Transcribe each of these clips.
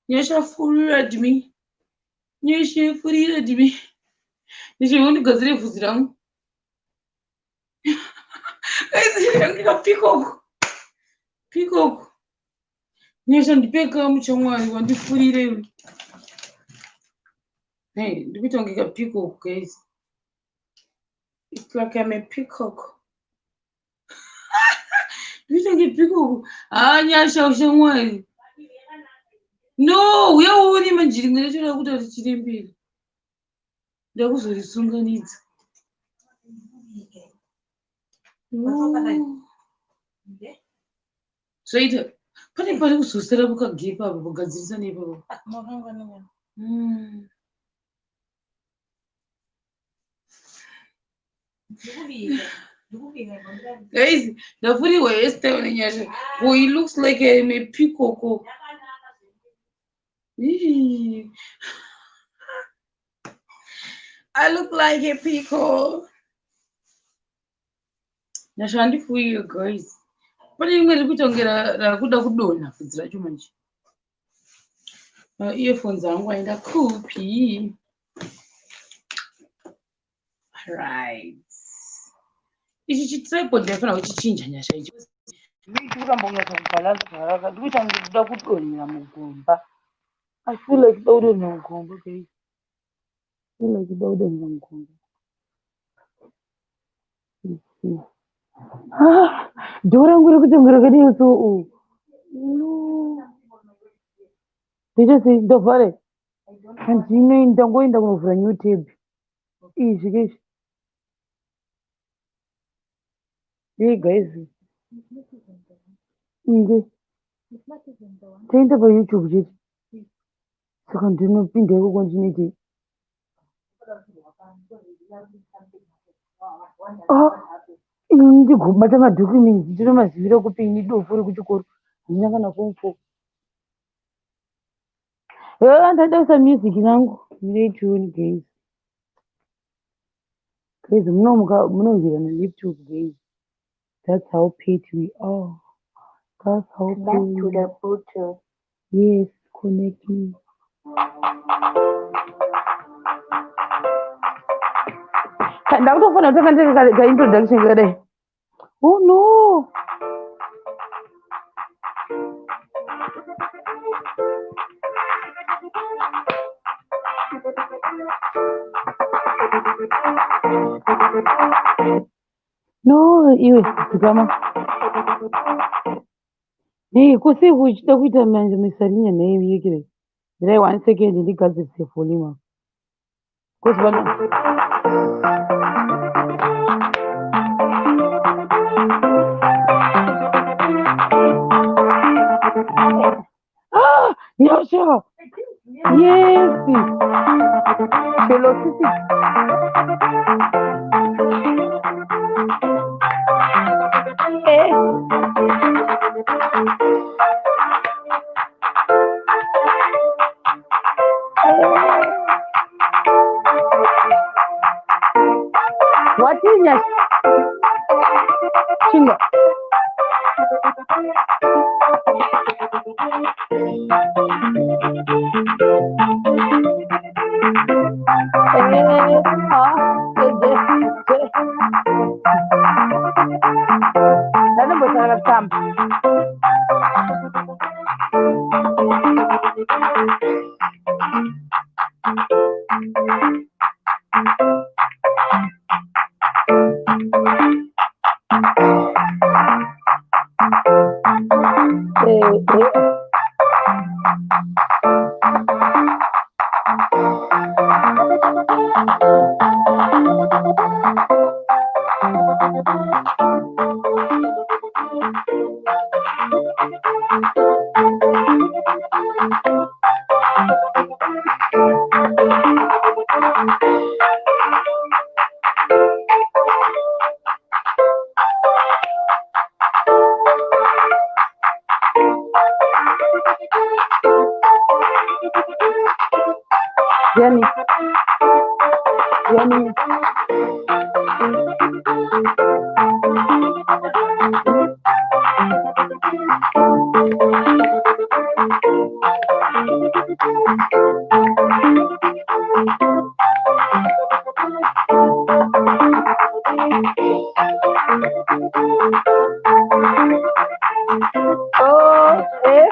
Nyasha fooled me. Nyasha fooled me. Nyasha undigadzire bvudzi rangu. Guys, peacock. Peacock. Nyasha ndipe kamu chamwari wandifurire iwe. Hey, ndikuita kunge ka peacock guys. It's like I'm a peacock. Ndikuita kunge peacock. Ah, Nyasha ushamwari. No, uya uone manje rimwe racho rakuita kuti chirembere. Ndakuzorisunganidza. No. Zvaita pane pari kuzosara mukagepa apo kugadzirisa neipapo. Guys, ndafurirwa hairstyle neNyasha. Boy, it looks like I'm a peacock. Eee. I look like a peacock. Nyasha handifurire guys. Pane rimwe riri kuita kunge rakuda kudonha bvudzi racho manje. Earphones angu aenda kupi? Right. Ichi chitripod ndaifanira kuchichinja Nyasha ichi. Ndikuramba kunyatsa kubalance zvakanaka. Ndikuita kunge ndoda kudonhera mugomba. I feel like ndoda kudonhera mugomba guys. I feel like ndoda kudonhera mugomba. Ah, dhoo rangu riri kuita kunge rakadai so. No. Ndoita sei? Ndovhara? Handinei, ndangoenda kunovhura new tab. Izvi keizvi. Hey guys. Inge. Taenda paYouTube chete. Saka ndinopinda ikoko ndinoitei? Ah, ini ndigobata madhocuments ndinomazivira kupi ini dofo rekuchikoro handina kana form four. Ndada kuisa music yangu. Mirei tione guys. Guys, munomuka munonzwira nelaptop guys. That's how petty we are. That's how Back to petty. the Bluetooth. Yes, connect me. Ndakutofanira kutanga ndiri ka introduction kakadai. Oh no. No, iwe dzikama. Nei kusi kuchida kuita manje misarinya nei yekire. Mirai one second ndigadzirise volume apa. Because vano Ah, Nyasha. Yes. Velocity. Eh. What is Nyasha? Chinga. Eh, ah, eh, eh, eh. Ndanombosara kutamba. Eh, eh. Yani, yani. Oh, eh.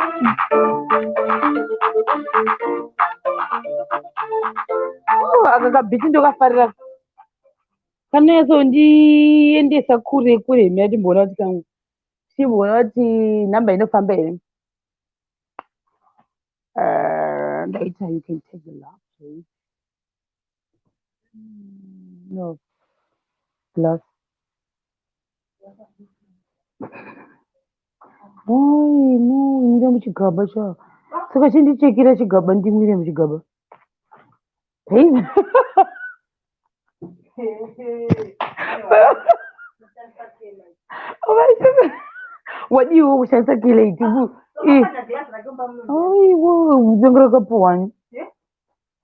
Oh, aka kabeat ndokafarira, kanonyatsondiendesa kure kure. Mira timboona kuti kangu, timboona kuti nhamba inofamba here. Ndaita you can take the last, please. No glass. Oi, no, imira muchigaba cha. Saka chindichekera chigaba, ndimwire muchigaba. Hey. Wadiwo kushandisa keleti. Aiwa, zanga rakapuwani.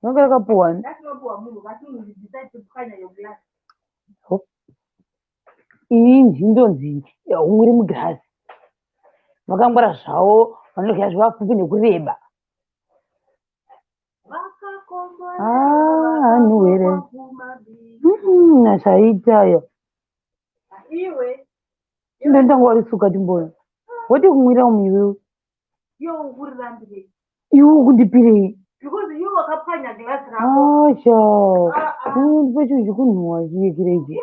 Zanga rakapuwani. Iyi ndonzi umwiri mugirasi. Vakangwara zvavo, vanorya zvivapfupi nekureba. Ah, anhuhwere. Zvaitayo. Ndotanga warisuka, timbona. Wati kumwira umu iwewe. Iwe ukundipirei? Asha. Unondipa chinhu chekunhuhwa chiyekera ichi.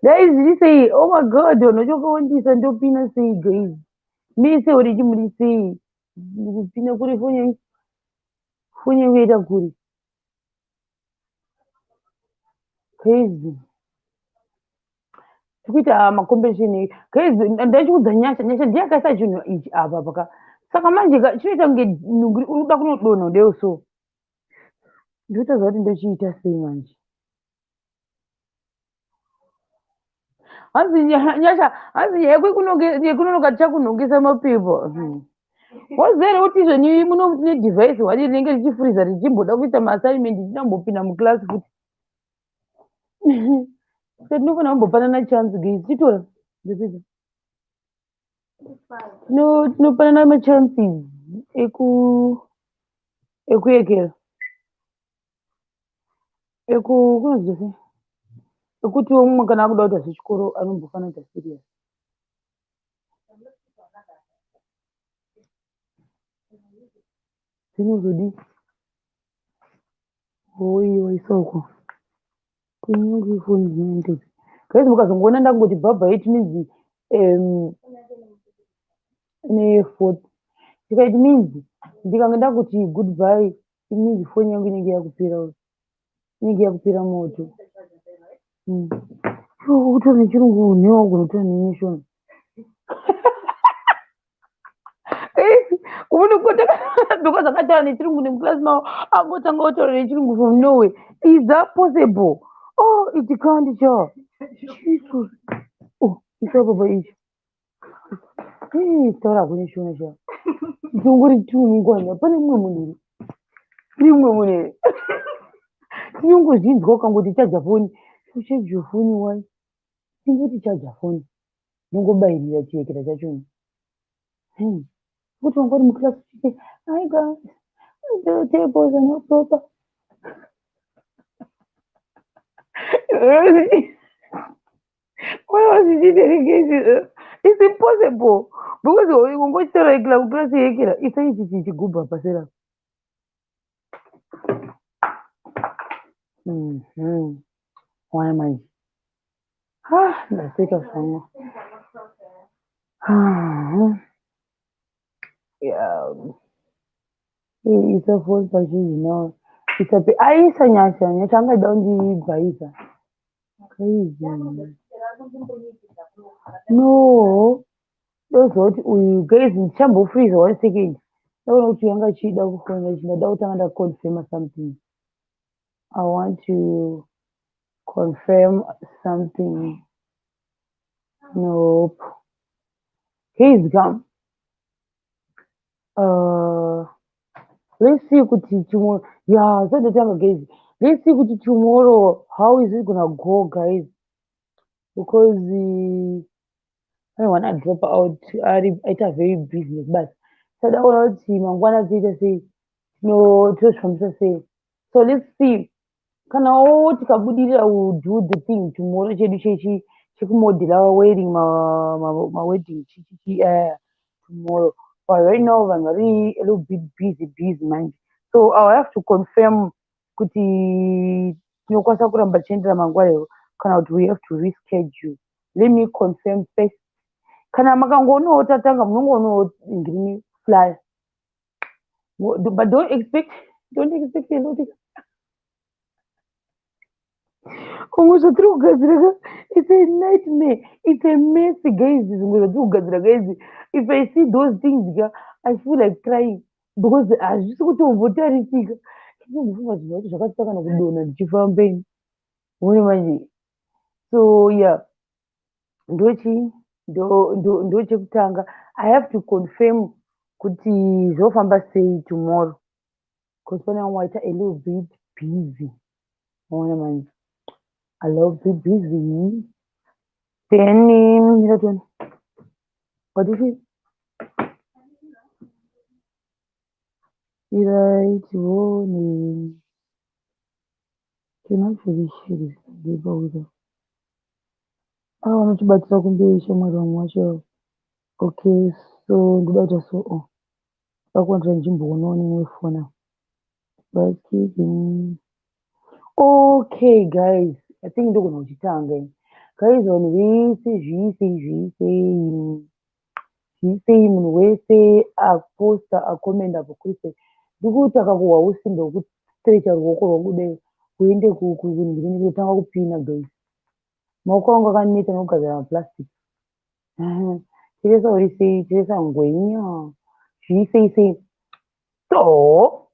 Guys, zviri sei? Oh my God, vanhu vachakawandisa, ndopina sei, guys? Mese uri muri sei? Kupina kuri foni yangu. Foni yangu yaita kuri. Crazy. Tikuita macompetition. Guys, ndachikuudza Nyasha, Nyasha ndiye akaisa chinhu ichi apa paka. Saka manje chinoita kunge uri kuda kunodonha kudai so. Ndotaziva kuti ndochiita sei manje. Hanzi Nyasha, hanzi yekunonoka tichakunhongesa mapepa. Waziva here kuti izvoni muno tine device one rinenge richifuriza, richimboda kuita maassignment, richinambopinda muclass futi. Saka tinofanira kumbopanana chance, guys. Chitora. Ndopedza. Tinopanana machances ekuyekera. Eku kunonzi sei? Ekuti umwe kana akuda kuita zvechikoro anombofanira kuita serious. Dzinozodii? Oi, waisa uko. Kunyange foni dzinoendesa. Guys, mukazongoona ndangoti bye, it means ne fourth. Saka it means ndikange ndakuti goodbye, it means foni yangu inenge yakupera, inenge yakupera moto. Kutora nechirungu newe wagona kutora neNeshona. Unokota because akataura nechirungu nemuclass mavo, angotanga kutaura nechirungu from nowhere. Is that possible? Oh, it can't cha. Jesus. Oh, isa baba ichi. Hey, taura kune Shona cha. Ndongori tiungwana pane mumwe munhu here? Kune mumwe munhu here? Tinongozvinzwa ukangoti chaja foni. Chaja foni wai? Tingoti chaja foni. Ndongobayirira chiyekera chachona. Kuti wanga uri muclass uchiti, "Hi guys, the tables are not proper." Why was it irrigation? It's impossible. Because ungochitaura yekera kuclass yekera, isa ichi chigubhu pasera. Why manje? Ah, ndaseka zvangu. Ah. Yeah. Isa phone pazhinji now. Isape aisa Nyasha, Nyasha angada kundibhaisa. Crazy. No. Ndoziva kuti uyu, guys, ndichambofreeza one second. Ndaona kuti yanga achida kufona, ndada kutanga ndaconfirma something. I want to confirm something. Nope. He's come. Let's see kuti tomorrow. Yeah, so the guys. Let's see kuti tomorrow how is it gonna go, guys? Because Pane one adrop out ari aita very busy nekubasa. Sada kuona kuti mangwana toita sei, tinozvifambisa sei. So let's see kanawo tikabudirira, will do the thing tomorrow chedu chechi chekumodhela wedding, mawedding chichichi tomorrow. But right now vanhu vari a little bit busy busy manje, so I will have to confirm kuti tinokwanisa kuramba tichiendera mangwana here kana kuti we have to reschedule. Let me confirm first. Kana makangoonawo tatanga, munongoonawo green flyer, but don't expect a lot. Kumwe zvatiri kugadzira ka, it's a nightmare, it's a mess, guys. Zvimwe zvatiri kugadzira, guys, if I see those things ka, I feel like crying because hazvisi kutombotarisika. Inombofunga zvinhu zvacho zvakasita kana kudonha ndichifamba ini, one manje. So yeah, ndochi ndo chekutanga, I have to confirm kuti zvofamba sei tomorrow because pane vamwe vaita a little bit busy, ona manje, a little bit busy. Then ndationa, what is it? Irai tione tinazvirishiri ndepauya ava vanotibatira kumberi, shamwari, vamwe vacho. Okay, so ndoda kuita so, oh, ndakuwanira ndichimboonawo neimwe foni apa. Okay guys, I think ndogona kuchitanga ini. Guys, vanhu vese, zviisei, zviisei, zviisei. Munhu wese aposta, akomenda apo, kuri sei? Ndikutsvaka kuhwa usimbe hwekustrecha ruoko rwangu dai kuende kutanga kupina. Guys, maoko angu akaneta nekugadzira maplastic. Teresa, uri sei? Teresa Ngwenya, zviisei sei? So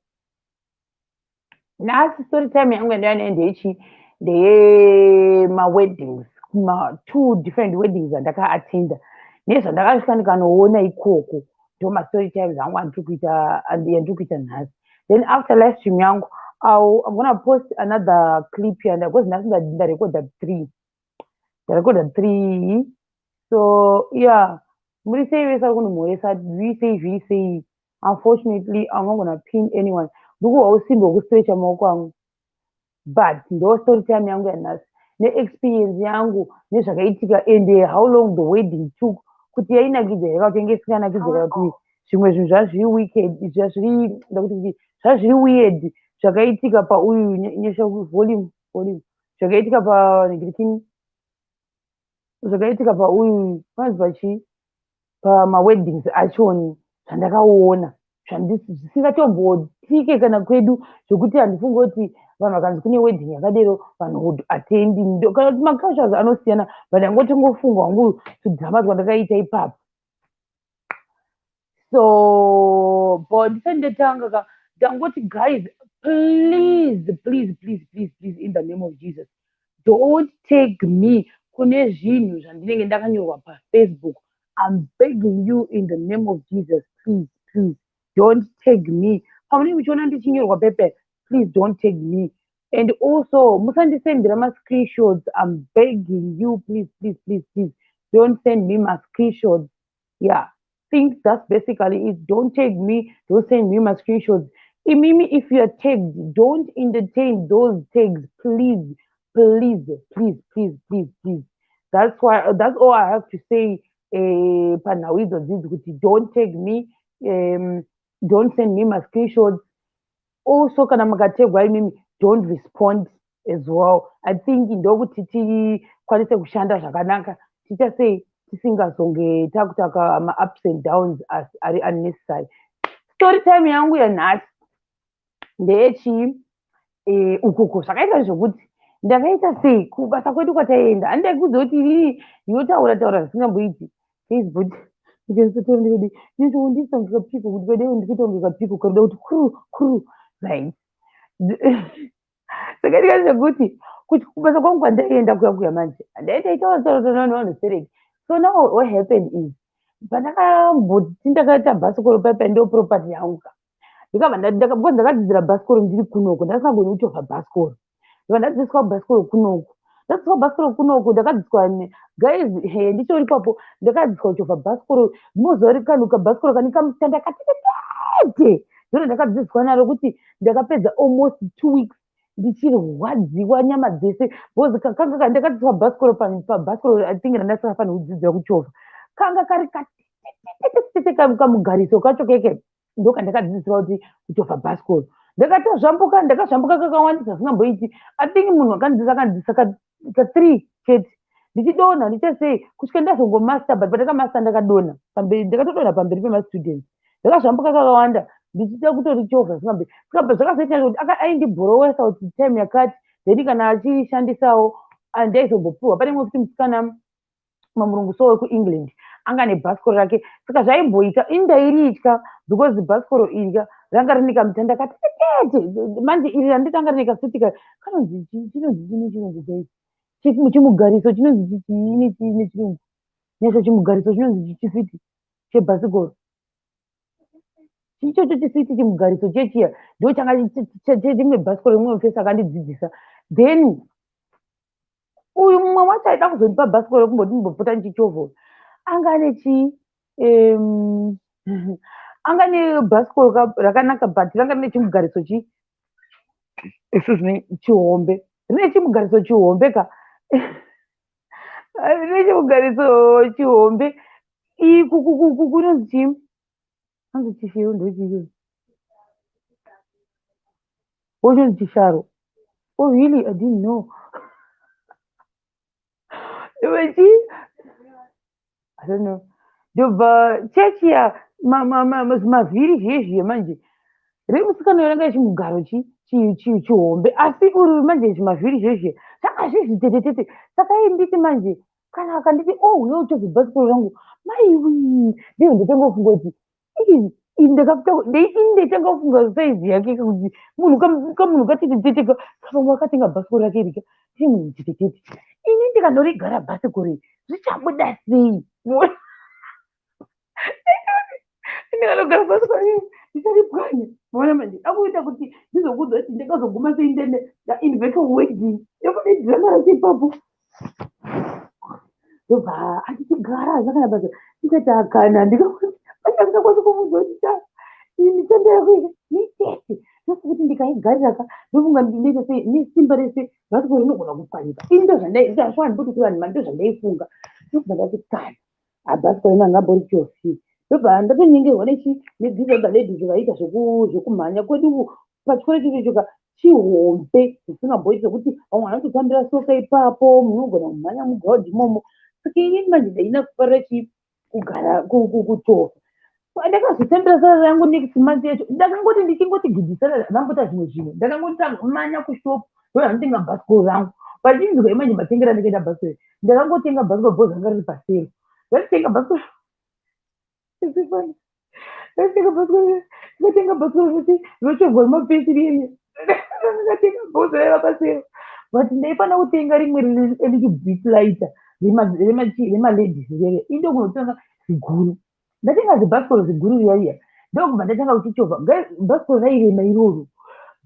nhasi story time yangu yandauya nayo ndeyechi ndeyemaweddings, ma two different weddings andakaattenda nezvandakasvika ndikanoona ikoko. Ndo mastory times angu andiri kuita, yandiri kuita nhasi. Then after live stream yangu, I'm gonna post another clip yanda because nhasi ndarekodha three, ndarekodha three. So yeah, muri sei vese vari kundimhoresa? Zviri sei, zviri sei? Unfortunately, I'm not gonna pin anyone. Ndikuhwa usimbe hwekustrecha maoko angu, but ndo story time yangu yanhasi neexperience yangu nezvakaitika and how long the wedding took, kuti yainakidza here kana kuti yange isinganakidze, kana kuti zvimwe zvinhu zvazviri wicked, zvazviri, ndakuti zvazviri weird zvakaitika pauyu. Nyasha, volume, volume. Zvakaitika panhingirikini, zvakaitika pauyu, panzi pachii, pamaweddings achoni, zvandakaona zvisingatombotike kana kwedu, zvokuti handifungi kuti vanhu vakanzi kune wedding yakadero vanhu would attend, kana kuti macultures anosiyana. But angotingofunga hangu tudhirama twandakaita ipapo. So but ndisati ndatanga ka, ndangoti guys, please, please, please, please, please, in the name of Jesus, don't take me kune zvinhu zvandinenge ndakanyorwa paFacebook. I'm begging you in the name of Jesus, please, please don't tag me pamunenge muchiona ndichinyorwa pepe. Please don't tag me and also musandisendera mascreenshots. I'm begging you, please, please, please, please don't send me mascreenshots. Yeah, think that's basically it. Don't tag me, don't send me my screenshots. Imimi, if you are tagged, don't entertain those tags. Please, please, please, please, please, please. That's why, that's all I have to say panhau idzodzidzi, kuti don't tag me, don't send me my screenshots. Also, kana mukategwa imimi, don't respond as well. I think ndokuti tikwanise kushanda zvakanaka, tiita sei, tisingazonge takutaka ma-ups and downs ari unnecessary. Story time yangu yanhasi ndeyechii? Ukoko zvakaita zvokuti ndakaita sei kubasa kwedu kwataienda. Handidai kuudza kuti inini ndinotaura taura zvisingamboiti. Facebook ndikadi ndikadi kapiko kuti kadai ndikuita kunge kapiko karikuda kuti kuru kuru, right? Zvakaitika zvekuti kuti kubasa kwangu kwandaienda kuya kuya manje, ndaitaura taura nevanhu sereki. So now what happened is, pandakamboti ndakaita bhasikoro paipai, ndo property yangu ka, ndikabva, because ndakadzidzira bhasikoro ndiri kunoko, ndasingagoni kuchovha bhasikoro. Ndikabva ndadzidziswa bhasikoro kunoko. Ndadzidziswa bhasikoro kunoku, ndakadzidziswa, guys, he, ndichitori ipapo ndakadzidziswa kuchovha bhasikoro. Munoziva ri kanhu kabhasikoro kane kamutanda katetete? Ndiro ndakadzidziswa naro, kuti ndakapedza almost 2 weeks ndichirwadziwa nyama dzese, because kanga ndakadzidziswa bhasikoro pabhasikoro, I think, randasakafanira kudzidzira kuchovha. Kanga kari katetete, kamugariso kacho keke, ndokandakadzidziswa kuti kuchovha bhasikoro. Ndakatozvambuka, ndakazvambuka kakawandisa zvisingamboiti. I think munhu akandidzidzisa akandidzidzisa ka3 chete, ndichidonha, ndichasei, kusvika ndazongomaster. But pandakamaster, ndakadonha pamberi, ndakatodonha pamberi pemastudents. Ndakazvambuka kakawanda ndichida kutorichovha zvisingamboiti. Saka zvakazoita kuti aindibhorowesa kuti time yakati, then kana achishandisawo handaizombopiwa. Pane imwe kuti musikana mamurungu so wekuEngland anga nebhasikoro rake, saka zvaimboita ini ndairitya, because bhasikoro irya ranga rine kamutanda katetete. Manje iri randitanga rine kasiti kanonzi chinonzi chii nechirungu, guys? Chimugariso chinonzi chii nechirungu, Nyasha? Chimugariso chinonzi chisiti chebhasikoro ichocho, chisiti chimugariso chechiya, ndo changa chimwe bhasikoro rimwe mufesi akandidzidzisa. Then uyu mumwe wacho aida kuzondipa bhasikoro rekumboti ndimbopota ndichichovha, anga ane chii, anga nebhasikoro rakanaka, but ranga rine chimugariso chi, excuse me, chihombe, rine chimugariso chihombe ka, rine chimugariso chihombe. Kunonzi chii? Anzi chishiro, ndochii wochinzi chisharo? Oh really? I didn't know. Chi, I don't know. Ndobva chechiya mavhiri zviye manje remusikana ranga chimugaro chihombe, asi uri manje zvimavhiri zvezviya zvanga zviri zvitetetete. Saka nditi manje kana akanditi, "Oh, uya uchovhe bhasikoro rangu," maiwi, ndizvo ndotanga kufunga kuti ini ndaitanga kufunga saizi yake, kuti munhu kamunhu katetetete kavamwe akatenga bhasikoro rake rika ii munhu tetetete, ini ndikanorigara bhasikoro iri zvichabuda sei? Ndikanogara bhasikoro iri ndicharipwanya. Maona manje akuita kuti ndizokuudza kuti ndakazoguma sei ndainvita wedding yekuti dhirama racho ipapo. Ndobva andichigara zvakana basa, ndikati akana ndikakwanisa kumuudza kuti cha, iyi mitanda yako iyi mitete, ndokuti ndikaigarira ka, ndofunga ndinoita sei nesimba rese, bhasikoro rinogona kupwanyika. Ini ndozvandaiswa ndipoti kuvanhu, ndozvandaifunga. Ndobva ndati kana habhasikoro ino angamborichofi. Ndobva ndatonyengerwa nechi nethese other ladies vaiita zvekumhanya kwedu pachikoro ichocho ka, chihombe zvisingamboiti, zvekuti vamwe vanototambira soka ipapo, munogona kumhanya muground imomo. Saka inini manje ndaina kufarira chi kugara kuchovha. Ndakazotambira salary yangu next month yacho, ndakangoti ndichingoti gidhi salary, ndamboita zvimwe zvinhu, ndakangoti manya kushop, ndoda bhasikoro rangu. Vachinzwa manje matengero andakaita bhasikoro, ndakangotenga bhasikoro because ranga riri pasale. Ndatenga bhasikoro, ndatenga bhasikoro, ndakatenga bhasikoro roti rochovhwa nemapesi riye. Ndakatenga bhozi raiva pasale, but ndaifanira kutenga rimwe riri a little bit lighter remaladies rere. Indokunotenga ziguru, ndatenga zibhasikoro ziguru riya riya, ndokubva ndatanga kuchichovha. Bhasikoro rairema iroro,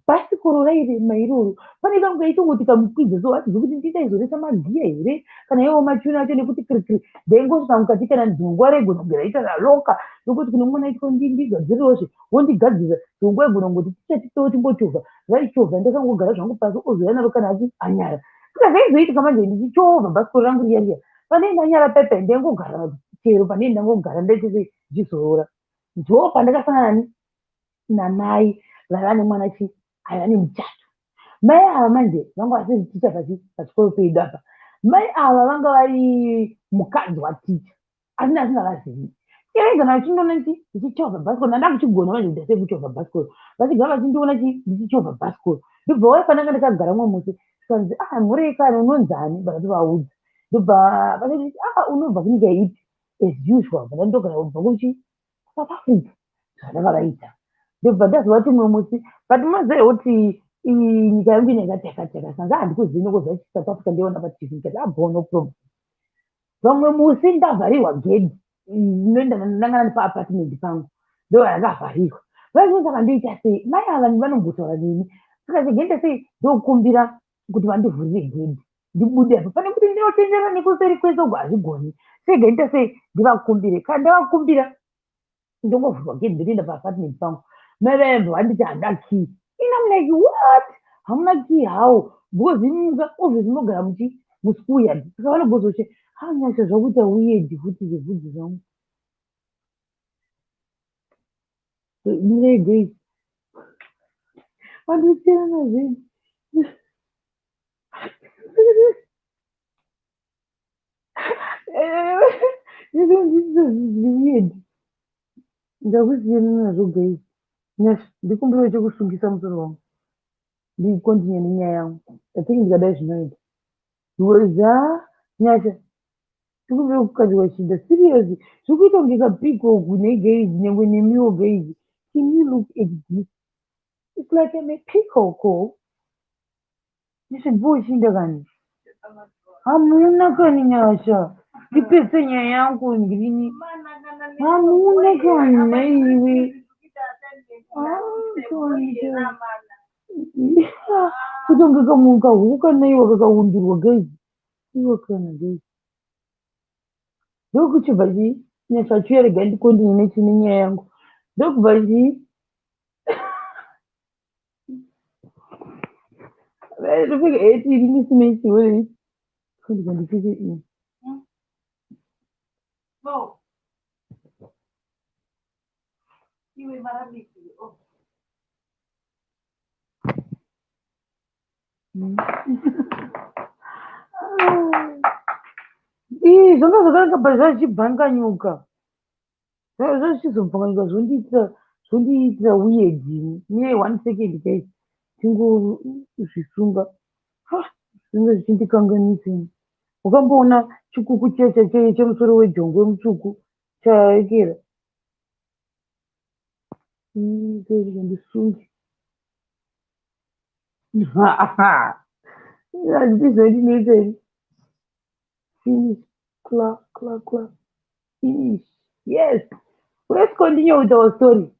bhasikoro rairema iroro. Pane kangu kaitongoti kamukwidza so, hatizi kuti ndidaizoresa magiya here kana iwo machuni acho, nekuti kirikiri ndaingosvika mukati. Kana dzimwe nguva raigona kunge raita raloka, nokuti kune mwana aitwa ndigadziriwozve, wondigadzirira. Dzimwe nguva aigona kungoti tichatipewo timbochovha, vaichovha, ndakangogara zvangu pasi, ozouya naro kana achi anyara. Saka zvaizoitika manje, ndichichovha bhasikoro rangu riya riya, pane ndanyara pepe, ndaingogara chero pane ndangogara, ndaite sei, ndichizorora. Ndo pandakasangana namai vaiva nemwana chi aiva nemuchato. Mai ava manje vanga vasiri ticha pachikoro pedu apa. Mai ava vanga vari mukadzi waticha, asi ndasingavazivi. Iraigana vachindiona chi ndichichovha bhasikoro, ndanda kuchigona manje kuita sei kuchovha bhasikoro, vachigara vachindiona chi ndichichovha bhasikoro. Ndobva wai pandanga ndakagara mumwe musi, zvikanzi, "Ah, mhuri unonzani?" Vakatovaudza. Ndobva vakati, "Ah, unobva kunyika ipi?" As usual, ndandogara kubva kuchi South Africa, zvandakavaita. Ndobva ndaziva kuti mumwe musi, but munoziva kuti nyika yangu ine yakati yakati yakati, sanzi handikuzivi, nokuziva South Africa ndeiona paTV. Ndikati, "Abo, no problem." Vamwe musi ndavharirwa gedhi, ndanga ndi paapartment pangu, ndo ndakavharirwa. Vaizvo saka ndoita sei? Mai ava vanombotaura neni, saka chigenita sei, ndokumbira kuti vandivhurire gedhi. Ndibude apa pane kuti ndinotenderera nekuseri kwese uko, hazvigoni. Sega ita sei, ndivakumbire. Kana ndavakumbira, ndongovhurwa gate, ndotoenda paapartment pangu. Mai vayabva vanditi handa key. In I'm like, "What? Hamuna key how?" Because imuka obviously munogara muchi muschool yard, saka vanogozoshe ha. Nyasha, zvakuita weird futi zvebvudzi zvangu. Mirei vandosiyana nazvo. Weird, ndakusiyana nazvo guys. Nyasha, ndikumbire chekusungisa musoro wangu, ndikontinue nenyaya yangu. I think ndikadai zvinoita because ha, Nyasha, ndikumbire kukadyiwa chinda. Serious, zviri kuita kunge kapeacock neguys. Nyangwe nemiwo guys, can you look at this? It's like I'm a peacock. Nyasha, ndibochinda kani? Hamuna kani? Nyasha, ndipedze nyaya yangu ngirini. Hamuna kani naiwe? Kutonge kamunhu kahuku kanaiwa kakaundirwa guys. Iwa kana guys, ndokuchibva chii? Nyasha achiuya, rega ndikontinue nechine nyaya yangu. Ndokubva chii? Ndopfeka heti iri mismatch wei, ndikandipfeke iyi. No. Iwe marabiki. Oh. Ii, zvanga zvakanaka but zvachibvanganyuka, zvachizobvanganyuka, zvondiitira weird. Nye, one second guys, tingozvisunga, zvinge zvichindikanganisa. Wakamboona chikuku checha chemusoro wejongwe mutsvuku chaekera? Ndisunge, handizondinetseri. Finish, kla kla kla, finish. Yes, let's continue with our story.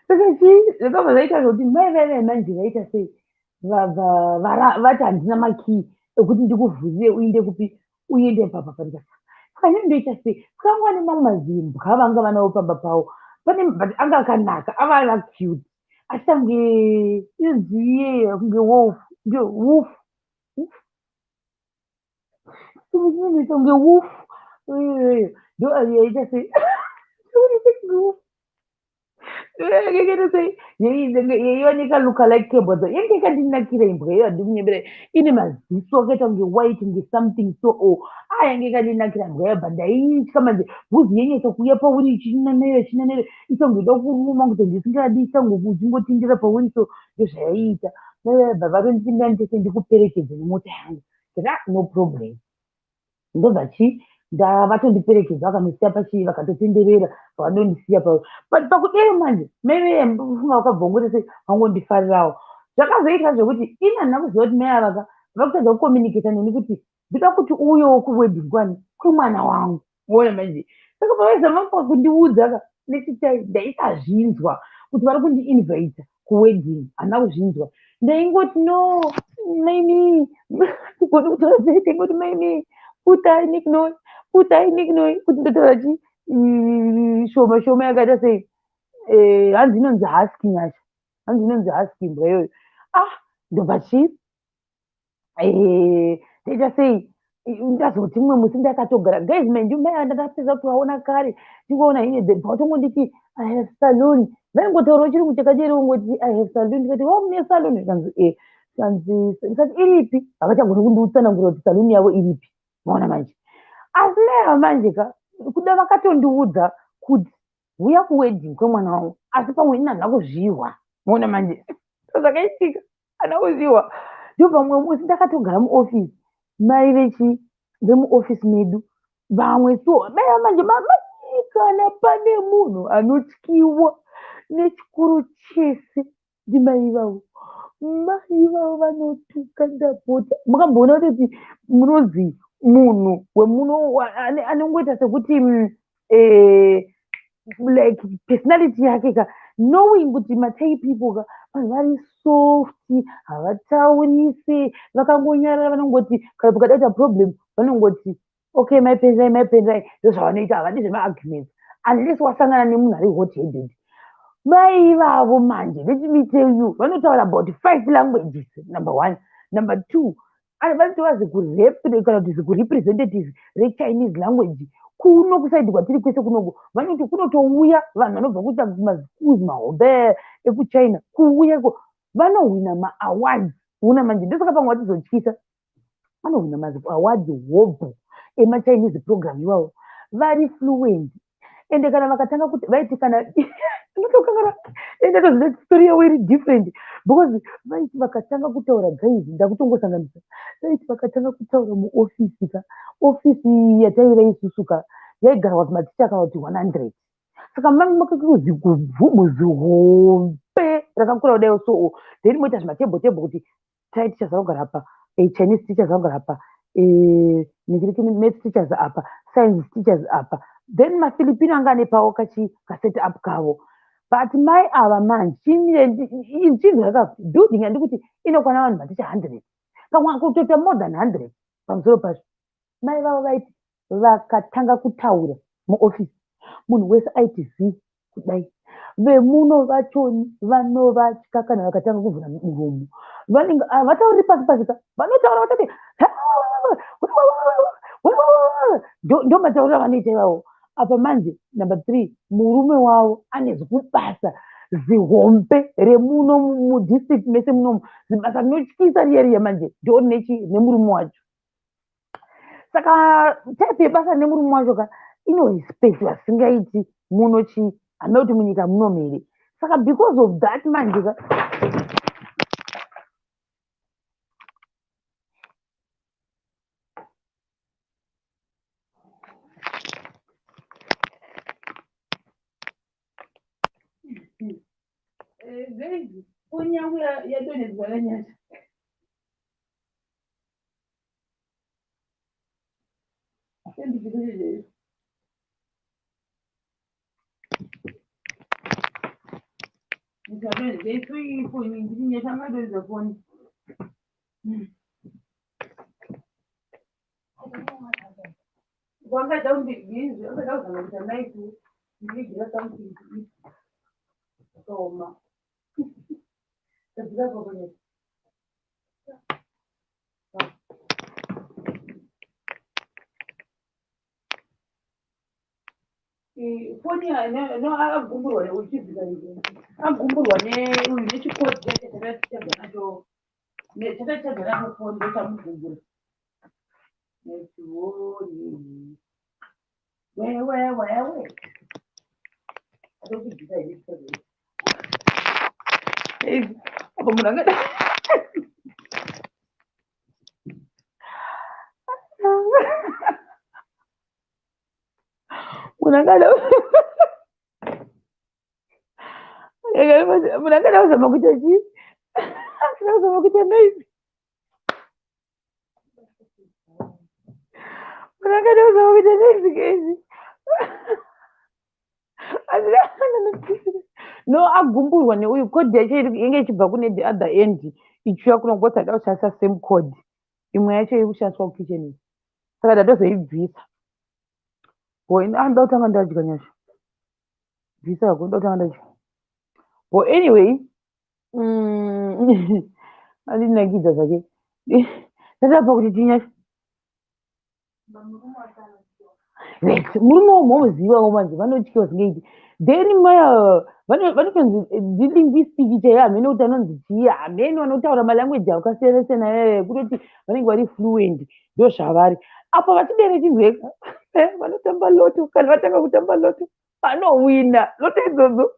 Saka chii zvakabva zvaita zvokuti mai vai manje vaita sei? Vati handina makii ekuti ndikuvhurire uinde kupi, uende papa pandikati. Saka ini ndoita sei? Saka ane mamwe mazimbwa vanga vanawo pamba pavo pane, but anga akanaka, ava ava cute, achitange inonzi kunge wolf, nge wolf, chimwe kunge wolf. Ndo yaita sei? Wolf yakaita sei? Yaiva nekalookalike kembwa dza yange yakandinakira imbwa iyo, handikunyembera. Ine maziso akaita kunge white, kunge something so. O a, yange yakandinakira mbwa iyo, but ndaitya manje bhuzi yenyatsa kuuya pauri ichinanaira, ichinanaira, isange ida kuruma kuti ndisingadi, isange uchingotindira pauri. So ndozvayaiita. Bva vatondipinda nditese ndikuperekedze nemota yangu. Ndikati, "Ah, no problem." Ndobva chi vatondiperekedza, vakandosiya pachii, vakatotenderera, vakandondisiya pa. But pakudero manje mai funga vakabva sei, vangondifarirawo. Zvakazoita zvekuti ini handina kuziva kuti mai ava ka vakutadza kucommunicata neni kuti ndoda kuti uuyewo kuwedding kwani kwemwana wangu. Uona manje, saka pavaizama kundiudza ka nechitai, ndaisazvinzwa kuti vari kundiinvita kuwedding. Handina kuzvinzwa. Ndaingoti, "No, maimi tigoni kutaura sei?" Ndaingoti, "Maimi, putai niknoi, putai niknoi," kuti ndotaura chi shoma shoma yakaita sei. Hanzi inonzi husky. Nyasha, hanzi inonzi husky imbwa iyoyo. Ah, ndobva chii, ndaita sei? Ndazoti mumwe musi ndakatogara guys, mind you, mai ndakapedza kuvaona kare, ndingoona ine vatongonditi, "I have salon." Vaingotaurawo chirungu chakadero, ngoti, "I have salon." Ndikati, "Wa, mune salon?" Kanzi, "E." Kanzi, ndikati, "Iripi?" Havachagoni kundiutsanangura kuti salon yavo iripi. Maona manje, asi mai ava manje ka kuda vakatondiudza kuti huya kuwedding kwemwana wangu, asi pamwe ini handina kuzvihwa. Maona manje zvakaitika, handina kuzvihwa. Ndobva mumwe musi ndakatogara muofisi, mai vechi vemuofisi medu vamwe. So mai ava manje, kana pane munhu anotyiwa nechikuru chese, ndimai ivavo. Mai ivavo vanotuka, ndapota. Mukamboona kutoti munonzi munhu wemuno anongoita sekuti like personality yake ka Knowing kuti maThai people ka vanhu vari soft, havataurise, vakangonyarara, vanongoti kana pakadaita problem vanongoti okay, maipenzai, maipenzai, ndozvavanoita. Havadi zvemaarguments unless wasangana nemunhu ari hot headed. Mai ivavo manje, let me tell you, vanotaura about five languages, number one. Number two, vanotova zikurep kana kuti zikurepresentative reChinese language kuno kuside kwatiri kwese kunoko. Vanoti kunotouya vanhu vanobva kuita maschools mahombe ekuChina kuuya iko, vanohwina maawards. Una manje ndosaka pamwe vatizotyisa, vanohwina maawards hobho emaChinese program iwawo. Vari fluent, ende kana vakatanga kuti vaiti kana ndotokangana, ende tozvida story yavo iri different because vaiti vakatanga kutaura, guys, ndakutongosanganisa, vaiti vakatanga kutaura muofisi ka, ofisi yataiva isusu ka yaigarwa kumaticha kana kuti 100. Saka makakuzigubvumu zihombe rakakura kudai, so then moita zvimatable table kuti Thai teachers vanogara apa, Chinese teachers vanogara apa, maths teachers apa, science teachers apa, then maFilipino anga ane pavo kachi kaset up kavo. But mai ava manje, chinhu raka building yandikuti inokwana vanhu maticha 100, pamwe kutoita more than 100 pamusoro pazvo. Mai vavo vaiti vakatanga kutaura muofisi, munhu wese aiti zii kudai. Vemuno vachoni vanovatya kana vakatanga kuvhura muromo. Vanenge havatauriri pasi pasi ka, vanotaura vatati ndo matauriro avanoita ivavo. Apa manje number three, murume wavo ane zikubasa zihombe remuno mudistrict mese munomu, zibasa rinotyisa riya riya manje ndo nechi nemurume wacho. Saka type yebasa nemurume wacho ka inorespectwa zvisingaiti muno chi, hamuna kuti munyika munomu here. Saka because of that manje ka guys, foni yangu yadonhedzwa naNyasha. Foni ndiri Nyasha angadonhedza foni. Wangada kundigwizi, angada kuzama kuita nice, ndivigira something to eat. Zvakaoma. Gadzira papo, Nyasha. Foni no agumburwa uchibvisa, agumburwa neuyu nechikoti chacho chakatichaja nacho, chakatichaja nacho foni, ndochamugumbura. Nechivoni wewewewe atokubvisa here? Apo munhu angada munhu angada kuzama kuita chii? Angada kuzama kuita noise. Munhu angada kuzama kuita noise, guys. No, agumburwa neuyu cord yacho inge ichibva kune the other end ichiuya kuno, because ada kushandisa same cord. Imwe yacho iri kushandiswa kukitchen, saka ndatozoibvisa. Bo anoda kutanga ndadya. Nyasha, bvisa hako, ndoda kutanga ndadya. Bo anyway, andinakidza zvake. Ndatapa kuti chiNyasha. Right, murume womuzivawo manje vanotyiwa zvingaiti. Then maya vanotonzi ndilinguistic chaiyo, hamene kuti anonzi chii, hamene vanotaura malanguage akasiyana siyana eh, kutoti vanenge vari fluent, ndo zvavari. Apo vachidere chinzweka, vanotamba lotto. Kana vatanga kutamba lotto, vanowina lotto idzodzo.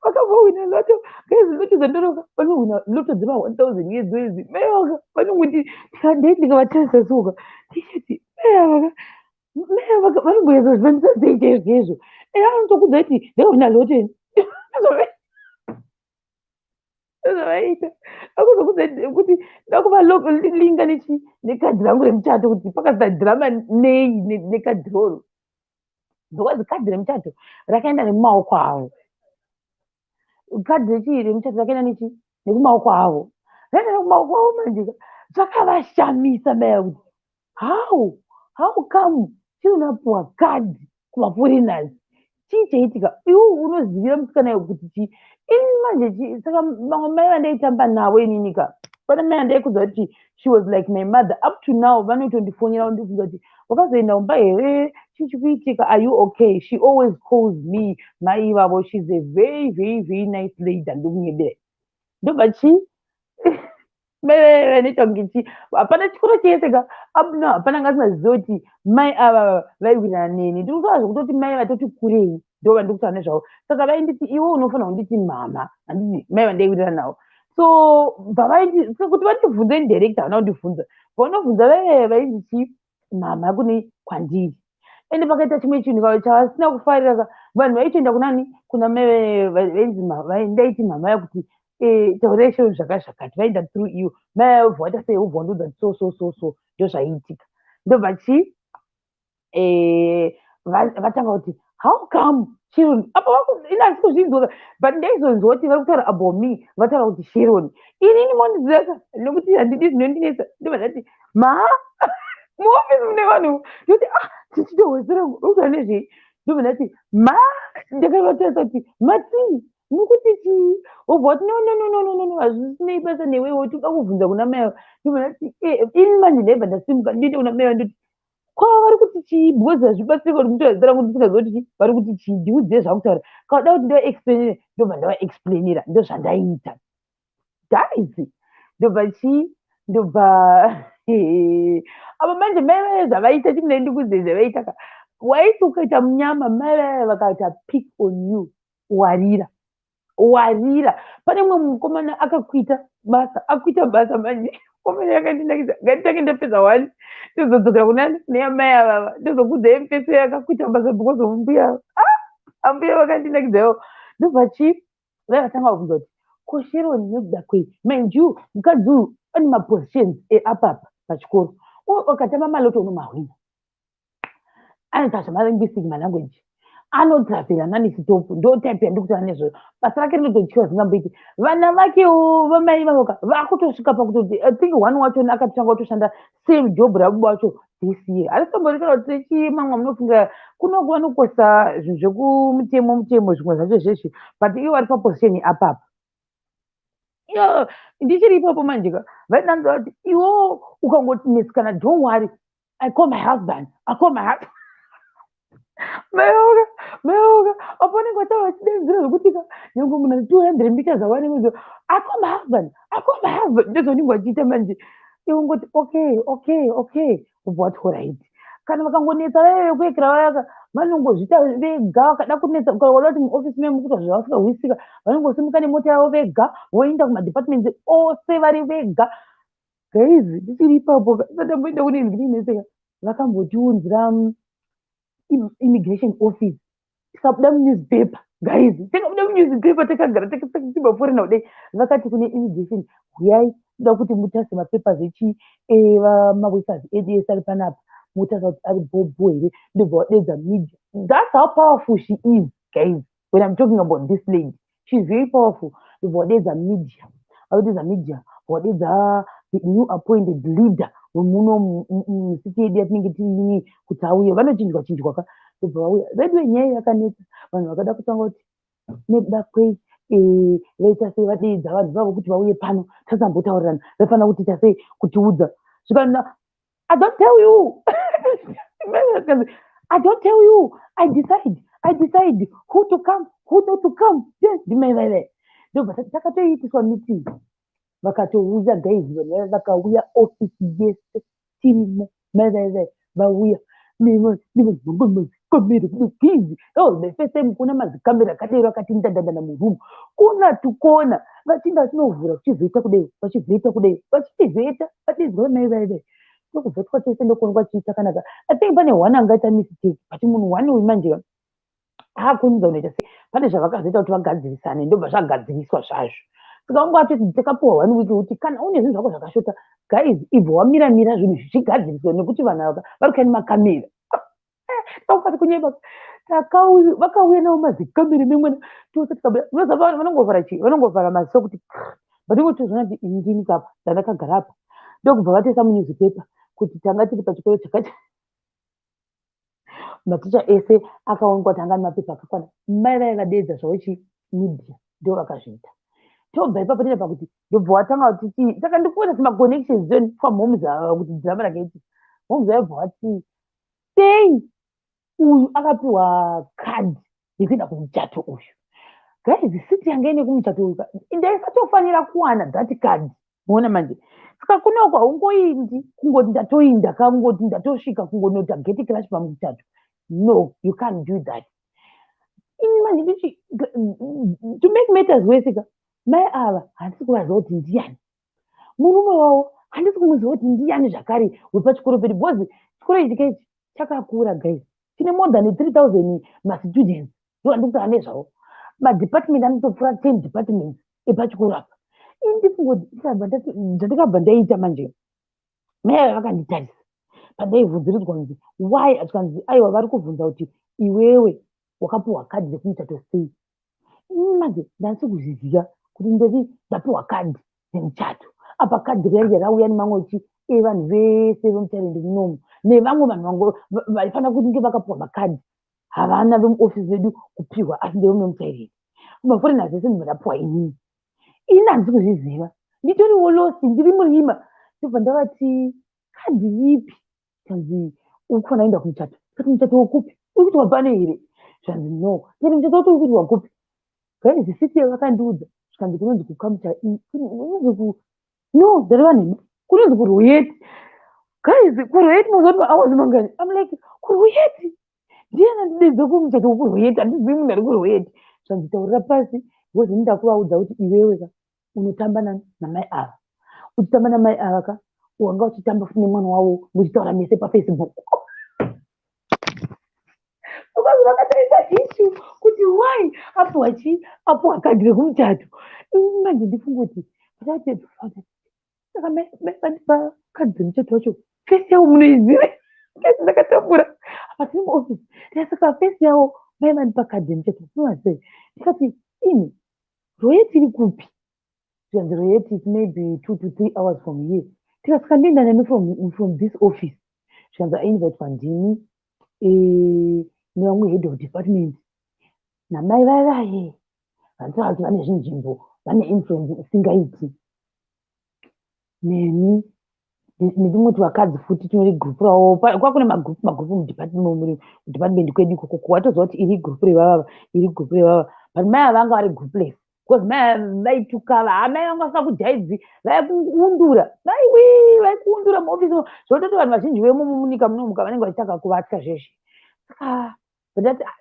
Vakambowina lotto, guys, lotto dzandoroka, vanowina lotto dzema 1000 yedzo idzi. Meyaka vanongoti ndei, ndikavatarisa soka ndichati meya vaka meya vaka vanomboedza zvifambisa sei chaizvo chaizvo. Ende anotokudza kuti ndakawina lotto ini, zvavaita akuzokudza kuti ndakuvalinga nekadhi rangu remuchato, kuti pakazita dhirama nei nekadhi roro, because kadhi remuchato rakaenda nemumaoko avo. Kadhi rechii remuchato rakaenda nechi nekumaoko avo, raenda nekumaoko avo. Manje zvakavashamisa mai kuti how come chinonapuwa kadhi kumaforeigners? Chii chaitika? Iwo unozivira musikana iwe kuti chii? Ini manje, saka vamwe mai vandaitamba navo inini ka, pane mai andaikudza kuti she was like my mother. Up to now vanotondifonera kundibvunza kuti, "Wakazoenda kumba here? Chii chikuitika? Are you okay?" She always calls me, mai ivavo. She's a very, very, very nice lady. Handikunyebera. Ndobva chii, vanoita kunge chii, hapana chikoro chese ka up now, hapana anga asingazivi kuti mai ava vaiwirirana neni. Ndiri kutaura zvekutoti mai vatoti kurei ndo vandiri kutaura nezvavo. Saka vainditi, "Iwe unofanira kunditi mama." Handiti mai vandaiwirirana navo? So bvavaindi kuti vandibvunze indirect, havana kundibvunza. Vaunobvunza vaive vainzi chii, mama kune kwandiri. Ende pakaita chimwe chinhu chavasina kufarira ka, vanhu vaitoenda kunani, kuna mai vainzi ndaiti mama yakuti, "Taurai shero zvakati zvakati." Vaenda through iyo mai vobva vaita sei, vobva vandiudza kuti so, so, so, so ndo zvaiitika. Ndobva chii, vatanga kuti, "How come Sharon?" Apa ini handisi kuzvinzwa, but ndaizonzwa kuti vari kutaura about me. Vataura kuti Sharon, inini mondiziva nekuti handidi zvinondinetsa. Ndobva ndati, "Ma muofisi mune vanhu." Ndoti, "Ah, tichitohwesera utaura nezvei?" Ndobva ndati, "Ma," ndakavatarisa kuti, "Matii mukuti chii?" Wobva wati, "No, no, no, no, no, no, no, hazvisinei basa newewo, toda kubvunza kuna mai ava." Ndobva ndati, ini manje ndaibva ndasimuka ndiende kuna mai ava, ndoti, "Kwava vari kuti chii?" Because hazvibatsiri kuti mutoa zita rangu ndisingazivi kuti chii vari kuti chii. "Ndiudzei zvakutaura. Kana kuti ndavaexplainire." Ndobva ndavaexplainira. Ndo zvandaiita, guys. Ndobva chii, ndobva apa manje mai vaya zvavaita, chimunai ndikuzive zvavaita ka. Waiti ukaita munyama, mai vaya vakaita pick on you, warira, warira. Pane mumwe mukomana akakuita basa, akuita basa manje. Komana yakandinakidza. Ngatitange ndapedza one, tozodzokera kunani, neyamai avava, ndozokudza mpesa yakakuita basa because of mbuya ava. Ah, ambuya vakandinakidza. Ndobva chii, vaivatanga kubvunza kuti, "Ko Sharon nekuda kwei?" Mind you, mukadzi uyu ane mapositions eapapa pachikoro. Ukatamba malotto unomahwina, anoita zvemalinguistic, malanguage, anotravhera non-stop. Ndo type yandiri kutaura nezvayo. Basa rake rinototyiwa zvingamboiti. Vana vakewo vamai vavoka vakutosvika pakutoti, I think one wachona akatotanga kutoshanda same job rababa wacho this year. Harisitomborekera kuti chii, mamwe munofunga kuno vanokosa zvinhu zvekumutemo mutemo, zvimwe zvacho zveshe, but ivo vari paposition apapa. Iyo ndichiri ipapo manje ka, vainanzwa kuti iwo ukangotinetsikana, "Don't worry, I call my husband, I call my husband." Maioka, maioka apo vanenge vataura vachidaidzira zvokuti ka nyange munhu ane 200 meters away, "I call my husband, I call my husband." Ndozvavanenge vachiita manje. Iwe ungoti, Okay." Ubva wati, "Alright." Kana vakangonetsa vaya vekuekera vayaka, vanongozviita vega. Vakada kunetsa, ukaona kuti muofisi memo kuita zvavasingahwisisika, vanongosimuka nemota yavo vega, voenda kumadepartments ose vari vega. Guys, ndichiri ipapo, isati ndamboenda kune ndinetseka, vakambotiunzira immigration office, tikabuda munewspaper. Guys, tikabuda munewspaper, takagara timaforena kudai. Vakati kune immigration, "Huyai, toda kuti mutase mapapers echi maworkers edu ese ari panapa, mutarisa kuti ari bhobho here." Ndobva vadedza media. That's how powerful she is, guys. When I'm talking about this lady, she's very powerful. Ndobva vadedza media, vadedza media, vadedza the new appointed leader wemuno mucity yedu yatinenge tirini kuti auye. Vanochinjwa chinjwa ka. Ndobva vauya vedu. Nyaya yakanetsa, vanhu vakada kutanga kuti nekuda kwei vaita sei, vadeedza vanhu vavo kuti vauye pano tasambotaurirana? Vaifanira kutiita sei, kutiudza? Zvikanzi, "I don't tell you, I don't tell you. I decide, I decide who to come, who not to come." Yes, ndimai vaive. Ndobva takatoitiswa meeting, vakatouya. Guys, vanhu vaiva vakauya, ofisi yese tirimo, mai vaive vauya nemazikamera kudekizi. That was the first time kuona mazikamera akadero akati ndandandana muroom kuna tukona. Vachinge vachinovhura, kuchivheta kudai, vachivheta kudai, vachitivheta, vadaidzwa mai vaive, ndokuvhetwa tese, ndokuonekwa chiita kanaka. I think pane one angaita mistake, but munhu one uyu manje aakurumidza kunoita sei, pane zvavakazoita kuti vagadzirisane, ndobva zvagadziriswa zvazvo. Saka vanga vatoti takapiwa one week kuti kana une zvinhu zvako zvakashota, guys, ibva wamira mira zvinhu zvichigadziriswa, nekuti vanhu ava vari kuya nemakamera. Taukati kunyeba. Vakauya nawo mazikamera memwana tose tikabuda. Unoziva vanongovhara chii? Vanongovhara maziso kuti, but ingotozoona kuti ini ndini kapa ndandakagara apa. Ndokubva vatoisa munewspaper kuti tanga tiri pachikoro chakati, maticha ese akaonekwa kuti anga nemapepa akakwana. Mai vai vadeedza zvavo chi media, ndo vakazviita. Tobva ipapo toenda pakuti ndobva watanga kuti, saka ndikuona sema-connections then kwamoms ava kuti drama rakaitika. Moms vaibva vati sei uyu akapiwa kadhi yekuenda kumuchato uyu? Guys, seat yanga ine kumuchato uyu, ndaisatofanira kuwana that card. Muona manje, saka kunoko haungoindi kungoti ndatoinda, kangoti ndatosvika, kungonota gate crash pamuchato. No, you can't do that. Ini manje ndichi, to make matters worse ka, mai ava handisi kuvaziva kuti ndiani. Murume wavo handisi kumuziva kuti ndiani zvakare wepachikoro pedu, because chikoro ichi kaichi chakakura guys, chine more than 3000 mastudents. Ndo handikutaura nezvavo. Madepartment anotopfuura 10 departments epachikoro apa. Ini ndikungoti zvandakabva ndaita manje, mai ava vakanditarisa pandaibvunziridzwa kunzi why, achikanzi aiwa, vari kubvunza kuti iwewe wakapiwa kadhi rekumuchato sei. Ini manje ndandisi kuzviziva kuti ndati ndapiwa kadhi remuchato. Apa kadhi riyange rauya nemamwe chi evanhu vese vemucharendi munomu, nevamwe vanhu vaifanira kunge vakapiwa makadhi havana vemuofisi vedu kupiwa, asi ndevemuchaireni maforeigners ese ndibva ndapiwa inini. Ini handisi kuzviziva, nditoriwo lost, ndiri murima. Ndobva ndavati, "Kadhi ripi?" Kanzi, "Uri kufanira kuenda kumuchato." Kati, "Muchato wekupi? Uri kuti wapane here?" Zvanzi, "No." Kati, "Muchato wacho uri kuti wakupi?" Guys, city yavakandiudza, zvikanzi kunonzi kukamucha, kunonzi ku, no, ndareva nhema, kunonzi kuRoyet. Guys, kuRoyet, muziva kuti mahours mangani? I'm like, kuRoyet ndiani andidedza kumuchato wekuRoyet? Handizivi munhu ari kuRoyet. Zvanzi, "Taurira pasi, because ini ndakuvaudza kuti iwewe ka unotamba namai ava, uchitamba namai ava ka, wanga uchitamba futi nemwana wavo, muchitaura mese paFacebook." Because vakataisa issue kuti why apiwa chi apiwa kadhi rekumuchato. Ini manje ndifungoti, saka mai vandipa kadhi remuchato wacho, face yavo munoiziva? Kasi ndakatambura apa, tiri muofisi. Ndikati, face yavo mai vandipa kadhi remuchato munovaziva? Ndikati, "Ini Royet iri kupi?" Zvikanzi, "Royet is maybe 2 to 3 hours from here." Tikati, "Saka ndoenda nani from this office?" Zvikanzi, "Ainvitwa ndini nevamwe head of department namai vaivaye vanotaura kuti vane zvinzvimbo, vane influence isingaiti, neni netumwe vakadzi futi tinori gurupu ravo." Kwakune magurupu magurupu mudepartment kwedu ikoko, watoziva kuti iri gurupu revavava, iri gurupu revava, but mai ava vanga vari groupless, because mai ava vaituka. Mai vanga vasina kujaidzi, vaikuundura, maiwi, vaikuundura muofisi, zvototi vanhu vazhinji vemumu munyika munomuka vanenge vachitanga kuvatya zveshe. Saka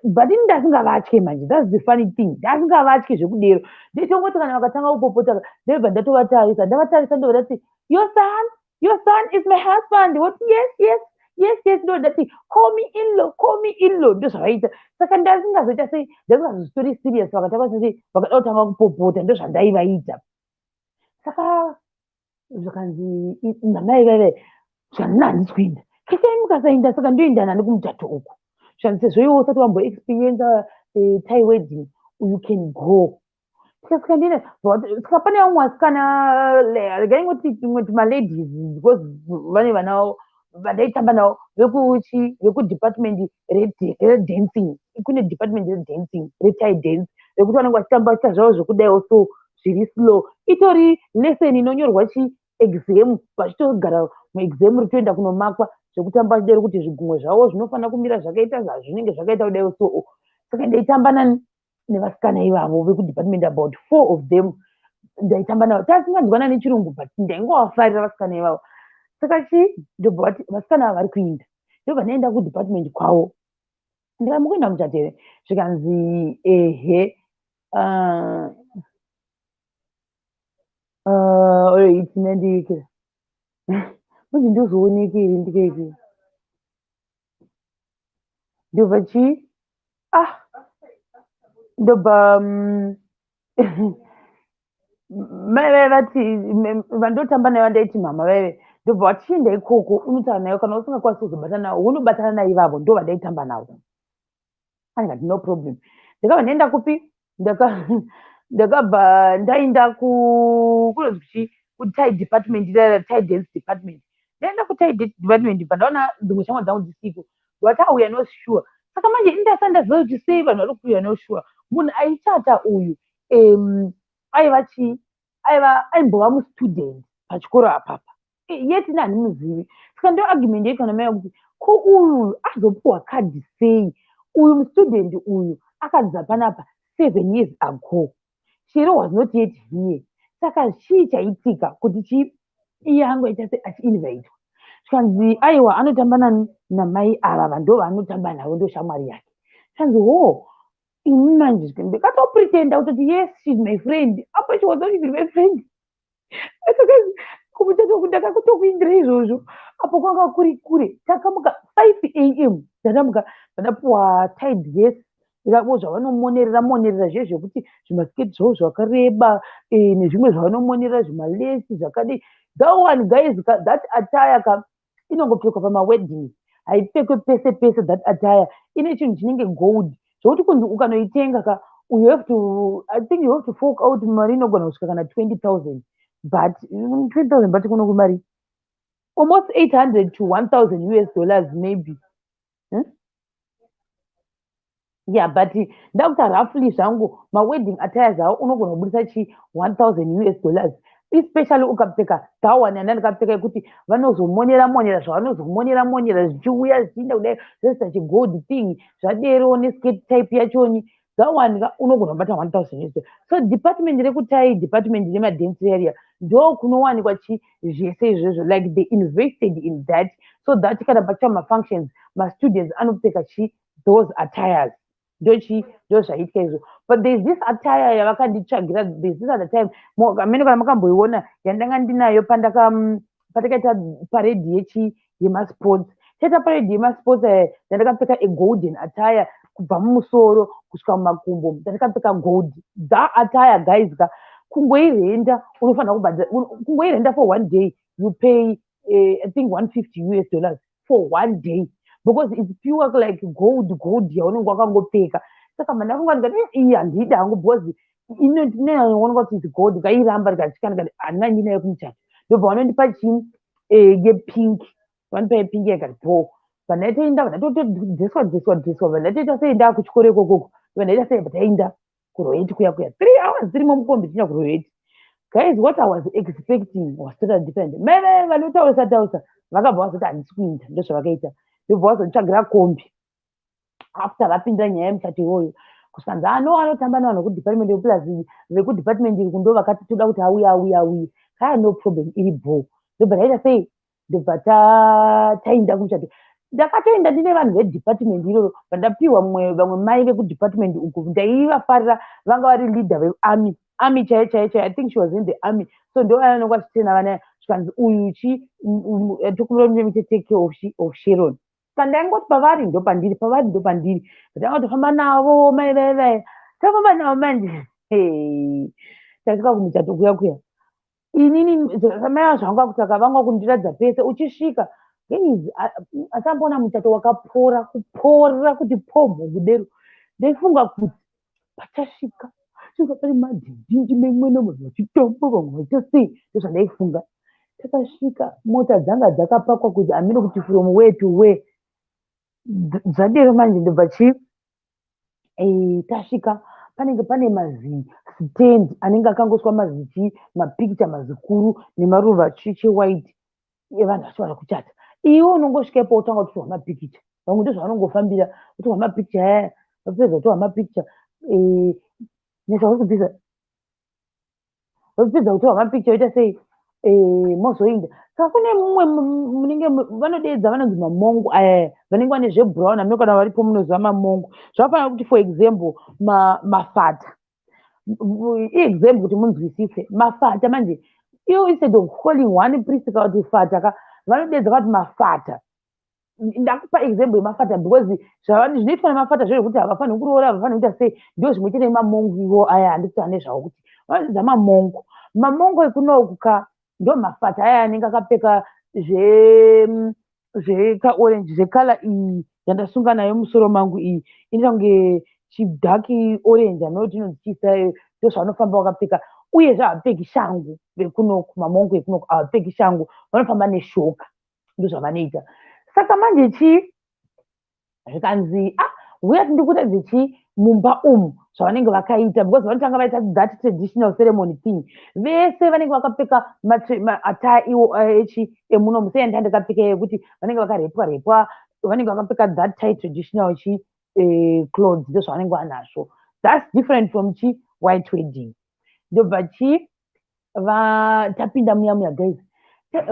but ini ndasingavatye manje, that's the funny thing, ndasingavatyi zvekudero. Ndichongoti kana vakatanga kupopota, ndobva ndatovatarisa, ndavatarisa, ndobva ndati, "Your son, your son is my husband." What? Yes." Ndo ndati, "Call me in-law, call me in-law." Ndo zvavaita. Saka ndasingazoita sei, ndasingazozvitori serious. Vakatanga sei, vakada kutanga kupopota, ndo zvandaivaita. Saka zvakanzi namai vaive, zvanina, "Handisi kuenda." Kesai mukasaenda, saka ndoenda nani kumuchato uku? Zvanzi, "Sezvo iwe usati wamboexperienca Thai wedding, you can go." Saka ndine, saka pane vamwe vasikana, regai ngoti tumwe tumaladies, because vane vana vandaitamba navo vekuchi vekudepartment redancing. Kune department redancing, reThai dance, rekuti vanenge vachitamba vachiita zvavo zvekudaiwo so zviri slow. Itori lesson inonyorwa chi exam, vachitogara muexam, ritoenda kunomakwa zvekutamba vachidero, kuti zvigumwe zvavo zvinofanira kumira zvakaita zvazvinenge zvakaita kudaiwo so. Saka ndaitamba nani nevasikana ivavo vekudepartment, about four of them ndaitamba navo. Tasinganzwana nechirungu, but ndaingovafarira vasikana ivavo. Saka chi ndobva vati vasikana ava vari kuinda, ndobva ndaenda kudepartment kwavo. Ndikati, "Mukuenda muchato here?" Zvikanzi, "Ehe." Itsinandike manje, ndozooneke here ndikaiti ndobva chii, ah, ndobva mai vaive vati vandotamba naye, vandaiti mama vaive, ndobva vachienda ikoko, unotaura nayo. Kana usingakwanisi kuzobatana navo, unobatana naivavo. Ndo vandaitamba navo. Andikati, "No problem." Ndakabva ndaenda kupi? Ndakabva ndaenda kunonzi kuchi, kutie department, tie dance department. Ndaenda kutie department, bva ndaona dzimwe shamwari dzangu dzisiko. Vati, "We are not sure." Saka manje indasati ndaziva kuti sei vanhu vari kuti, "We are not sure." Munhu aichata uyu aiva chii? Aiva, aimbova mustudent pachikoro apapa, yet ini handimuzivi. Saka ndo argument yaitwa namai kuti, ko uyu azopiwa kadhi sei? Uyu mustudent uyu akadzidza panapa 7 years ago. Shero was not yet here. Saka chii chaitika kuti chi iye angoita se achiinvitwa? Zvikanzi, aiwa, anotamba nani? Namai ava ndo vaanotamba navo, ndo shamwari yake. Zvikanzi, ho, ini manje ndikatopretenda kutoti, "Yes, she's my friend." Apo she was not even my friend. Saka kumuchato ndakakutokuindira izvozvo. Apo kwanga kuri kure. Takamuka 5 a.m. Ndatamuka, ndapuwa tie dress ravo, zvavanomonerera monerera zviye, zvekuti zvimasiketi zvavo zvakareba, nezvimwe zvavanomonerera, zvimalesi zvakadii. That one, guys, that attire ka, inongopfekwa pamawedding, haipfekwe pese pese. That attire ine chinhu chinenge gold, zvokuti kunzi ukanoitenga ka, you have to, I think you have to fork out mari inogona kusvika kana 20,000, but 20,000, but kuno kumari almost 800 to 1,000 US dollars maybe, Yeah, but ndakuta roughly zvangu, mawedding attires avo unogona kubudisa chi 1,000 US dollars, especially ukapfeka gawani yanda ndakapfeka, yekuti vanozomonera monera, zvavanozomonera monera zvichiuya zvichiinda kudai, zvoita chigold thing zvadero, neskirt type yachoni. Gawani unogona kubata 1,000 US. So department rekutie department remadance area ndo kunowanikwa chi zvese izvozvo. Like, they invested in that so that kana pachiva mafunctions, mastudents anopfeka chi those attires. Ndochi ndo zvaitika izvo. But there is this attire yavakanditsvagira. There is this other time amene kana makamboiona yandanga ndinayo pandaka patakaita parade yechi yemasports. Taita parade yemasports aya, ndandakapfeka agolden attire kubva mumusoro kusvika mumakumbo. Ndandakapfeka gold. That attire, guys ka, kungoirenda unofanira kubhadhara. Kungoirenda for one day, you pay I think $150 US for one day, because it's pure like gold, gold yaunenge wakangopfeka. Saka mandafunga ndikati, iyi handidi hangu, because inonyaonekwa kuti it's gold." Ngairamba, ndikatya, ndikati, "Handina ndinayo kumuchato." Ndobva vanondipa chii? Yepink. Vanopa yepink, yakati po. Vandaitoenda, vandatodheswa dheswa dheswa, vandatoita sei, ndakuchikoro ikokoko, vandaita sei, bataenda kuRoet kuya kuya, 3 hours tirimo mukombi tichienda kuRoet. Guys, what I was expecting was totally different. Meve vanotaurisa taurisa vakabva vazoti, "Handisi kuinda." Ndozvavakaita. Ndobva vazonditsvagira kombi after vapinda nyaya yemuchato iwoyo. Kusvikanzi ano anotamba nevanhu vekudepartment yeplus, vekudepartment iri kundo vakati, "Toda kuti auye, auye, auye." Kaya, no problem, iri bho. Ndobva ndaita sei? Ndobva taenda kumuchato. Ndakatoenda ndine vanhu vedepartment iroro. Vandapiwa mumwe, vamwe mai vekudepartment uku, ndaivafarira, vanga vari leader vearmy, army chaiyo chaiyo chaiyo. I think she was in the army. So ndo vanonga vachitena vana. Zvikanzi, "Uyu chi tokumbira kuti take care of Sharon." Saka ndaingoti pavari ndo pandiri, pavari ndo pandiri. Ndatanga kutofamba navo mai vai vai, tafamba navo. Manje tasvika kumuchato kuya kuya, inini mai zvanga kutaka vanga kundiradza pese uchisvika. Guys, asamboona muchato wakapora kupora kuti pomho kudero. Ndaifunga kuti pachasvika svika pane madhindindi memwe nemwe vachitamba, vamwe vachiita sei. Ndozvandaifunga. Takasvika, mota dzanga dzakapakwa kuti hameno kuti from where to where. Zvadero manje, ndobva chi tasvika, panenge pane mazistand anenge akangoswa mazichi mapikicha mazikuru nemaruva chewhite evanhu vacho vari kuchata. Iwe unongosvika ipo, wotanga kutorwa mapikicha. Vamwe ndozvavanongofambira, kutorwa mapikicha aya. Vapedza kutorwa mapikicha, nyasha uri kubvisa, vapedza kutorwa mapikicha, oita sei, mozoinda. Saka kune mumwe munenge vanodeedza, vanonzi mamongo aya, vanenge vane zvebrown. Hameno kana varipo munoziva mamongo. Zvakafanana kuti, for example, mafata, iexample kuti munzwisise mafata. Manje iwo, instead of calling one priest kana kuti fata ka, vanodeedza kuti mafata. Ndakupa example yemafata because zvinoitwa nemafata zvezvekuti havafaniri kuroora, havafaniri kuita sei. Ndo zvimwe chete nemamongo iwo aya handiti ane zvavo kuti vanodzidza mamongo. Mamongo ekunoku ka, ndo mafata aya anenge akapfeka zvekaorange, zvekala iyi. Yandasunga nayo musoro mangu iyi inoita kunge chidark orange, anoti inonzi chiisa. Ndozvavanofamba vakapfeka. Uyezve havapfeki shangu vekunoku, mamongo ekunoku havapfeki shangu, vanofamba neshoka, ndozvavanoita. Saka manje chii, zvikanzi, "Ah, uya ndikuratidze chii mumba umu zvavanenge vakaita," because vanotanga vaita that traditional ceremony thing. Vese vanenge vakapfeka attire iwo echi emunomu, seyanda ndakapfeka, yekuti vanenge vakarepwa repwa, vanenge vakapfeka that type traditional chi clothes, ndozvavanenge vanazvo. That's different from chi white wedding. Ndobva chi tapinda muya muya, guys,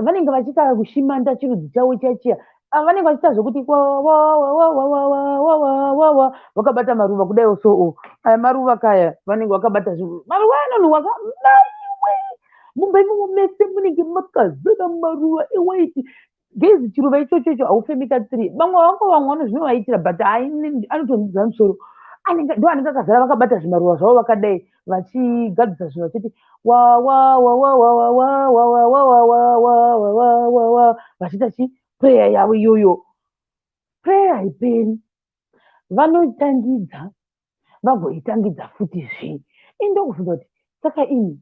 vanenge vachiita kushimanda chirudzi chavo chiya chiya. Vanenge vachiita zvokuti wawawawawawawawawa, vakabata maruva kudaiwo. So aya maruva kaya, vanenge vakabata maruva anonhuhwa maiwe. Mumba imomo mese munenge makazara maruva ewhite, guys. Chiruva ichocho icho haufemika three. Vamwe vangu, vamwe vanozvinovaitira, but anotonzidza musoro. Ndo anenge akazara vakabata zvimaruva zvavo vakadai, vachigadzisa zvinhu, vachiti wawawawawawawawawawawawawawa, vachiita chi prayer yavo iyoyo. Prayer haiperi, vanotangidza vagoitangidza futi zve. Indokubvunza kuti, "Saka imi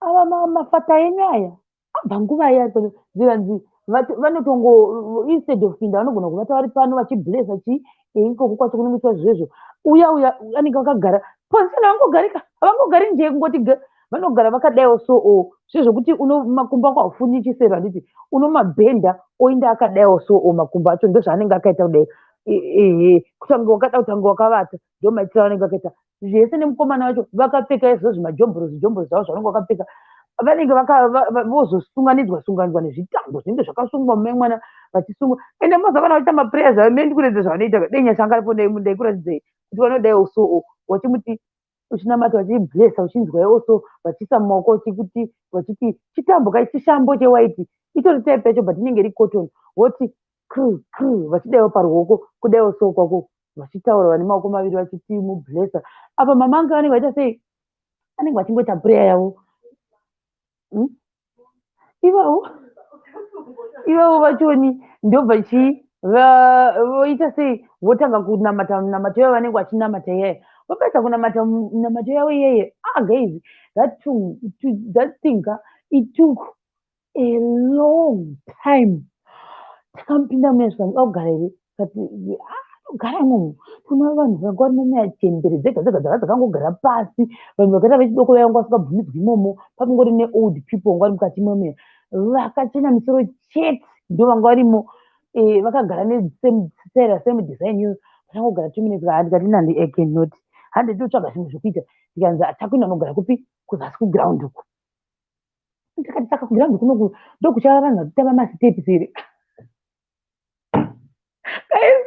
ava mafata enyu aya abva nguva iya?" Zvikanzi vanotongo, instead of kuinda, vanogona kuvata vari pano vachiblessa chi ikoko kwacho kunongoitwa zvezvo. Uya uya anenge vakagara position, havangogarika, havangogari njee kungoti vanogara vakadaiwo. So o zvezvokuti makumbo ako haufunyi chisero, handiti? Unomabhenda oinda akadaiwo. So o makumbo acho ndozvaanenge akaita kudai, ehe, kutange wakada kutange wakavata, ndo maitiro avanenge vakaita zvese. Nemukomana wacho vakapfeka izvo zvimajomboro, zvijomboro zvavo zvavanenge vakapfeka, vanenge vozosunganidzwa sunganidzwa nezvitambo zvinenge zvakasungwa mume mwana vachisungwa. Ende moza vana vachiita maprayers avo, me ndikuratidza zvavanoita. Dei Nyasha angaripo, ndaikuratidzai kuti vanodaiwo. So wachimuti uchinamata, vachiblessa, uchinzwaiwo. So vachiisa mumaoko chikuti vachiti chitambo kai, chishambo chewhite, itori type yacho, but inenge iri cotton, voti kr kr, vachidaiwo paruoko kudaiwo. So kwako vachitaura vane maoko maviri vachiti mublessa. Apa mama ange vanenge vaita sei? Vanenge vachingoita prayer yavo, Ivavo ivavo vachoni ndobva chii, voita sei? Votanga kunamata munamato yavo, vanenge vachinamata iyaya. Vapedza kunamata munamato yavo iyeye, ah guys, that thing ka, it took a long time. Takamupinda muya, zvikanzi, "Ogara here?" Kati, "Anogara imomo." Kuna vanhu vanga varimo muya, chembere dzega dzega dzanga dzakangogara pasi. Vanhu vakaita vechidoko vaya vanga vasingabvumidzwi imomo. Pakungori neold people vanga vari mukati imomo, vakachena misoro chete, ndo vanga varimo, vakagara nesame same design iyoyo. Vachangogara 2 minutes, ndikati, "Nandi, I cannot, hande tinotsvaga zvimwe zvokuita." Ndikanzi, "Takuenda unogara kupi?" "Kuzasi kuground uku." Ndikati, "Saka kuground kunoku ndokuchava vanhu vachitamba masteps here?" Guys,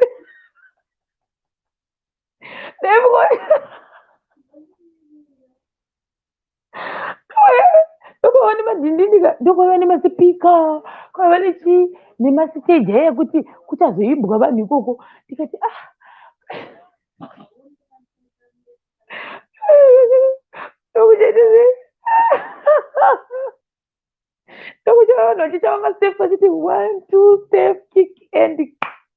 ndokwaiva nemadhindindi, ndokwaiva nemasipika, kwaiva nechi nemasiteji aya ekuti kuchazoimbwa vanhu ikoko. Ndikati, "Ah, ndokuchaita sei? Ndokuchava vanhu vachitamba masteps vachiti one two step kick and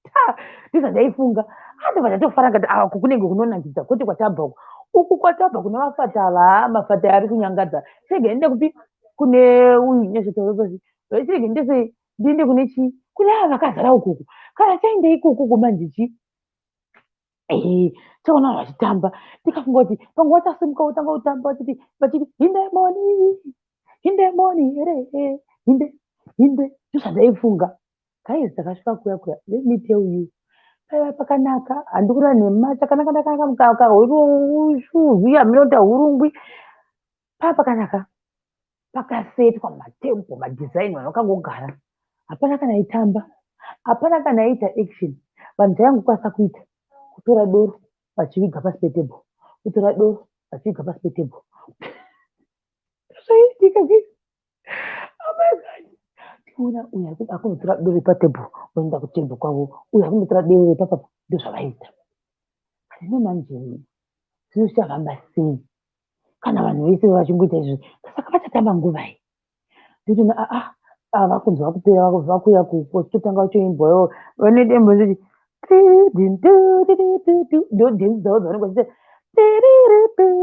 ta." Ndizvandaifunga. Andobva ndatofara, ngati ah, uku kunenge kunonakidza, kwete kwatabva uku. Uku kwatabva kuna vafata ava, mafata ari kunyangadza. Chirege ndiende kupi? Kune uyu Nyasha pasi. Chirege ndese ndiende kune chii, kune ava vakazara ukuku. Kana chaenda ikoko manje chi chaona vanhu vachitamba, ndikafunga kuti pamwe vachasimuka votanga kutamba vachiti vachiti hindemoni hindemoni here hinde hinde. Ndozvandaifunga, guys. Takasvika kuya kuya, let me tell you, paiva pakanaka, handikura nhema, chakanaka ndakanaka mukaka hurushuzi haminota hurungwi. Pava pakanaka, pakasetwa matempo, madesign, vanhu vakangogara, hapana kana aitamba, hapana kana aiita action. Vanhu chaingokwanisa kuita kutora doro vachiviga pasi petebho, kutora doro vachiviga pasi petebho. Zvaiitika, guys. Oh my God, tinoona uyu akunotora doro repatebho, oenda kutebho kwavo, uyu akunotora doro repapapa, ndozvavaiita. Zvino manje zvino zvichafamba sei kana vanhu vese vachingoita izvozvo? Saka vachatamba nguvai? Nditoona aa ava kunzwa kupera, vakuuya vachitotanga vachoimbwawo, vanoita imbo. Ndoti Ndo dance dzavo dzavanenge vachiita,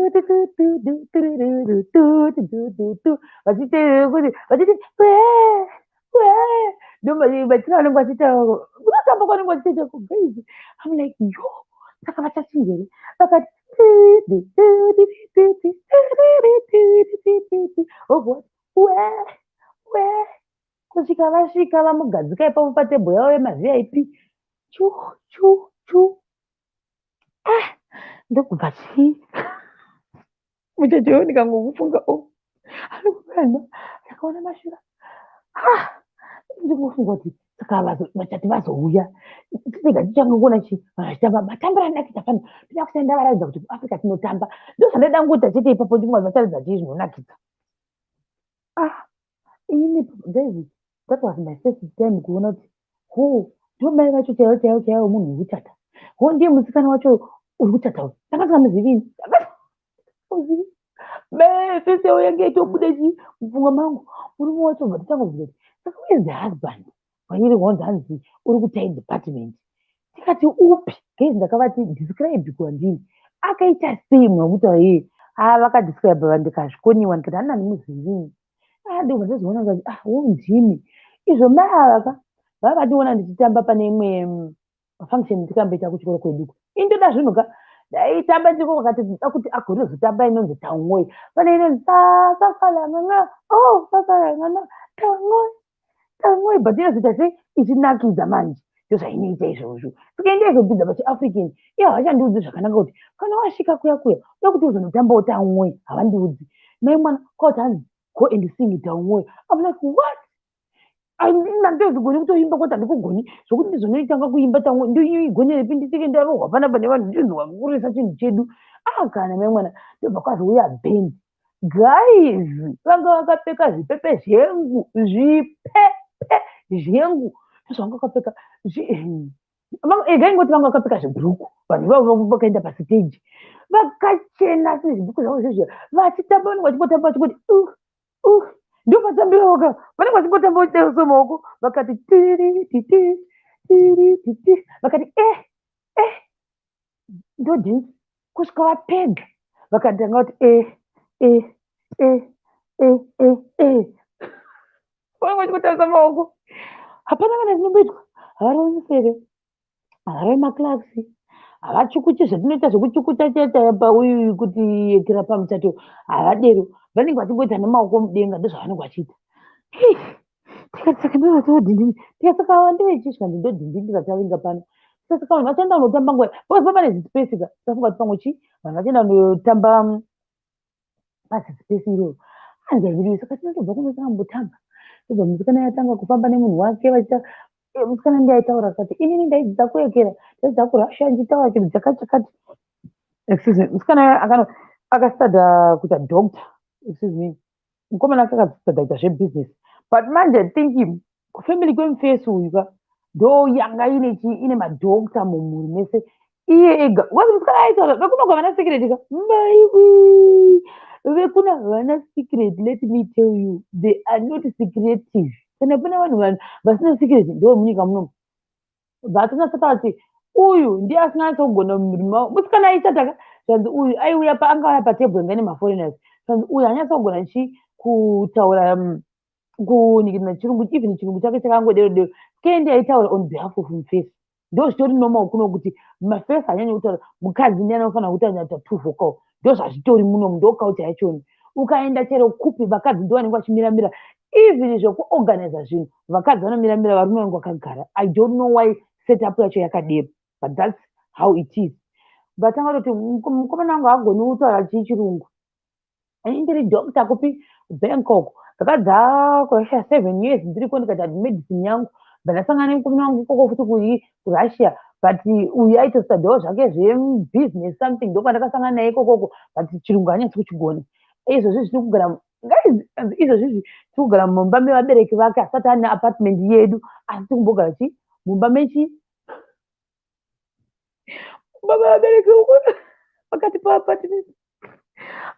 vachiita kuti vachiti we we, ndo maitiro avanenge vachiita kunotamba kwavanenge vachiita. Guys, I'm like, "Yo, saka vachachinja here?" Vakati obva we we kusvika vasvika vamugadzika ipapo patebhuru yavo yemaVIP, chu chu chu. Ah, ndokubva chii, muchato ndikangomufunga o anokubana ndakaona mashura. Ah, ndingofunga kuti saka vachati vazouya tega tichangoona chi vanhu vachitamba matambiro anonakidza pano. Toda kusai ndavaratidza kuti kuAfrica tinotamba. Ndo zvandaida kungoita chete ipapo, ndinga vacharidza chii zvinonakidza. Ah, inini guys, that was my first time kuona kuti ho, ndo mai vacho chaivo chaivo chaivo, munhu uri kuchata. Ho, ndiye musikana wacho uri kuchata uyu. Ndanga singamuzivi, muzivi face yavo yange itobuda chi mupfungwa mangu. Murume wacho bva totanga kuti, "Saka where is the husband?" Vairi wanzi, hanzi uri kutai department. Tikati, "Upi?" Guys, ndakavati, "Describe kwandiri, akaita sei munhu wekutaura iye?" A, vakadescribe, ndikazvikoniwa. Ndikati, "Handina, ndimuzivi." Ah, ndobva ndazoona kuti, ah, wo ndimi izvo mai ava ka. Vavationa ndichitamba pane imwe function ndikamboita kuchikoro kweduko. Indoda zvinhu ka, ndaitamba ndiko vakati da kuti agorozotamba inonzi Tangoi. Pane inonzi sasalanganga, oh, sasalanganga, tangoi tangoi, but inozoita sei ichinakidza manje. Ndozvainoita izvozvo. Saka indaizopinda pachiAfrican, iye havachandiudzi zvakanaka kuti kana wasvika kuya kuya uda kuti uzonotambawo tangoi. Havandiudzi mai mwana kwauti, hanzi, "Go and sing tangoi." I'm like, "What?" Handizogoni kutoimba kwati, handikugoni zvokuti ndizonoitanga kuimba tangoi. Ndoigonerepi? Ndisike ndarohwa panapa nevanhu, ndinzwa kukurisa chinhu chedu. Ah, kana mai mwana, ndobva kwazouya bhendi. Guys, vanga vakapfeka zvipepe zvengu, zvipepe zvengu ndozvavanga vakapfeka. Egai ngoti vanga vakapfeka zvibhuruku. Vanhu ivavo vakaenda pasiteji vakachena sezvibhuku zvavo zvezviya, vachitamba. Vanenge vachingotamba vachingoti ndopatambira vaka vanenge vachingotamba vachidaiso maoko, vakati tiri titi tiri titi, vakati eh eh, ndodhansi kusvika vapedza. Vakatanga kuti eh eh eh eh eh eh, vanenge vachingotambisa maoko. Hapana kana chinomboitwa. Havarovi museve, havarovi maclaps, havachukuchi zvatinoita zvekuchukucha chete pauyu kuti yekera pamuchato. Havadero, vanenge vachingoita nemaoko mudenga, ndozvavanenge vachiita. Tikati, "Saka ndozvatodhindini?" Tikati, "Saka ava ndevechisva?" Ndodhindini ratavinga pano. Saka vanhu vachaenda kunotamba nguva because pane zispace ka. Tafunga kuti pamwe chi vanhu vachaenda kunotamba pazispace iroro. Hanzi, "Saka tinotobva kuno mbotamba." Ndobva musikana yatanga kufamba nemunhu wake vachiita. Musikana ndiye aitaura akati, "Inini ndaidzidza kuekera, ndaidzidza kuRussia ndichitaura chinhu chakati chakati." Excuse me, musikana akastadha kuita doctor. Excuse me, mukomana akastadha kuita zvebusiness, but manje I think kufamily kwemufesi uyu ka ndo yanga ine chi ine madhokta mumhuri mese. Iye ega wazi musikana aitaura vekuna vana secret ka. Maiwi, vekuna vana secret, let me tell you, they are not secretive. Kana pane vanhu vasina secret, ndo munyika munomu. Vatonatsa kuti uyu ndiye asinganatsa kugona mumhuri mavo. Musikana aichataka, zvanzi uyu aiuya, angauya patebhuru yanga ine maforeigners, zvanzi uyu anyatsa kugona chi kutaura kunikirina chirungu, even chirungu chake chakangodero dero. Kendi aitaura on behalf of mufesi. Ndo zvitori normal kuno kuti mafesi anyanya kutaura, mukadzi ndiye anofanira kuti anyata too vocal. Ndo zvazvitori munomu, ndo culture yachoni. Ukaenda chero kupi, vakadzi ndo vanenge vachimiramira. Even zvekuorganiza zvinhu, vakadzi vanomiramira, varume vanenge vakagara. I don't know why setup yacho yakadero, but that's how it is. Vatanga kutoti mukomana wangu haagoni kutaura chii chirungu. Ini ndiri doctor kupi? Bangkok. Ndakadza kuRussia 7 years ndiriko, ndikaita medicine yangu. Bva ndasangana nemukomana wangu ikoko futi kuRussia, but uyu aitostadhawo zvake zvebusiness something, ndokwandakasangana naye ikokoko, but chirungu haanyatsi kuchigona. Izvozvi zviri kugara, guys, izvozvi tiri kugara mumba mevabereki vake, asati ane apartment yedu, asi tiri kumbogara chi mumba mechi mumba mevabereki pakati paapartment.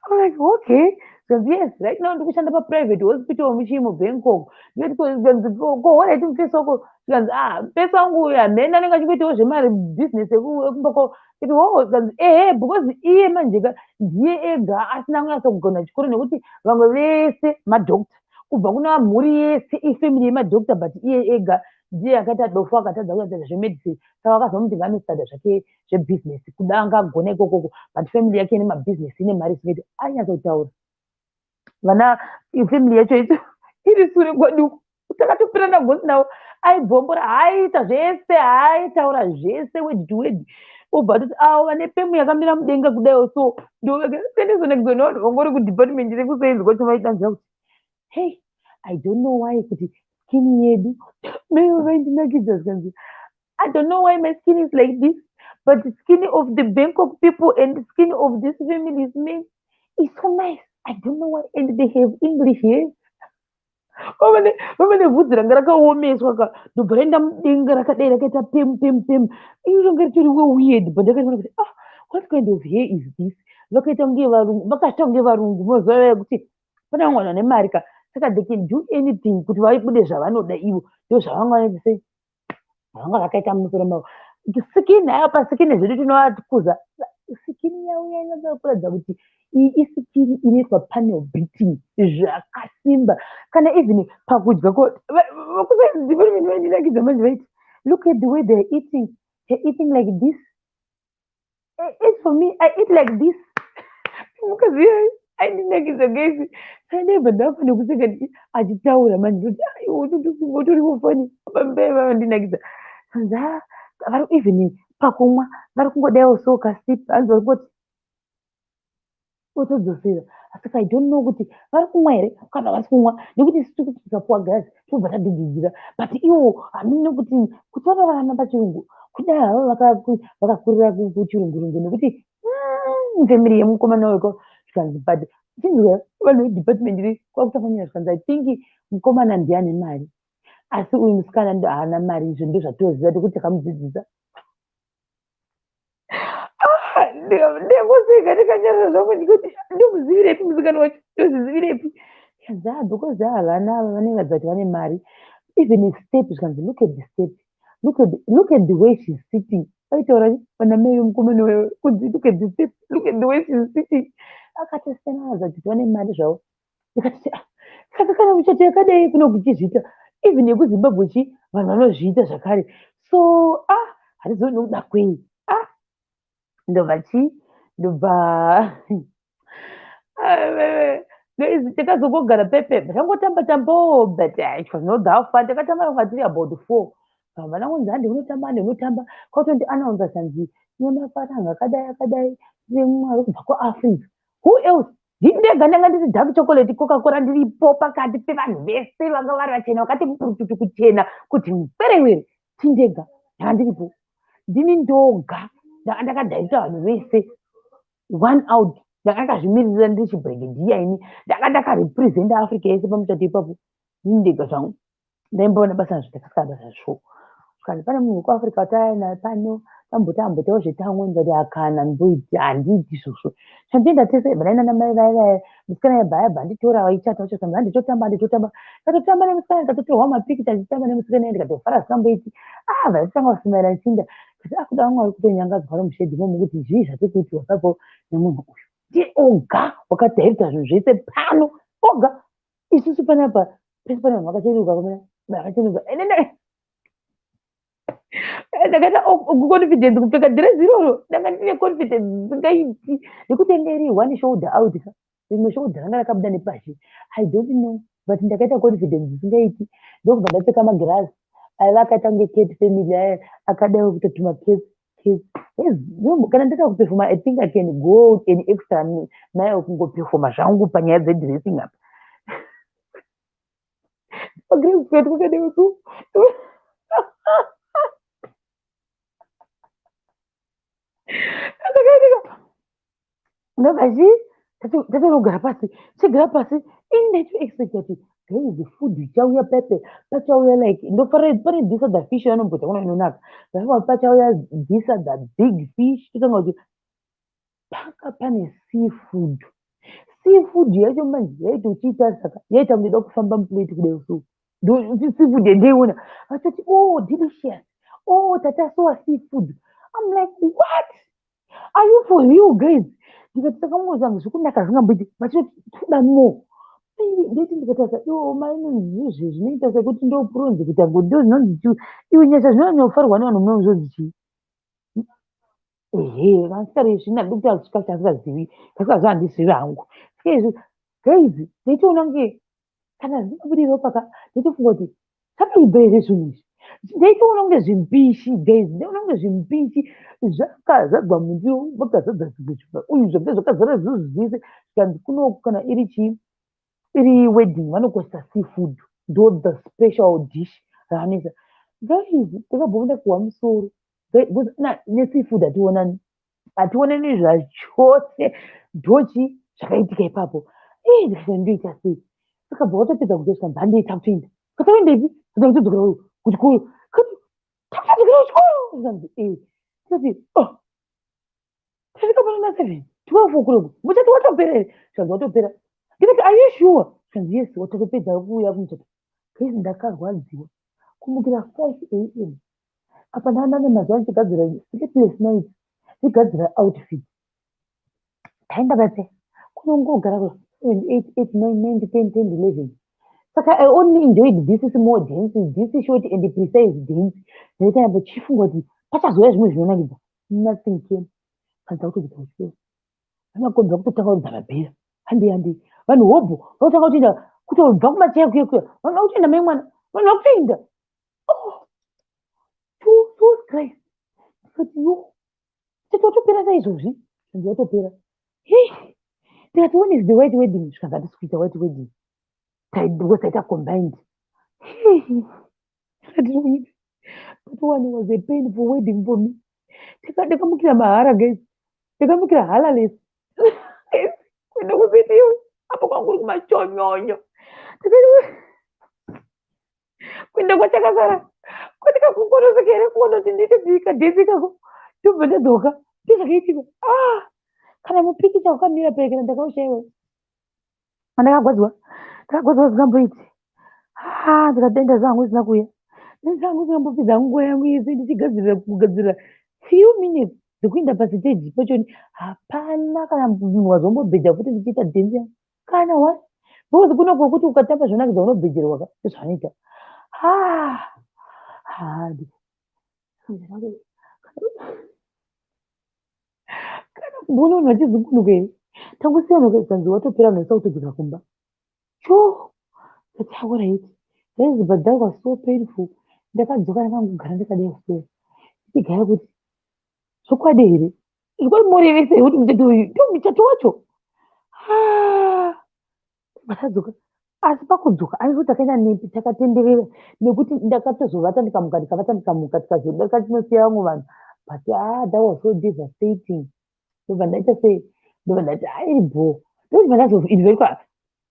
I'm like, "Okay." Zvikanzi, "Yes, right now ndikushanda paprivate hospital muchii muBangkok." Zvikanzi, "Ko alright, mufesi wako?" Zvikanzi, "Ah, mufesi wangu uyu hamene anenge achingoitawo zvemari, business ekumba kwavo." Kuti ho, zvikanzi, "Ehe," because iye manje ka ndiye ega asina kunyatsa kugona chikoro, nekuti vamwe vese madhokta, kubva kuna mhuri yese ifamily yemadhokta, but iye ega ndiye akaita dofo, akatadza kuita zvemedicine. Saka vakazomuti ngaanostata zvake zvebhizinesi, kuda angagona ikokoko, but family yake ine mabhizinesi, ine mari isingaiti. Ainyatsotaura vana, family yacho icho iri sure kwaduku, takatopirana gosi navo. Aibhombora, haaita zvese, haaitaura zvese word to word. Obva atoti avo vane perm yakamira mudenga kudaiwo, so ndozonakirwa nevanhu vangori kudepartment rekusainzi kwacho. Vaidanzira kuti, "Hey, I don't know why kuti skin yedu." Maivo vaindinakidza. Zvikanzi, "I don't know why my skin is like this, but the skin of the Bangkok people and the skin of this family's men is so nice. I don't know why. And they have English hair." Vava nevhudzi ranga rakaomeswa ka, ndobva raenda mudenga rakadai, rakaita perm perm perm. Iro ranga ritori weird, but ndakaona kuti, "Ah, what kind of hair is this?" Vakaita kunge varungu, vakaita kunge varungu. Mazuva aya kuti pane vamwe vanhu vane mari ka, saka they can do anything kuti vabude zvavanoda ivo. Ndo zvavanga vanoita, sei vanga vakaita mumusoro mavo. Skin hayo, paskin zvedu tinovakuza. Skin yavo yanyatsa kuratidza kuti iyi iskin inoitwa panel beating zvakasimba. Kana even pakudya, vakusadepartment vaindinakidza manje. Vaiti, "Look at the way they're eating. They're eating like this. As for me, I eat like this." Mukadzi aindinakidza, guys. Sandaibva ndafa nekuseka achitaura manje, kuti utoriwo funny pamberi. Vandinakidza. Sanzi vari even pakumwa vari kungodaiwo so kasip, hanzi vari kungoti otodzosera. Asi I don't know kuti vari kumwa here kana vasi kumwa, nekuti isu tikuti tikapuwa girazi tobva tadhudhudzira, but ivo hamene kuti vanorarama pachirungu kudai havo, vakakurira kuchirungurungu, nekuti family yemukomana weko. Zvikanzi, but chinzwa, vanhu vedepartment ri kwakutafanyira. Zvikanzi, "I think mukomana ndiye ane mari, asi uyu musikana haana mari. Izvo ndo zvatoziva tekuti takamudzidzisa." Ndangoseka, ndikanyarara zvangu, ndikuti ndomuzivirepi musikana wacho, ndozvizivirepi? Zvikanzi, "Ah, because vana ava vanoratidza kuti vane mari." Even step, zvikanzi, "Look at the step, look at the way she's sitting." Vaitaura vana mai vemukomana wewe kunzi, "Look at the step, look at the way she's sitting." Akatosiyana, varatidza kuti vane mari zvavo. Ndikatoti, "Ah, saka kana michato yakadai kuno kuchizviita, even yekuZimbabwe chi vanhu vanozviita zvakare, so ah, hatizivi nokuda kwei." Ah, ndobva chii, ndobva takazongogara pepe, tangotamba tambawo, but it was not that fun. Takatamba kunga tiri about four. Vanhu vanonzi, "Hande unotamba, hande unotamba." Kwakutondi announce chanzi tine mafaranga akadai akadai, tine mumwe ari kubva kuAfrica. Who else? Ndini ndega ndanga ndiri dark chocolate Coca-Cola, ndiripo pakati pevanhu vese vanga vari vachena, vakati purututu kuchena kuti mwerewere. Tindega ndanga ndiripo, ndini ndoga ndanga ndakadhaisa vanhu vese one out. Ndanga ndakazvimiririra, ndiri chibrigadier ini, ndanga ndakarepresenta Africa yese pamuchato ipapo. Ndini ndega zvangu ndaimboona basa nazvo, ndakasika basa zvo. Zvikanzi, "Pane munhu wekuAfrica watauya naye pano, tambotambotawo zvetamwe." Ndikati, "Akana ndoiti handiiti izvozvo." Chandienda tese bva namai vaya vaya, musikana yabva yabva anditora, vaichata vacho. Kanzi, "Handitotamba, handitotamba." Ndikatotamba nemusikana, ndikatotorwa mapikicha ndichitamba nemusikana, ndikatofara zvisingamboiti. Ah, vaitanga kusumaira nchinda kati akuda vamwe vari kutonyangadzwa vari mushedhi imomo kuti zvii zvatiri kuitirwa papo nemunhu uyu. Ndiye oga wakadhairita zvinhu zvese pano, oga. Isusu panapa pese pane vanhu vakachenuruka, vakachenuruka. Ende ndakaita confidence kupfeka dhirezi iroro. Ndanga ndine confidence isingaiti, nekuti yanga iri one shoulder out ka, rimwe shoulder ranga rakabuda nepashi. I don't know, but ndakaita confidence isingaiti. Ndokubva ndapfeka magirazi aiva akaita kunge cat family aya, akadaiwo kutoti macats cats. Kana ndada kupefoma, I think I can go an extra mile kungopefoma zvangu panyaya dzedressing apa. Magirazi kati kwakadaiwo so. Ndobva chii, tatonogara pasi, chigara pasi. Ini ndaitoexpecta kuti guys, food ichauya pepe, pachauya like ndofarira pane this other fish yanomboita kuna inonaka, ndaifunga pachauya this other big fish. Totanga kuti panga pane seafood. Seafood yacho manje yaiti uchiitarisa ka, yaita kunge ida kufamba muplate kudai. So ndo seafood yandaiona. Vachati, "Oh, delicious. Oh, tatasuwa seafood." I'm like, "What? Are you for real, guys?" Ndikati takamuzanga zvekunaka zvingamboiti, vachiti toda more. Ndoti ndikatarisa iwo mainonzi zvinoita sekuti ndo prawns, kuita kuti ndo zvinonzi chii iwe Nyasha, zvinonyanyofarirwa nevanhu munozvonzi chii? Ehe, vasikari zvina ndikuta chikafu chasingazivi, chasingazivi, handizivi hangu. Saka izvi, guys, ndaitoona kunge kana zvisingabudi ropa ka, ndaitofunga kuti zvakaibva here zvinhu izvi. Ndaitoona kunge zvimbishi, guys, ndaiona kunge zvimbishi zvakazadzwa mundiro, vakazadza zvimwe uyu zvanga zvakazara zvinhu zvese. Zvikanzi kunoku kana iri chii, iri wedding, vanokoshesa seafood, ndo the special dish raanoisa. Guys, ndakabva ndakuhwa musoro neseafood. Hationani, hationani zvachose. Ndochi zvakaitika ipapo. Ii, ndikati ndoita sei? Akabva watopedza kudya, zvikanzi handei, takutoenda. Kataendepi? Takutodzokera kuchikoro. Takutodzokera kuchikoro? Zvikanzi e. Tikati, oh, tasvika pano na7, 12 o'clock, muchato watopera here? Zvikanzi watopera. Ndikati, "Are you sure?" Zvikanzi yes, watopedza kuuya kumuchato. Guys, ndakarwadziwa kumukira 5 a.m. Apa ndanga mazuva ndichigadzira, sleepless night, ndichigadzira outfit. Taenda pape kunongogara 7, 8, 8, 9, 9, 10, 10, 11. Saka I only enjoyed this small dance, this short and precise dance. Ndaita yambo chifunga kuti pachazouya zvimwe zvinonakidza. Nothing came. Kanza kutobvisa kuchikoro, vamakombi vakutotanga kuridza mabhera, handei, handei. Vanhu hobho vakutanga kutoenda, kutobva kumacheya kuya kuya, vanhu vakutoenda, mai mwana, vanhu vakutoenda. Oh, Jesus Christ! Ndikati, yo, tati watopera saizvozvi? Zvanzi watopera. Hei, ndikati, "When is the white wedding?" Zvikanzi hatisi kuita white wedding because taita combined. Ndikati, but one was a painful wedding for me. Ndakamukira mahara, guys, ndakamukira halaless kuenda kusiti iwe apo kwangu kuri kumachonyonyo. Kuenda kwachakasara kwandikakukoroseka here kuona kuti ndiite kadhenzi kako, ndobva ndadzoka. Ndozvakaitika. Ah, kana mupikicha wakamira perekera, ndakaushaiwa. Andakagwadziwa, ndakagwadziwa zvisingamboiti. Ah, ndikadenda zangu isina kuuya, zangu isingambopedza nguva yangu yese ndichigadzirira, kugadzirira few minutes dzekuenda pasiteji pachoni. Hapana kana munhu wazombobheja futi ndichiita dhenzi yangu, kana one, because kuno kwekuti ukatamba zvinonakidza unobhejerwa ka, ndozvanoita. Ah, hadi kana kumboona vanhu vachizungunuka here? Tangosiyana, kanzi watopera, vanhu vaisa kutodzokera kumba. Cho ndati, alright guys, but that was so painful. Ndakadzoka, ndakangogara ndakadai so, ndichigara kuti zvokwadi here, zvokwadi morevesa here kuti muchato uyu ndo muchato wacho? Ndadzoka, asi pakudzoka asi kuti takaenda nepi, takatenderera nekuti ndakatozovata, ndikamuka, ndikavata, ndikamuka, tikazodarika tinosiya vamwe vanhu. But ah, that was so devastating. Ndobva ndaita sei, ndobva ndati airi bho, ndobva ndazoinvaitwa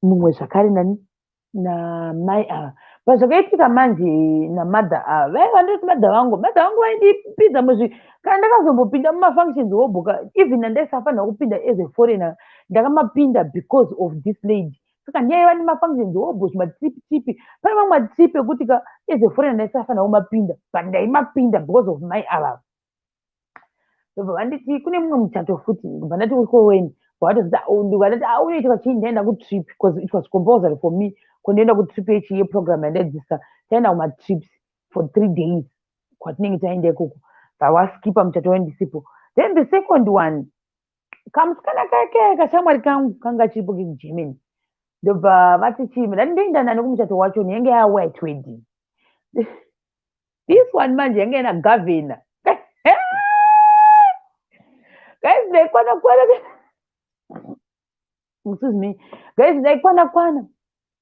mumwe zvakare nani namai ava. But zvakaitika manje namadha ava, vaiva ndoti madha vangu, madha vangu vaindipinza muzvi, kana ndakazombopinda mumafunctions wobhuka, even andaisafanira kupinda as a foreigner, ndakamapinda because of this lady. Saka ndiyaiva nemafunctions wobho, zvimatripi tripi. Pane mamwe matrip ekuti ka as a foreigner ndaisafanira kumapinda, but ndaimapinda because of mai ava. Ndobva vanditi kune mumwe muchato futi. Ndobva ndati uriko weni? Ndikatati unoitika chii? Ndaenda kutrip because it was compulsory for me kundienda kutrip yechi yeprogram yandaidzidzisa. Taenda kumatrips for 3 days kwatinenge taenda ikoko. Vawaskipa muchato wendisipo. Then the second one, kamusikana kake kashamwari kangu kanga chiripo kekuGermany. Ndobva vati chii, ndati ndoenda nani kumuchato wacho? Yange yawhite wedding this one manje, yange ina governor. Guys, ndaikwana kwana, excuse me guys, ndaikwana kwana.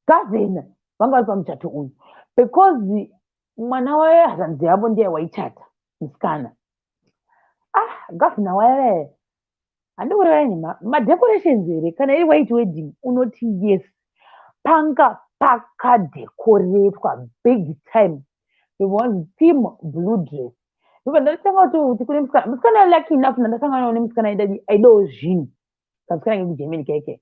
Governor vanga vari pamuchato uyu because mwana wehazanzi yavo ndiye waichata musikana. Ah, governor waive, handikureva nhema, madecorations here, kana iri white wedding unoti yes, panga pakadekoretwa big time. Was theme blue dress. Ndobva ndatanga kuti kune musikana, musikana, lucky enough ndandasanganawo nemusikana aidawo zvinhu, kamusikana kekuGermany keke.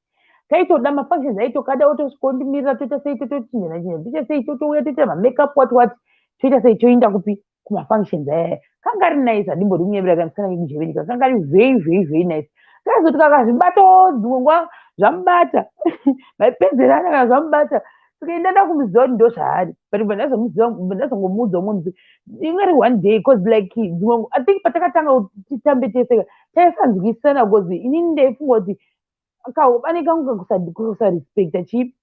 Taitoda mafunctions aitokada, otosvikondimirira, toita sei, totochinjana chinjana, toita sei, totouya, toita mamakeup, what what, toita sei, toenda kupi, kumafunctions ayaya. Kanga ri nice, handimbodi kunyebera. Kamusikana kekuJermany kanga ri very, very, very nice. Kaizoti kakazvibatawo dzimwe nguva, zvamubata, vaipedzerana. Kana zvamubata, saka ndada kumuziva kuti ndo zvaari, but bva ndazomuziva, ndazongomuudza umwe musi, ingari one day, 'cause like dzimwe, I think patakatanga kuti titambe tese taisanzwisana, because inini ndaifunga kuti pane kangu kusarespecta chii,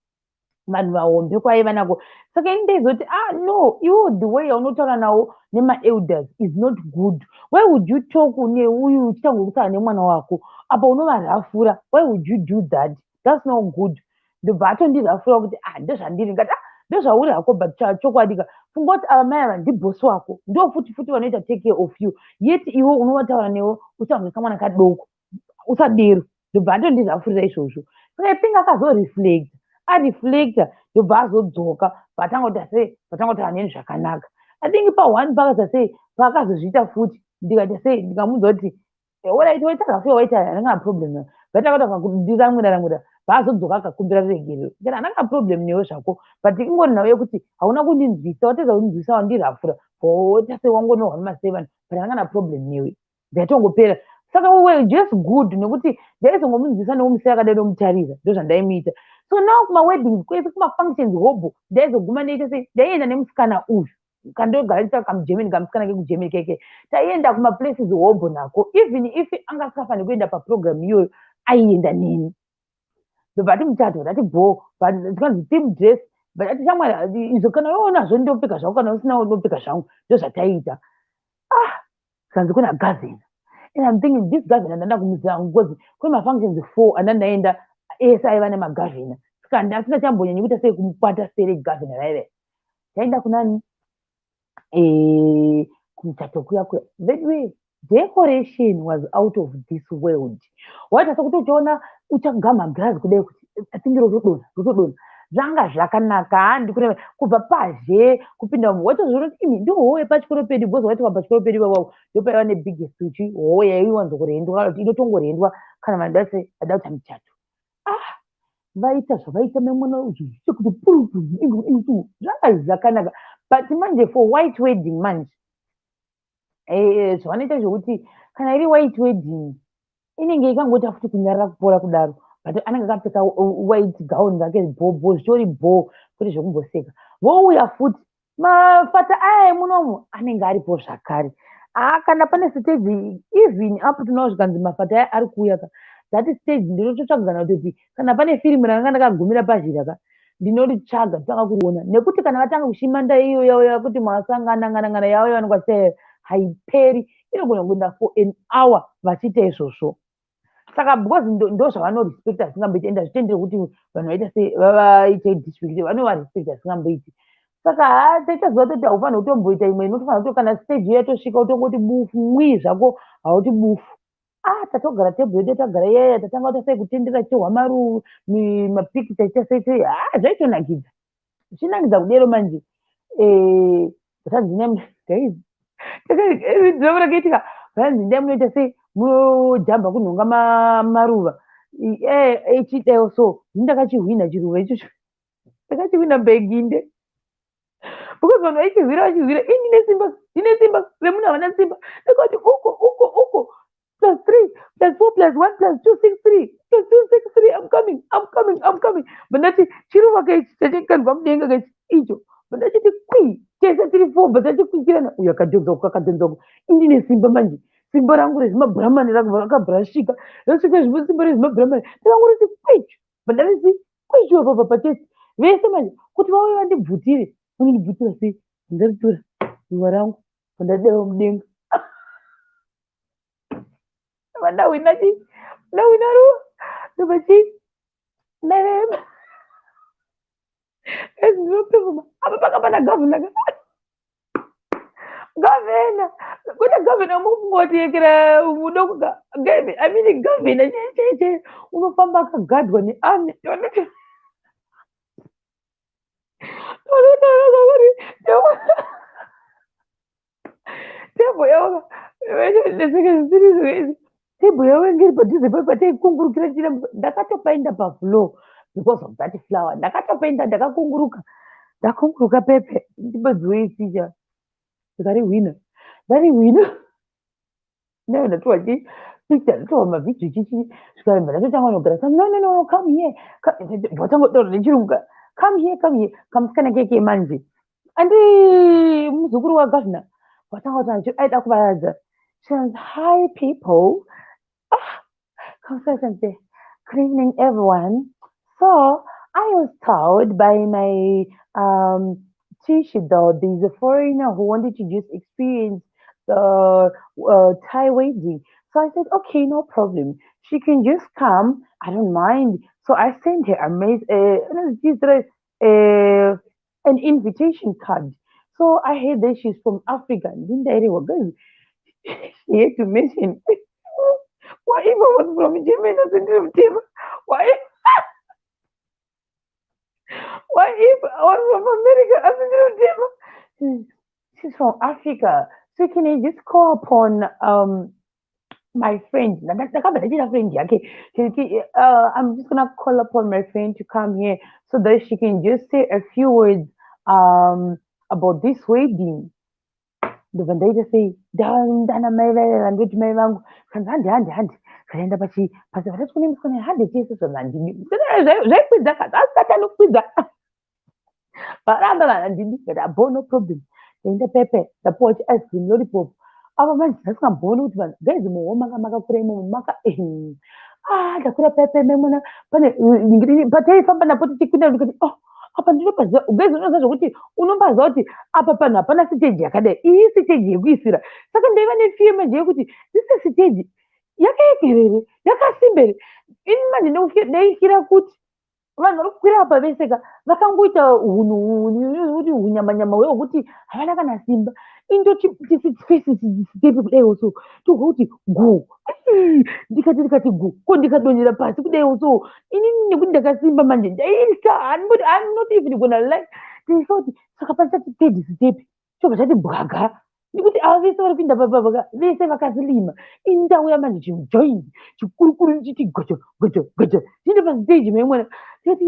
vanhu vahombe kwaiva nako. Saka ini ndaizoti, "Ah no, iwo the way yaunotaura nawo nemaelders is not good. Why would you talk neuyu uchitanga kutaura nemwana wako apa unovarafura? Why would you do that? That's not good." Ndobva atondirafura kuti, "Ah, ndezvandiri." Ngati, "Ah, ndezvauri hako, but chokwadi ka, funga kuti ava mai ava ndibhosi wako, ndo futi futi vanoita take care of you, yet iwe unovataura newo uchitaura kamwana kadoko. Usadero." Ndobva atondirafurira izvozvo. Saka I think akazoreflecta, areflecta, ndobva azodzoka, vatanga kuita sei, vatanga kutaura neni zvakanaka. I think paone pakaita sei, paakazozviita futi, ndikaita sei, ndikamuudza kuti, "Alright, waita rafu, waita, handina problem." Vatanga kundiramwira ramwira, vaazodzoka akakumbira ruregerero. Ndikati, "Handina problem newe zvako, but ingori nhau yekuti hauna kundinzwisa. Watedza kundinzwisa, wandirafura, woita sei, wangonohwa nemaseven, but handina problem newe." Ndatongopera. Saka we were just good, nekuti ndaizongomunzwisa neumusi akadai, nomutarira, ndozvandaimuita. So now kumaweddings kwese, kumafunctions hobho, ndaizoguma ndoita sei, ndaienda nemusikana uyu kandogara ndita kamuGermany, kamusikana kekuGermany keke. Taienda kumaplaces hobho nako. Even if anga asingafaniri kuenda paprogram iyoyo, aienda neni. Ndobva ati muchato ndati bho, tikanzi theme dress, but ati, "Shamwari, izvo kana iwe ndopfeka zvangu, kana usina ndopfeka zvangu." Ndozvataiita. Ah, zvanzi kuna governor, and I'm thinking, this governor ndanda kumuziva because kune mafunctions 4 andandaenda ese aiva nemagavhena, saka ndasingachambonyanyi kuita sei kumukwata sere gavhena raive. Taenda kunani, kumuchato kuya kuya. Vedwe, decoration was out of this world. Waita sekuti uchiona uchagama girazi kudai kuti atinge rotodonha, rotodonha. Zvanga zvakanaka, handi kureva, kubva pazhe kupinda watozoona kuti imi ndo hoo yepachikoro pedu, because waiti pachikoro pedu ipapo ndopaiva nebiggest uchi hoo yaiwanzokurendwa, kana kuti inotongorendwa kana vanhu vada vada kuita muchato. Ah, vaita zvavaita memwana kuti puru, zvanga zvakanaka. But manje for white wedding manje, zvavanoita zvokuti kana iri white wedding inenge ikangoita futi kunyarara kupora kudaro, but anenge akapfeka white gown rake bhobho, zvitori bho, kwete zvekumboseka. Vouya futi mafata aya emunomu anenge aripo zvakare. Haa, kana pane stage, even up to now, zvikanzi mafata aya ari kuuya ka, that stage ndinototsvagana kutoti kana pane firimu rakanga ndakagumira pazhira ka, ndinoritsvaga, ndotanga kuriona, nekuti kana vatanga kushimanda iyo yauya kuti masangana yavo yavanenge vachiita haiperi, inogona kuenda for an hour vachiita izvozvo. Saka because ndo zvavanorespecta zvisingamboiti, ende hazvitenderi kuti vanhu vaita sei, vaite disrespect, vanovarespecta zvisingamboiti. Saka ha, taitaziva toti haufaniri kutomboita imwe, inotofanira kuti kana stage iyo yatosvika utongoti bufu mwii zvako, hauti bufu. Ah, tatogara tebhuru yedu, tagara iyaya, tatanga kuita sei, kutendera chihwa maru mapikicha, icha sei sei. Ha, zvaitonakidza, zvichinakidza kudero. Manje zvanzi, guys, drama rakaitika, zvanzi ndai munoita sei, munojamba kunhonga maruva echidaio. So ndakachihwina chiruva ichocho, ndakachihwina mbeginde, because vanhu vaichihwira, vachihwira, ini ndine simba, ndine simba, vemunhu havana simba. Ndakati uko uko uko, plus 3 plus 4 plus 1 plus 2 6 3 plus 2 6 3, I'm coming, I'm coming, I'm coming. Bandati chiruva kaichi chachakandwa mudenga kaichi icho, bandachiti kwi, tese tiri four, batachikwikirana, uyu akadhonza uku, akadhonza uku. Indine simba manje, simba rangu rezvimabhuramani rakabva rasvika, rasvika zvimo simba rezvimabhuramani ndakangoriti kwichu, bandariti kwichu apapa pachest. Vese manje kuti vauye vandibvutire, vanondibvutira sei? Ndaritora ruva rangu, bandadeva mudenga, vandahwina chi, ndahwina ruva, ndobva chi ndarema ndinopefoma apa panga pana gavhuna, gavhena, kwete gavhena mukungotiyekera mudoko, I mean gavhena chai chai, unofamba akagadwa nearmy. Tebho yavo. Table yavo inge iri padhuze pataikunguruka tichienda. Ndakatopaenda pafloor because of that flower. Ndakatopaenda, ndakakunguruka, ndakunguruka pepe ndibadziwei ticha. Ndikarihwina, ndarihwina nayo, ndatorwa chipicture, ndatorwa mavhidhiyo chichi. Zvikaramba, ndatotanga kunogara. "No, no, no, come here." Vatanga kutaura nechirungu, "Come here, come here." Kamusikana keke manje, andi muzukuru wagavhuna, watanga kuti aida kuvaradza. She, "Hi people." Ah, kamusikana, "Good evening everyone. So I was told by my teacher though there's a foreigner who wanted to just experience the Thai wedding. So I said, 'Okay, no problem. She can just come. I don't mind.' So I sent her an invitation card. So I heard that she's from Africa." Guys, she had to mention. Why if I was from Germany? Why if I was from America? She's from Africa. So can I just call upon my friend?" Ndakabva ndachita friend yake. "I'm just gonna call upon my friend to come here so that she can just say a few words about this wedding." Ndobva ndaita sei, ndana mai vaiva, ndoti mai vangu kanzi, "Handi, handi, handi." Kaenda pasi, vatati kune musikana, "Hande tese." Zvandini zvaikwidza kazi asati anokwidza, varamba vanhu, handidi. Ndikati, "Abo, no problem." Ndaenda pepe, ndapuwa chi ice cream lollipop. Ava manje ndasingambooni kuti vanhu, guys, muhwo manga makakura imomo maka. Ah, ndakwira pepe memona pane pataifamba napo tichikwinda. Ndikati, "Oh, apa ndinopaziva." Guys, unoziva zvokuti unombaziva kuti apa panhu hapana siteji yakadai, iyi siteji yekuisira. Saka ndaiva nefear manje yekuti this siteji yakaekerere, yakasimbere. Ini manje ndaityira kuti vanhu vari kukwira apa vese ka vakangoita hunhu kuti hunyamanyama hwekuti havana kana simba. Indoti step kudaiwo so, tohwa kuti gu, ndikati gu, ko ndikadonhera pasi kudaiwo so, inini nekuti ndakasimba manje ndaitya. I'm not even gonna lie, ndaitya kuti saka pasati third step chobva chati bwaga, nekuti ava vese vari kuinda papapa vese vakasilima. Ini ndauya manje chijoint chikurukuru ndichiti gocho gocho gocho, chiende pastage maimwana. Ndikati,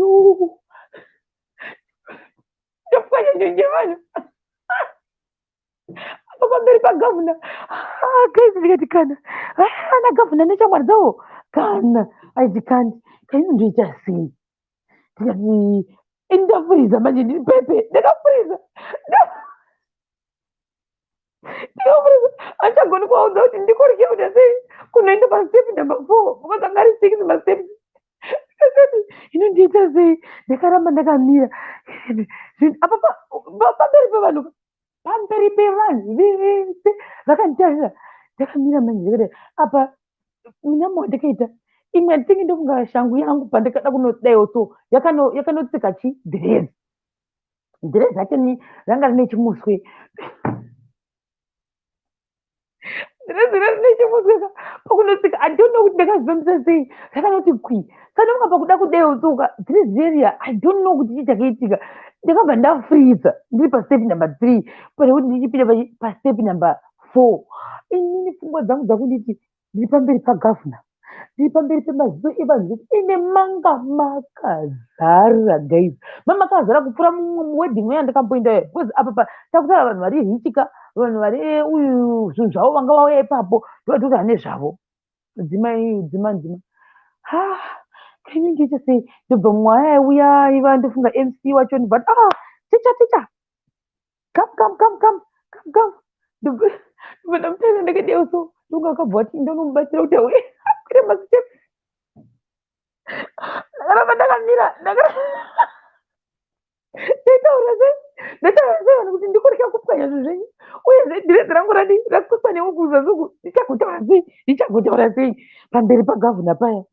"Ndapwanya chinhu chevanhu apa pamberi pagavhuna." Guys, ndikati, "Kana ana gavhuna neshamwari dzavo kana aiti kandi kainondoita sei?" Ndikati, ini ndafuriza manje, ndiri pepe, ndakafuriza, ndikafuriza. Handichagoni kuvaudza kuti ndikorye kuita sei kunoenda pastep number 4, because anga ari 6 masteps. Ndikati, "Inondiita sei?" Ndakaramba ndakamira apa pamberi pevanhu, pamberi pevanhu vese vakanditarira. Ndakamira manje, ndikati apa munyama wandakaita imwe handinge ndofunga shangu yangu pandakada kunodaiwo so yakanotsika chi dhirezi, dhirezi racho ranga rine chimuswe, dhirezi rine chimuswe ka pakunotsika. I don't know kuti ndakazvifambisa sei, rakanoti kwi. Saka ndofunga pakuda kudaiwo so ka dhirezi reriya, I don't know kuti chii chakaitika, ndakabva ndafuriza ndiri pastep number 3 pane kuti ndichipinda pastep number 4. Inini pfungwa dzangu dzakunditi ndiri pamberi pagavhuna, ndiri pamberi pemaziso evanhu vese. Ine manga makazara, guys, mamakazara kupfuura mumwe muwedding yandakamboenda, because apa takutaura vanhu vari rich ka, vanhu vari uyu zvinhu zvavo vanga vauya ipapo, ndovatotaura nezvavo. Dzimai, dzima, dzima. Ha, kainondiita sei? Ndobva mumwe aiuya aiva, ndofunga MC wacho, ndobva, "Ah, ticha, ticha, come, come, come, come, come, come." Ndobva ndamutarira ndakadai so, ndonga akabva ati ndonomubatsira kuti auye akwire masteps. Ndakaramba ndakamira, ndaitaura sei, ndaitaura sei vanhu kuti ndikurya kupwanya zvinhu zvenyu, uyezve dhirezi rangu radi rakwikwa neukuzasi uku. Ndichagotaura sei, ndichagotaura sei pamberi pagavhuna paya?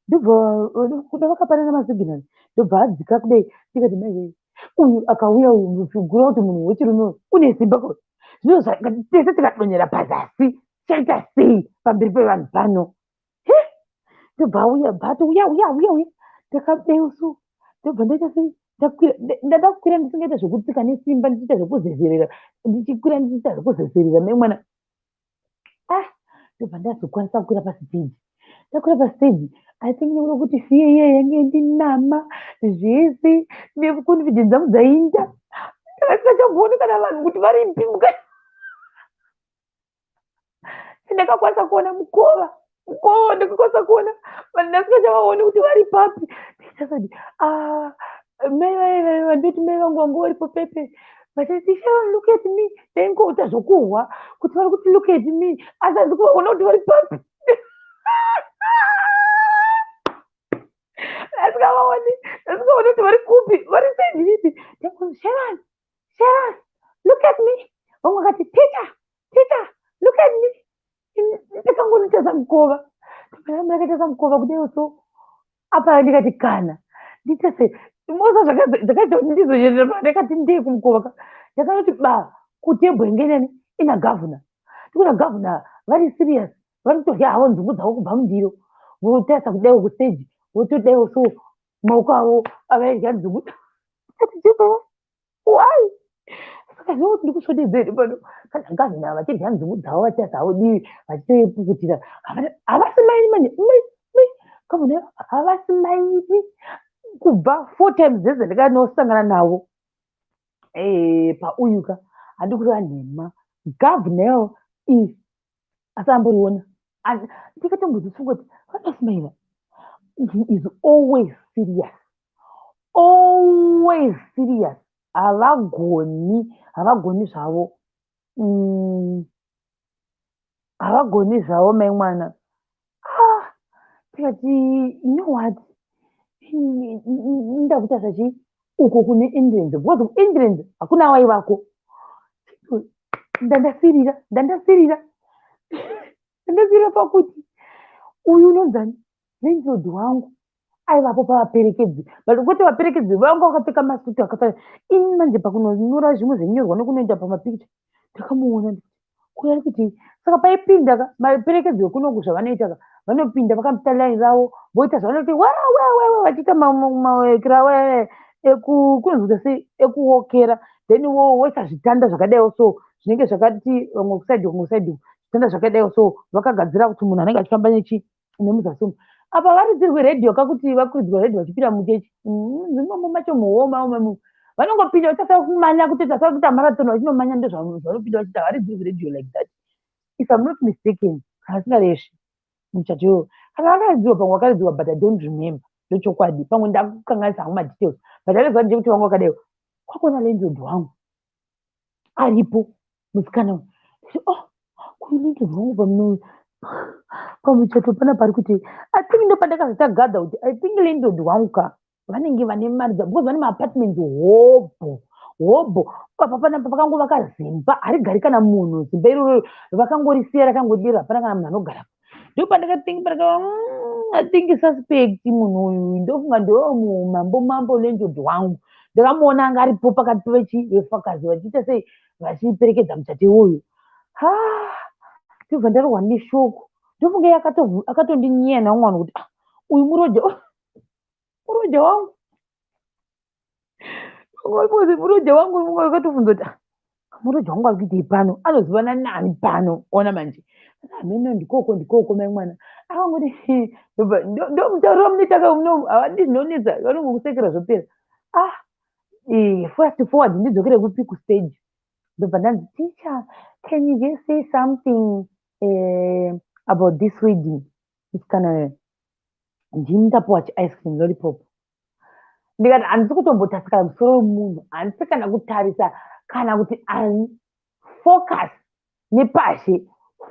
Ndobva kuda vakapanana masignal, ndobva adzika kudai. Ndikati, "Mai, uyu akauya uyu figura kuti munhu wechirume uyu une simba ko, zvino tese tikadonhera pazasi chaita sei pamberi pevanhu pano?" Ndobva auya, bva ati, "Uya, uya, uya, uya." Ndakadai so, ndobva ndaita sei, ndakwira, ndada kukwira ndisingaita zvekutsika nesimba, ndichiita zvekuzezerera, ndichikwira ndichiita zvekuzezerera. Mai mwana, ah, Ndobva ndazokwanisa kukwira pasiteji. Ndakwira pasiteji, I think nekuda kuti fear iya yange yandinama zvese neconfidence dzangu dzainda, ndakasingachambooni kana vanhu kuti varipi mukati. Ndakakwanisa kuona mukova, mukova ndakakwanisa kuona vanhu ndasingachavaoni kuti vari papi. Ndichasati ah, mai vai vandoti mai vangu vanga varipo pepe vachiti, "Sharon, look at me." Ndaingoita zvokuhwa kuti vari kuti, "Look at me," asi handisi kuvaona kuti vari papi. Asingavaoni, asingavaoni kuti vari kupi, vari side ripi. Ndaingonzi, "Sharon, Sharon, look at me." Vamwe vakati, "Teacher, teacher, look at me." Ndakangonotarisa mukova, ndakatarisa mukova kudai so apa, ndikati kana ndiite sei mosa zvakaita kuti ndizoenderera. Ndakati ndee kumukova ka, ndakanoti ba kutebho inge nani ina gavhuna. Ndikuona gavhuna vari serious, vari kutorya havo nzungu dzavo kubva mundiro, votarisa kudaiwo kustage, votodaiwo so maoko avo avaidya nzungu. Ati jesu, why? Saka zvino kuti ndikusvodedza here pano kana gavhuna vachirya nzungu dzavo, vachitarisa havo divi, vachitopukutira, havasi maini manje mai mai gavhuna havasi maini. Kubva four times dzese ndakanosangana navo pauyu ka, handi kureva nhema, gavhuna is asi amboriona. Ndikatombozifunga kuti vanosmaila. He is always serious, always serious. Havagoni, havagoni zvavo, havagoni zvavo mai mwana. Ah, tikati, you know what, ndakutarisa chii uko kune entrance, because kuentrance hakuna waivako. Ndandasirira, ndandasirira, ndandasirira pakuti uyu unonzani landlord wangu aivapo pavaperekedzi, but kwete vaperekedzi vanga vakapfeka masuti akafanana. Ini manje pakunonyora zvimwe zvenyorwa nekunoenda pamapikicha, ndakamuona kuya ari kuti saka paipinda ka vaperekedzi vekunoku, zvavanoita ka, vanopinda vakaita line ravo, voita zvavanoti wewewewe, vachiita mawekera avo kunonzi sei, ekuwokera. Then voisa zvitanda zvakadaiwo so, zvinenge zvakati vamwe kuside, vamwe kuside, zvitanda zvakadaiwo so, vakagadzira kuti munhu anenge achifamba nechi nemuzasi umu. Apa varidzirwe redhiyo kakuti vakuridzwa redhiyo vachipinda muchechi imomo macho, muhoma vanongopinda vachitasara kumanya, kutoita sekuita marathon vachinomanya. Ndozvavanopinda vachiita, varidzirwe redhiyo like that, if I'm not mistaken, kana singaresvi muchato iyoyo. Kana vakaridziwa, pamwe vakaridziwa, but I don't remember, ndochokwadi. Pamwe ndakukanganisa hangu madetails, but anoziva ndechekuti vangu vakadaiwo kwakuona landlord wangu aripo, musikana uyu. Oh, kuri landlord wangu pamuchato pana pari kuti. I think ndopandakazoita gather kuti I think landlord wangu ka vanenge vane mari dzavo, because vane maapartments hobho hobho apa panapa. Vakangovaka zimba harigari kana munhu, zimba iroro vakangorisiya rakangodira, hapana kana munhu anogarapo. Ndopandakathink pandaka I think suspect munhu uyu, ndofunga ndo mambo mambo landlord wangu. Ndakamuona anga aripo pakati pevechi vefakazi vachiita sei, vachiperekedza muchato iwoyo. Ha, ndobva ndarohwa neshoko. Ndofunga iye akatondinyeya naumwe vanhu kuti, "Ah, uyu muroja, muroja wangu, muroja wangu." Akatobvunza kuti, "Ah, muroja wangu ari kuitei pano? Anozivana nani pano?" Ona manje, hameno, ndikoko, ndikoko mai mwana akangoti ndo mutauriro munoita ka, havadi zvinonetsa, vanongokusekera zvopera. Ah, fast forward, ndidzokere kupi, kustage. Ndobva ndanzi, "Teacher, can you just say something about this wedding?" Musikana, ndini ndapuwa chiice cream lollipop. Ndikati handisi kutombotarisa kana musoro wemunhu, handisi kana kutarisa kana kuti ani. Focus nepashe,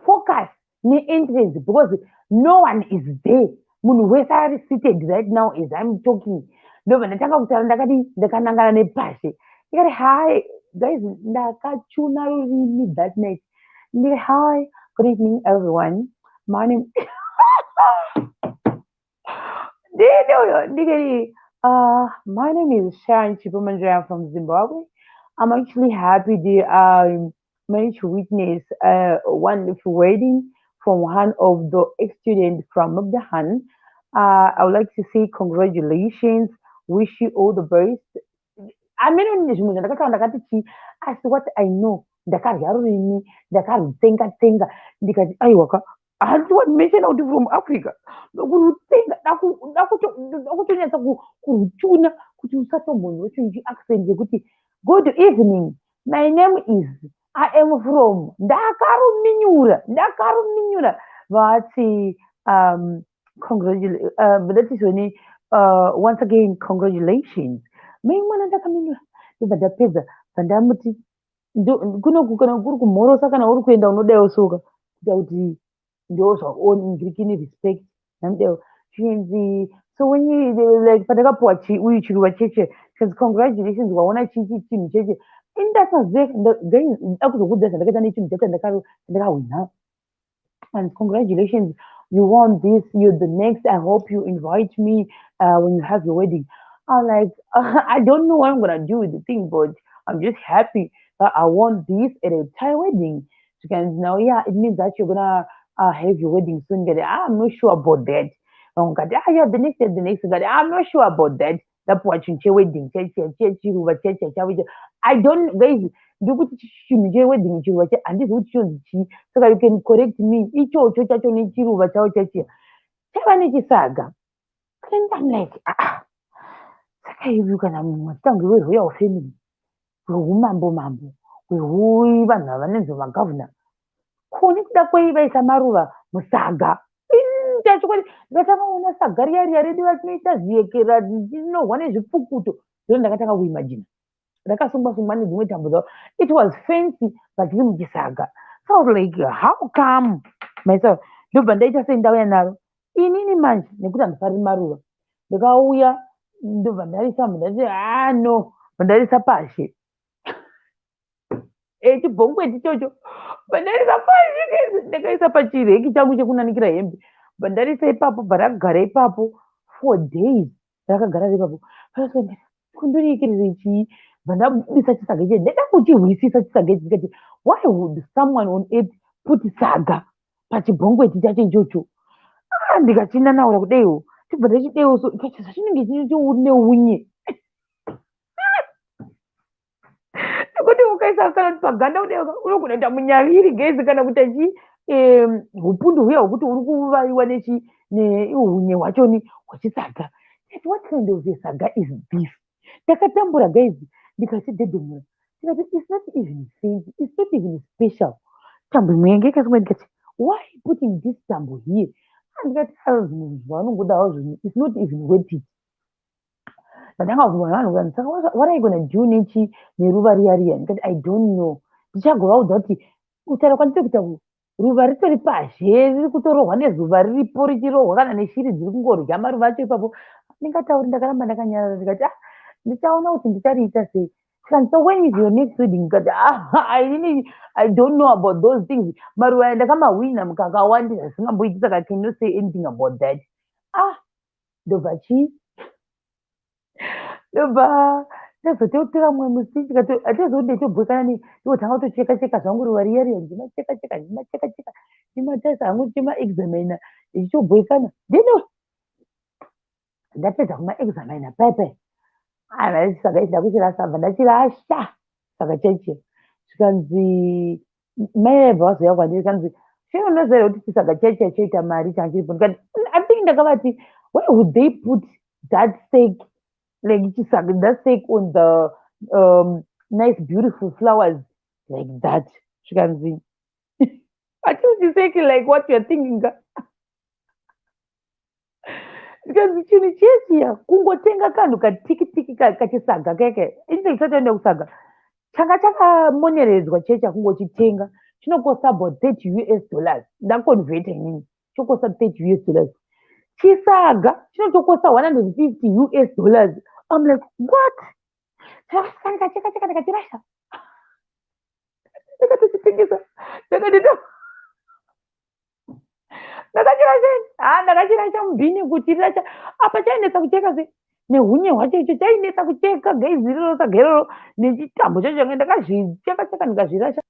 focus neentrance, because no one is there, munhu wese ari seated right now as I'm talking. Ndobva ndatanga kutaura, ndakati ndakanangana nepashe, ndikati, "Hi guys." Ndakachuna rurimi that night. Ndikati, "Hi, good evening everyone, my name," ndini uyo, ndikati, "My name is Sharon Chipomandrea from Zimbabwe. I'm actually happy to manage to witness a wonderful wedding from one of the ex-students from Mukdahan. I would like to say congratulations, wish you all the best." Amene zvimwe zvandakataura, ndakati chii, asi what I know, ndakarya rurimi, ndakarutsenga tsenga, ndikati aiwaka. Handiti wandimentiona kuti from Africa? Ndokurutsenga, ndakutonyatsa kurutuna kuti usatombonzwa chinhu chiaccent yekuti "Good evening, my name is, I am from." Ndakaruminyura, ndakaruminyura. Vati that izvoni, "Once again, congratulations, mai mwana." Ndakaminyura, ndobva ndapedza, bva ndamuti kunoku kana kuri kumhorosa, kana uri kuenda unodaiwo soka kuita kuti ndo zvaongirikini respect namudewo. Chinzi, so when you like, pandakapuwa uyu chiruva cheche, chinzi, "Congratulations, waona chichi chinhu cheche." Indasaziva ndakuzokudza zvandakaita nechinhu chacho ndakahwina. And "Congratulations, you won this, you're the next. I hope you invite me when you have your wedding." I'm like, "I don't know what I'm gonna do with the thing, but I'm just happy that I won this at a Thai wedding." She now, "Yeah, it means that you're gonna have your wedding soon." Ngati, "I'm not sure about that." Ngati, "Ah, yeah, the next year, the next." Ngati, "I'm not sure about that." Ndapuwa chinhu chewedding chechiruva cheche chavo. I don't, guys, ndikuti chinhu chewedding, chiruva handizi kuti chonzi chii, saka you can correct me. Ichocho chacho nechiruva chavo chachiya chaiva nechisaga. And I'm like, "Ah, saka ivi kana matitange weroyal family, hweumambo mambo, hwevanhu ava vanonzi magavhuna, ko nekuda kwei vaisa maruva musaga?" Chokwadi ndikatanga kuona saga riya riya redu ratinoita ziyekera rinorwa nezvipfukuto, ndo ndakatanga kuimagina rakasungwa sungwa nedzimwe tambo dzavo. It was fancy, but riri muchisaga. So I was like, "How come myself?" Ndobva ndaita sei, ndauya naro inini manje, nekuti handifariri maruva. Ndikauya, ndobva ndarisa, ndati, "Ah, no." Bva ndarisa pashe chibhongweti ichocho, bva ndarisa pashi. Ndakaisa pachireki changu chekunanikira hembe, bva ndarisa ipapo, bva rakagara ipapo 4 days. Rakagara ipapo. Kundoriitirire chii? Bva ndabudisa chisaga ichi, ndaida kuchihwisisa chisaga ichi. Ndikati, "Why would someone on earth put saga pachibhongweti chacho ichocho?" Ah, ndikachinanaura kudaiwo, chibva ndachidaiwo so zvachinenge chine unye, nekuti ukaisa kana kuti paganda kudai unogona kuita munyaviri gezi, kana kuita chi upundu huya hwekuti uri kuvaiwa neunye hwachoni hwechisaga. What kind of a saga is this? Ndakatambura, guys. Ndikachidhedhemura, ndikati, "It's not even fancy, it's not even special." Tambo imwe yange ikasungwa. Ndikati, "Why putting this tambo here?" Ndikati, zvinhu zvavanongodawo zvinhu, it's not even worth it. Ndatanga kubvunza vanhu kuti, "Saka what are you gonna do nechi neruva riya riya?" Ndikati, "I don't know. Ndichagovaudza kuti kutaura kwandiri kuita, ruva ritori pazhe, riri kutorohwa nezuva, riripo richirohwa kana neshiri dziri kungorya maruva acho ipapo. Ndingatauri." Ndakaramba ndakanyarara. Ndikati, "Ah, ndichaona kuti ndichariita sei." Tikati, "So when is your next wedding?" Ndikati, "Ah, I really, I don't know about those things. Maruva aya ndakamahwina mukakawandisa zvisingamboiti, saka I cannot say anything about that." Ah, ndobva chii, ndobva ndazototora mumwe musi, ndikati, hatizodi, ndechobhekana nei. Ndotanga kutocheka cheka zvangu ruva riya riya, ndichimacheka cheka, ndichimacheka cheka, ndichimatarisa hangu, ndichimaexamina, ndichitobhekana. Then ndapedza kumaexamina pai pai, saka ichi ndakuchirasa. Bva ndachirasha. Saka cheche zvikanzi, mai vaibva vazouya kwandiri, kanzi, "Chii, unoziva here kuti chisaga cheche choita mari chachiripo?" Ndikati, I think ndakavati, "Why would they put that sack, like chisaga, that sack on the nice beautiful flowers like that?" Zvikanzi, "Hachisi chisack like what you are thinking." Zvikanzi, "Chinhu chiya chiya kungotenga kanhu katiki tiki kachisaga keke, inenge chisati aenda kusaga, changa chakamoneredzwa checha, kungochitenga chinokosta about US$30. Ndaconverta inini, chokosta US$30. Chisaga chinotokosta US$150." I'm like, "What?" Saka ndikacheka cheka, ndikachirasha, ndakatochitengesa. Ndakati, "Ndakachirasha." Ha, ndakachirasha mubhini. Kuchirasha apa chainetsa kucheka se nehunye hwacho icho, chainetsa kucheka geizi iroro, saga iroro nechitambo chacho. Change ndakazvicheka cheka, ndikazvirasha.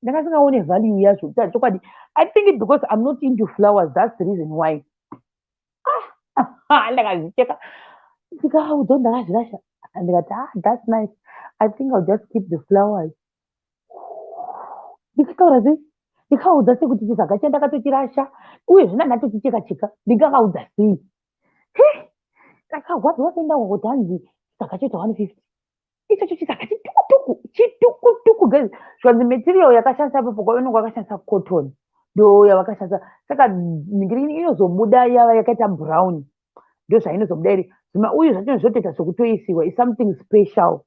Ndakasingaone value yazvo chokwadi. I think it because I'm not into flowers, that's the reason why. Ah, ndakazvicheka, ndikaudza kuti ndakazvirasha. Ndikati, "Ah, that's nice. I think I'll just keep the flowers." Ndikataura sei, Ndikaudza sei kuti chisaga chandakatochirasha uye zvina ndatochicheka cheka, ndingavaudza sei? Ndakagwadziwa sendakwa kuti hanzi chisaga choita 150. Ichocho chisaga chitukutuku, chitukutuku, guys. Zvikanzi material yakashandisa ipapo, kwavanenge vakashandisa cotton, ndo yavakashandisa. Saka nhingirini inozobuda yava yakaita brown, ndo zvainozobuda iri zvima. Uyu zvacho zvotoita zvekutoisiwa is something special.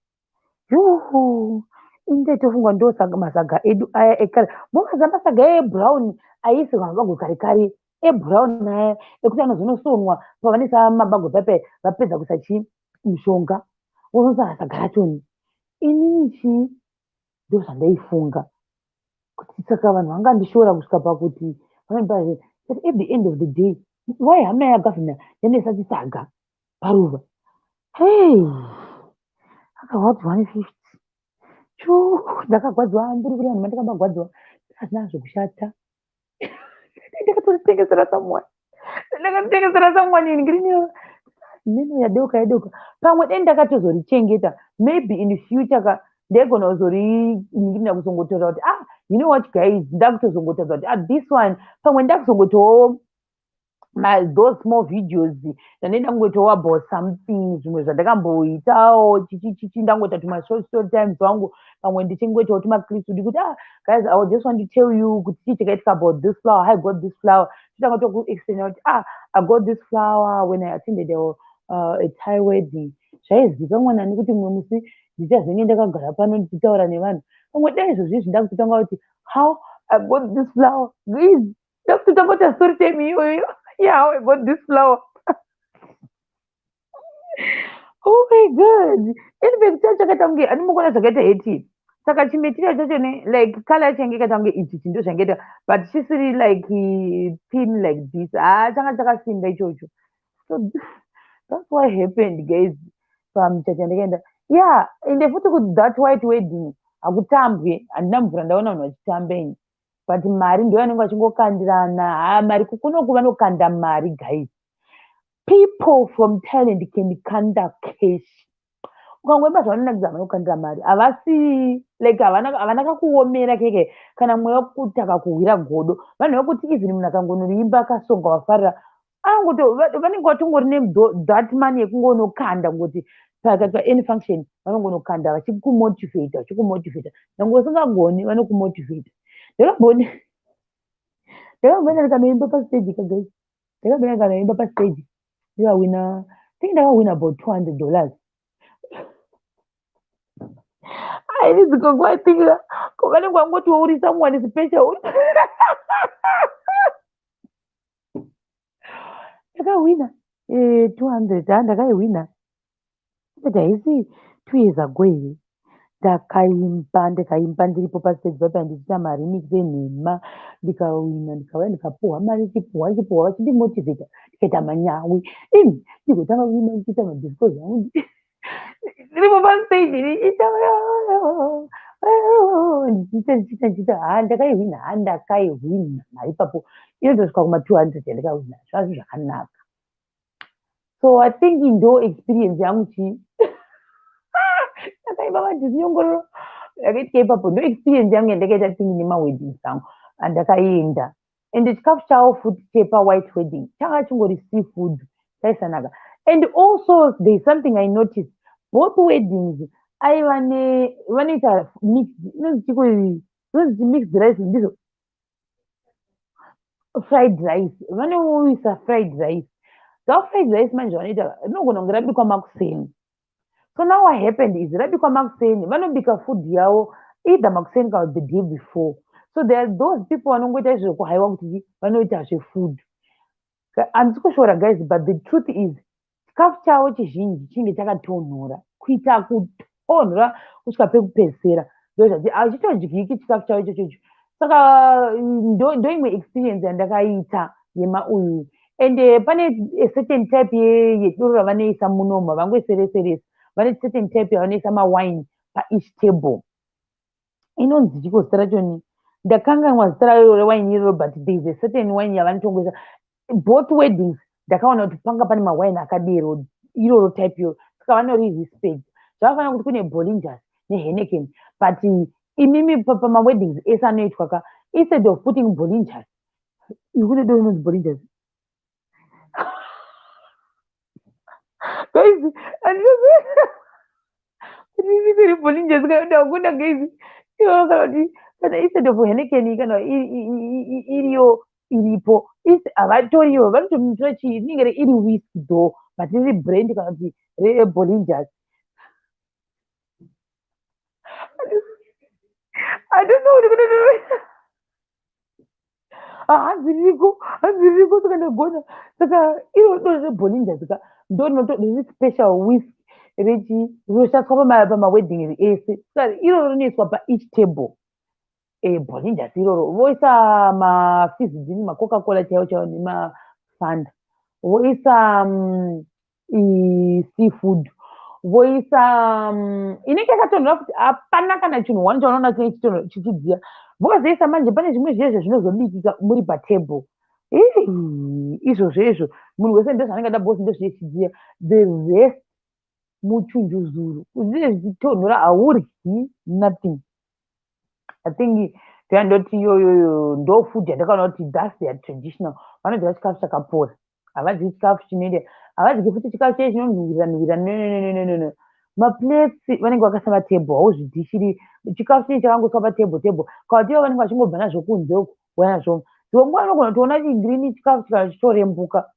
Yuhu, indetofunga ndo masaga edu aya ekare. Momaziva masaga ebrown aiisirwa mabagwe kare kare, ebrown aya ekuti anozonosonwa pavanoisa mabagwe paipai, vapedza kuisa chii, mushonga, wozoisa saga rachoni. Inini chii, ndo zvandaifunga kuti saka vanhu vangandishora kusvika pakuti vanopa. But at the end of the day, why hama yagavhina yandoisa chisaga paruva? Hei, akarwadziwa ne50 chu. Ndakagwadziwa ndiri kuri vanhu mandakabagwadziwa, hazvina zvokushata. Ndakatotengesera someone, ndakatotengesera someone ngirini meno yadoka yadoka. Pamwe dei ndakatozorichengeta, maybe in future ka ndaigona kuzoriningirina, kuzongotaura kuti, "Ah, you know what, guys," ndakutozongotaura kuti, "Ah, this one," pamwe ndakuzongotowo those small videos ndanoenda kungoitawo about something, zvimwe zvandakamboitawo chichi chichi, ndangoita tumashort story times wangu, pamwe ndichingoitawo tumaclips kuti, "Ah guys, I just want to tell you kuti chii chakaitika about this flower, I got this flower." Totanga tokuexplaina kuti, "Ah, I got this flower when I attended a Thai wedding." Zvaizikanwa nani kuti mumwe musi ndichazenge ndakagara pano ndichitaura nevanhu? Pamwe dai izvozvo izvi ndakutotanga kuti how I got this flower, guys, ndakutotanga kuita story time iyoyo, yeah, how I got this flower. Oh my God. In fact, chakaita kunge andimbokuona zvakaita heti. Saka chimaterial chacho ne like color yacho yange yakaita kunge ichi chinhu zvangaita, but chisiri like thin like this. Ha, changa chakasimba ichocho. So that's what happened, guys, pamuchato yandakaenda. Yeah, ende futi kuti that white wedding hakutambwe. Handina mvura ndaona vanhu vachitamba ini, but mari ndo yanenge vachingokandirana. Ha, mari kunoku vanokanda mari, guys. People from Thailand can kanda cash. Ukangoimba zvavanonakidza, vanokandira mari. Havasi like havana kakuomera keke kana mweya wekutaka kuhwira godo. Vanhu vekuti even munhu akangonoimba akasonga vafarira, anongoto vanenge vatongori nethat money yekungonokanda kungoti pakaitwa any function vanongonokanda vachikumotivata, vachikumotivata. Nyange usingagoni, vanokumotivata. Ndakamboenda ndikanoimba pastage kaguys, ndakamboenda ndikanoimba pastage, ndikawina. Think ndakawina about $200. Aini think vanenge vangoti uri someone special. Ndakahwina 200. Ha, ndakaihwina, but haisi 2 years ago here. Ndakaimba, ndikaimba ndiripo pastage papa, ndichiita maremix enhema, ndikawina, ndikauya, ndikapuhwa mari, ndichipuhwa, ndichipuhwa, vachindimotivheta, ndikaita manyawi imi, ndigotanga kuimba ndichiita madisco zvangu ndiripo pastage, ndichiita, ndichiita, ndichiita, ndichiita. Ha, ndakaihwina. Ha, ndakaihwina mari ipapo, inotosvika kuma200 yandikahwina. Zvazvo zvakanaka. So I think ndo experience yangu chii, ndakaimba madhisinyongororo yakaitika ipapo. Ndo experience yangu yandakaita think nemaweddings angu andakaenda. Ende chikafu chavo futi chepa-white wedding changa chingori seafood, chaisanaka. And also there is something I noticed: both weddings aiva ne vanoita mix, inonzi chiko, inonzi mixed rice, ndizvo, fried rice. Vanoisa fried rice zavo. Fried rice manje vanoita rinogona kunge rabikwa makuseni. So now what happened is rabikwa makuseni, vanobika food yavo either makuseni kana the day before. So there are those people vanongoita izvekuhaiwa kuti vanoita zvefood. Handisi kushora, guys, but the truth is chikafu chavo chizhinji chinenge chakatonhora, kuita kutonhora kusvika pekupedzisira. Ndozvati hachitodyiki chikafu chavo ichochocho. Saka ndo imwe experience yandakaita yemauyu. And pane a certain type yedoro ravanoisa munomu, havangoisereseresa. Vane certain type yavanoisa mawine paeach table. Inonzi chiko zita rachoni? Ndakanganwa zita rayo rewaini iroro, but there is a certain wine yavanotongoisa. Both weddings ndakaona kuti panga pane mawaini akadero, iroro type iyo. Saka vanori respect. Zvakafanira kuti kune Bollingers neHeineken, but imimi pamaweddings ese anoitwa ka, Instead of putting Bolingers, kune doro rinonzi Bolingers, guys. Andiri Bolingers kana kuti hakuna, guys. Kana kuti kana instead of Heineken, kana iriyo iripo, havatoriyo, vanototora chii, rinenge iri whisky though, but riri brand kana kuti reBolingers. I don't know kuti hanzi ririko, hanzi ririko. Saka ndagona, saka iro doro reBolingers ka, ndo riri special whisky rechi rinoshandiswa pamawedding ese. Saka iroro rinoiswa paeach table, Bolingers iroro. Voisa mafizzy drink, maCoca Cola chaiwo chaiwo nemaFanta. Voisa seafood, voisa inenge yakatonhora kuti hapana kana chinhu one chaunoona chinenge chichidziya. Vozoisa manje pane zvimwe zviya zvinozobikika muri patable. Izvozvo izvo munhu wese ndozvaanenge ada because ndozvinenge zvichidziya. The rest muchunjuzuru, zvinenge zvichitonhora, hauryi nothing. I think ndeyandoti iyoyoyo ndo food yandakaona kuti that's their traditional. Vanodya chikafu chakapora, havadyi chikafu chinoenda, havadyi futi chikafu chee chinonhuhwirira nhuhwirira. No, maplates vanenge vakaisa patable, hauzvidhishiri. Chikafu chinenge chakangoiswa patable table, kana kuti ivo vanenge vachingobva nazvo kunze uko, vouya nazvo. Dzimwe nguva unogona kutoona chingirini chikafu chikana chitorembuka.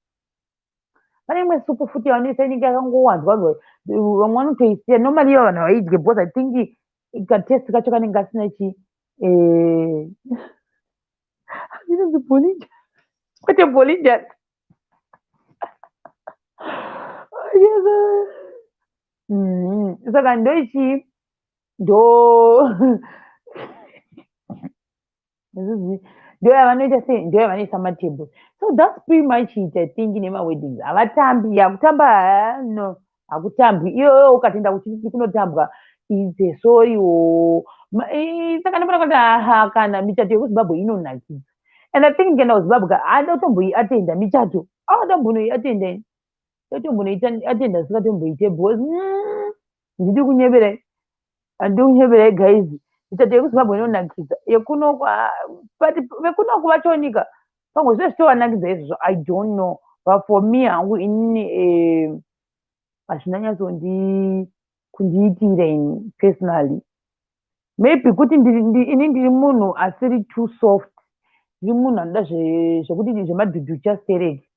Pane imwe supu futi yavanoisa inenge yakangowanzwa wanzwa, vamwe vanotoisiya. Normally ivo vanhu havaidye because I think katest kacho kanenge kasina chi inonzi Bollinger, kwete Bollinger. Saka ndoichi ndo ndo yavanoita sei, ndo yavanoisa matable. So that's pretty much it, I think. Nemaweddings havatambi, yakutamba no, hakutambwi iyoyo. Ukatenda kuchiti kunotambwa, it's sorry wo. Saka ndinoona kuti aha, kana michato yekuZimbabwe inonakidza. And I think ndikaenda kuZimbabwe handotomboiatenda michato, atombonoiatenda ini, totombonoiatenda zvisingatomboite because ndidi kunyeberai, handidi kunyeberai, guys. Michato yekuZimbabwe inonakidza, yekunoku, but vekunoku vachonika pamwe zvinenge zvichitovanakidza izvozvo, I don't know. But for me hangu inini hazvina nyatsondi kundiitira ini personally. Maybe kuti ini ndiri munhu asiri too soft, ndiri munhu anoda zvekuti zvemadhudhucha stereki.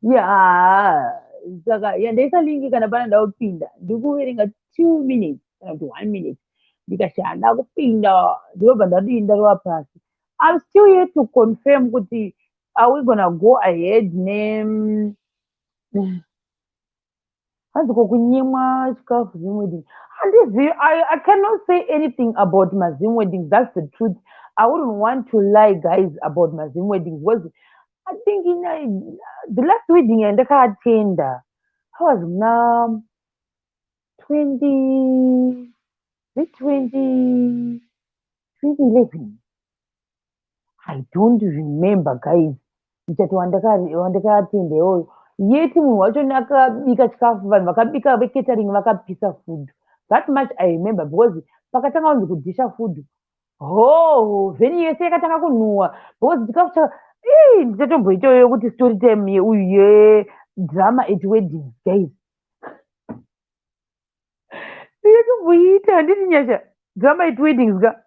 Ya, saka yandaisa link, kana pana nda kupinda, ndiri kuverenga 2 minutes kana kuti one minute. Ndikashaya ndakupinda, ndinobva ndadii, ndarova pasi. I'm still here to confirm kuti are we gonna go ahead ne hanzi ko kunyimwa chikafu Zim wedding. Handizivi, I cannot say anything about maZim weddings. That's the truth. I wouldn't want to lie, guys, about maZim weddings because I think the last wedding yandakaatenda, I was muna 20 20 2011. I don't remember, guys, muchato wandakaatenda iwoyo. Yeti munhu wacho akabika chikafu, vanhu vakabika vecatering vakapisa food. That much I remember because pakatanga kunzi kudhisha food, ho, venue yese yakatanga kunhuhwa because chikafu cha ii. Ndichatomboitayo kuti story time yeuyu yedrama at weddings, guys. Ndichatomboiita, handiti Nyasha? Drama at weddings ka,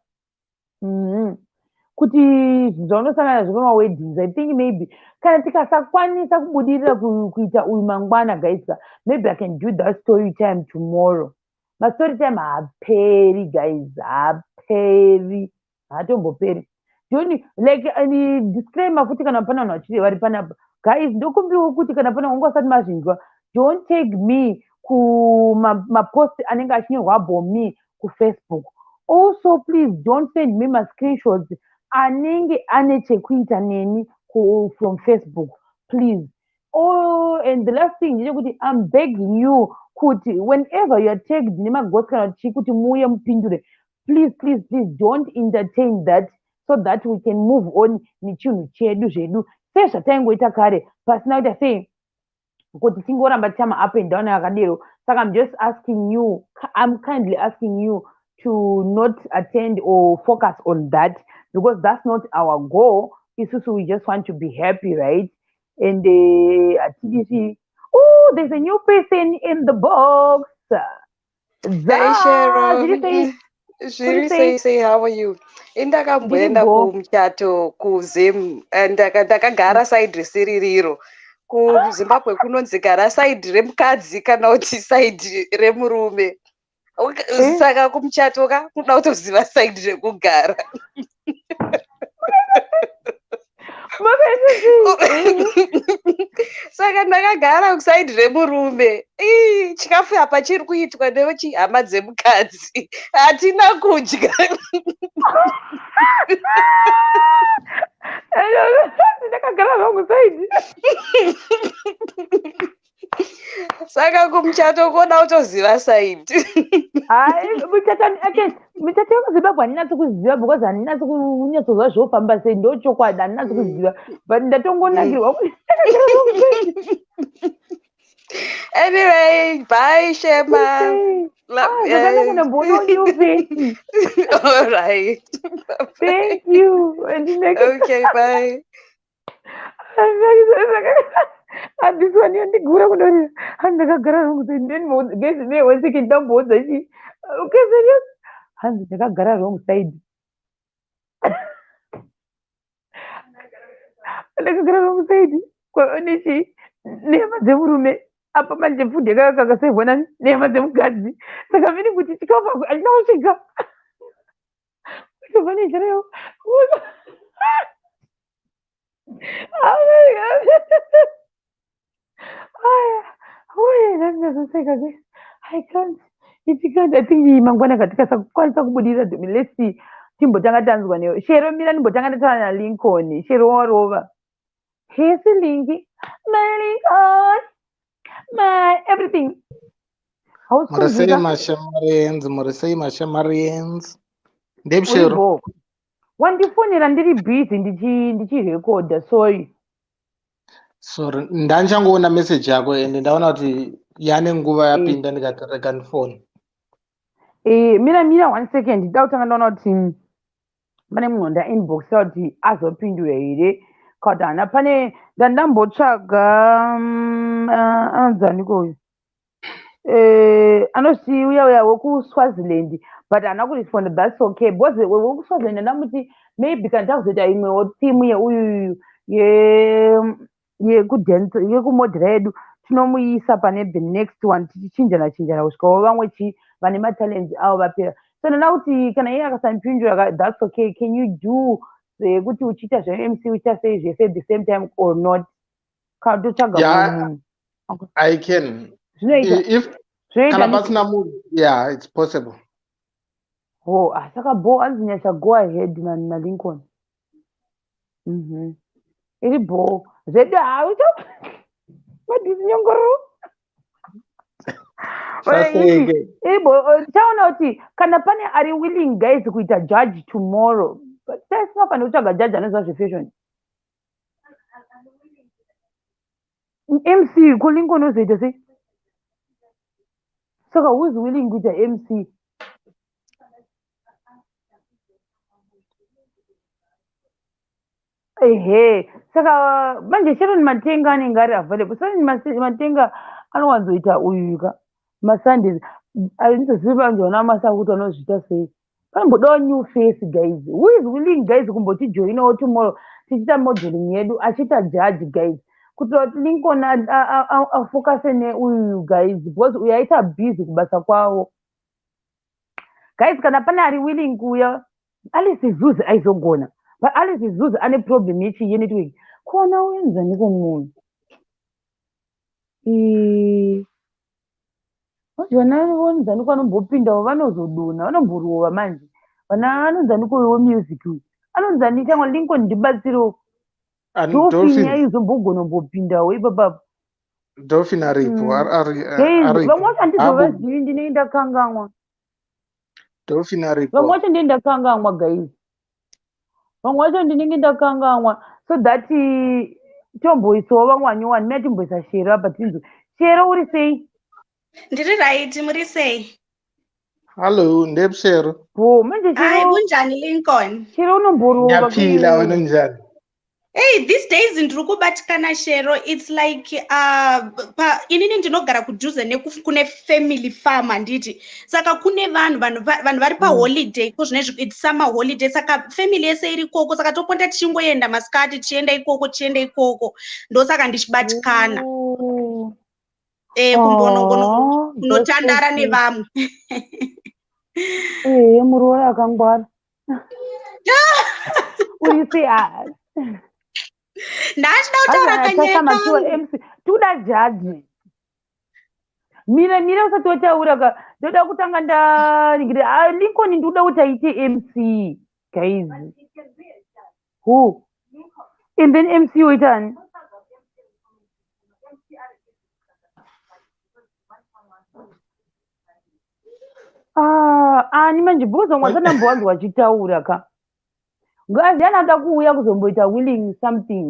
Kuti zvinhu zvaunosangana nazvo pamaweddings. I think maybe kana tikasakwanisa kubudirira kuita uyu mangwana, guys ka, maybe I can do that story time tomorrow. Mastory time haaperi, guys, haaperi, haatomboperi. Don't like any disclaimer futi, kana pana vanhu vachiri vari panapa, guys, ndokumbirawo kuti kana pana wangu asati mazvinzwa, don't take me kumapost anenge achinyorwa about me kuFacebook. Also, please don't send me mascreenshots anenge ane chekuita neni from Facebook, please. Oh, and the last thing ndechekuti I'm begging you kuti whenever you are tagged nemagosi kana kuti chii kuti muuye mupindure, please, please, please don't entertain that so that we can move on nechinhu chedu zvedu sezvataingoita kare, pasina kuita sei kuti tingoramba tichama up and down akadero. Saka I'm just asking you, I'm kindly asking you. to not attend or focus on that because that's not our goal. Isusu, we just want to be happy, right? And hatidi. Oh, there's a new person in the box. Hey Sharon, Zviri sei? Zviri sei? sei sei, how are you? Indakamboenda Ndiri bho. Kumuchato kuZim and ndakagara side risiri riro. KuZimbabwe kunonzi gara side remukadzi kana kuti side remurume. Eh? Saka kumuchato ka kunoda kutoziva side rekugara. Makaita sei? Saka ndakagara kuside remurume. Ii, chikafu apa chiri kuitwa nehama dzemukadzi. Hatina kudya. Ndakagara zvangu side. Saka kumuchato koda kutoziva side. Hayi, muchato, okay, muchato yekuZimbabwe handinatsi kuziva because handinatsi kunyatsoziva zvofamba sei. Ndochokwadi, handinatsi kuziva, but ndatongonakirwa kuti ndakagara zvangu side. Anyway, bye, Shema. Sei? Ah, zvakanaka, ndamboona new face. All right. Thank you and next. Okay, bye. Handisi wani yandigura kudorira. Hanzi ndakagara wrong side. Then guys, me one second, ndamboudza chi. Okay, serious, hanzi ndakagara wrong side, ndakagara wrong side nechi nehama dzemurume. Apa manje food yakanga kakasevhwa nani nehama dzemukadzi, saka mini kuti chikafu hachina kusvika kutobva nenzara. Oh my God. Aya, uye ndazoseka ke. I can't. It can't. I think mangwana katikasakwanisa kubudirira, let's see. Timbotanga tanzwa newe. Shero, mira ndimbotanga ndataura naLincoln. Shero warova. Hesi Linki. My Lincoln. My everything. Hausi Muri sei kunzwika? mashamarians, muri sei mashamarians? Ndebshero. Uribo. Wandifonera ndiri busy ndichirekodha. Sorry. Sorry, ndanchangoona message yako ende ndaona kuti yane nguva yapinda, ndikati rega ndifone. Eh, mira mira one second. Ndida kutanga ndaona kuti pane munhu ndainboxa kuti azopindura here kana kuti haana. Pane ndandambotsvaga anonzi aniko uyu? Anoti uya uya wekuSwaziland, but haana kuresponda. That's okay because wekuSwaziland ndamuti maybe kana takuzoita imwewo timu yeuyu yekudance, yekumodhera yedu, tinomuisa pane the next one, tichichinjana chinjana kusvikawo vamwe chi vane matalents avo vapera. So ndoda kuti kana iye akasandipindura, that's okay. Can you do zvekuti uchiita zveMC, uchiita sei zvese at the same time or not, kana totsvaga Yeah, mumwe munhu? I can. Zvinoita? If Zvinoita? Kana pasina munhu, yeah, it's possible. Oh, ah, saka bo anzi Nyasha, go ahead naLincoln. Iri bo zvedu haucha madhisi nyongoro. Saseke. Iri bo. Tichaona kuti kana pane ari willing, guys, kuita judge tomorrow, but tasingafaniri kutsvaga judge anoziva zvefashion. MC kuLincoln uzoita sei? Saka who is willing kuita MC? Ehe, saka manje Sharon Matenga anenge ari available. Sharon Matenga anowanzoita uyu ka maSundays. Anditozivi vanhu vana masa kuti vanozviita sei. Panombodawo new face, guys. Who is willing, guys, kumbotijoinawo tomorrow tichiita modeling yedu, achiita judge, guys, kuitira kuti Lincoln afocuse neuyu, guys, because uyu aita busy kubasa kwavo. Guys, kana pane ari willing kuuya. Alice Zuzi aizogona, but Alice Zuzi ane problem yechi yenetwork. Kuona uenzaniko munhu. Manje vana vonzaniko vanombopindawo, vanozodonha, vanomborova. Manje vana anonzaniko wemusic uyu anonzani changwa? Lincoln, ndibatsirewo. And Dolphin Dolphin, aizombogona kumbopindawo ipapapo. Dolphin aripo, Guys, aripo. vamwe vacho handizovazivi, ndinenge ndakanganwa. Dolphin Vamwe aripo. vacho ndinenge ndakanganwa, guys, vamwe vacho ndinenge ndakanganwa, so that tomboisawo vamwe vanyowani. Mina timboisa Shero apa tinzwe. Shero, uri sei? Ndiri right, muri sei? Hallo, ndepshero. Bo manje Hayi, Shero. Kunjani, Lincoln? Shero unomborova. Ngiyaphila, wena unjani? Hey, these days ndiri kubatikana, Shero. It's like inini ndinogara kudhuze kune family farm, handiti? Saka kune vanhu vari paholiday ko zvinezvi, it's summer holiday, saka family yese iri ikoko, saka topota tichingoenda masikati, tichienda ikoko, tichienda ikoko. Ndosaka ndichibatikana. Oh. Kumbono Oh, kunotandara that's so sweet. nevamwe. Muroora akangwara. Uri sei? Ah, Ndachida kutaura hanzi kanyaya Natasha Makiwa kangu. MC. Tikuda judge. Mira, mira, usati wataura ka. Ndoda kutanga ndaringire. Ah, Lincoln ndikuda kuti aite MC. Guys. Who? And then MC woitani? Ah, ani manje, because vamwe vasati ndambowanzwa vachitaura ka. Ngazi anoda kuuya kuzomboita willing something.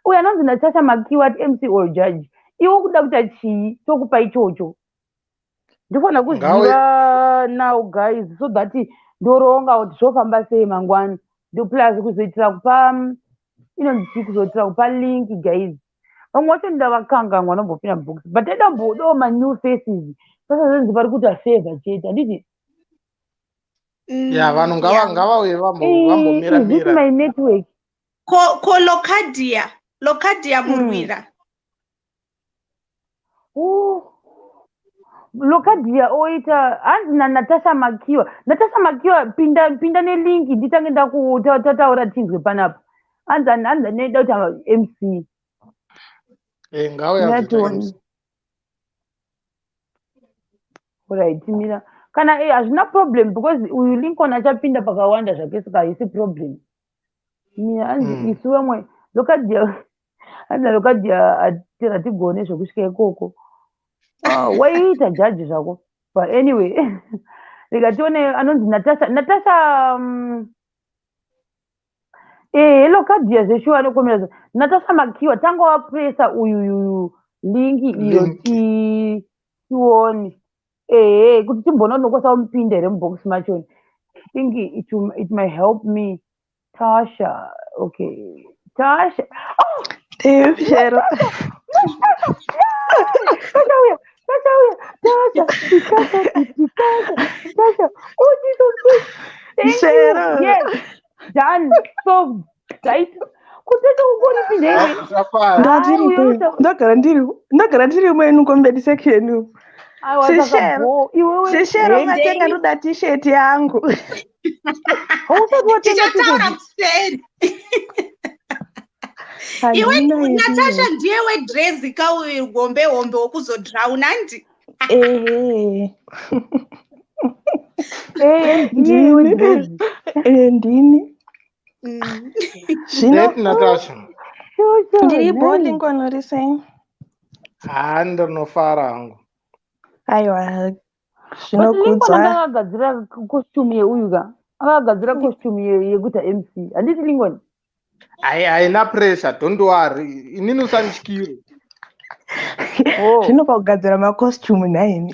Uyu anonzi Natasha Makiwa ati MC or judge. Iwe kuda kuita chii? Tokupa ichocho. Ndifana Ngawe kuziva now, guys, so that ndoronga kuti zvofamba sei mangwana. Ndo plus kuzoitira kupa inonzi chii, kuzoitira kupa link, guys. Vamwe vacho ndavakanganwa vanombopinda mubox, but taidambodawo manew faces. Pasazonzi vari kuita favor chete, handiti? Ya, vanhu ngavauye vambomira Is this mira. my network? Ko Locadia Murwira. Oh. Locadia oita hanzi naNatasha Makiwa. Natasha Makiwa, pinda, pinda nelink, nditange ndakutataura tinzwe panapa. Hanzi anoida kuti MC. Ngauye azoita Mira. MC. Alright, mira. Kana hazvina problem because uyu Lincoln achapinda pakawanda zvake, saka haisi problem. Mira, hanzi isu vamwe Locadia, hanzi Locadia hatigone zvekusvika ikoko. Ah, waiita jaji zvako. But anyway, rega tione anonzi Natasha. Natasha Locadia zveshuwa anokomera. Natasha Makiwa, tanga wapresa uyu uyu link iyo. Link. Tione. Ehe, kuti timboona unokwanisa kumupinda here mubox machoni. I think it might help me. Tasha, okay. Tasha. Oh, Shero. Tasha uya, Tasha uya, Tasha, Tasha, Tasha, Tasha. Oh, Jesus Christ. Thank you. Shero. Yes. Done. Solved. Right? Kutata ungoripinda iwe. Zvafara. Ndatiripo. Uyo Ndogara ndiri mwenu comment section umu. Aiwa, Sishero. saka bo. Iwewe. Sishero, Eh? matenga, ndoda t-shirt yangu. Hausati watenga Tichataura t-shirt? kuseri. Iwe Handina yedu. Natasha, ndiye wedrezi kauyu gombe hombe wokuzodhrauna, handi? Ehe. Eh, ndiye Ndini. wedrezi. Ndini. Zvino Date, Natasha. Shosho, ndiripo. nice. Lincoln, uri sei? Haa, ndinofara hangu. Aiwa, But Lincoln zvinokudzwa. anga akagadzira costume yeuyu ka. Akagadzira costume yekuita MC. Handiti, Lincoln? Haina pressure, don't worry. Inini usandityire. Oh. Zvinopa kugadzira macostume nhaimi.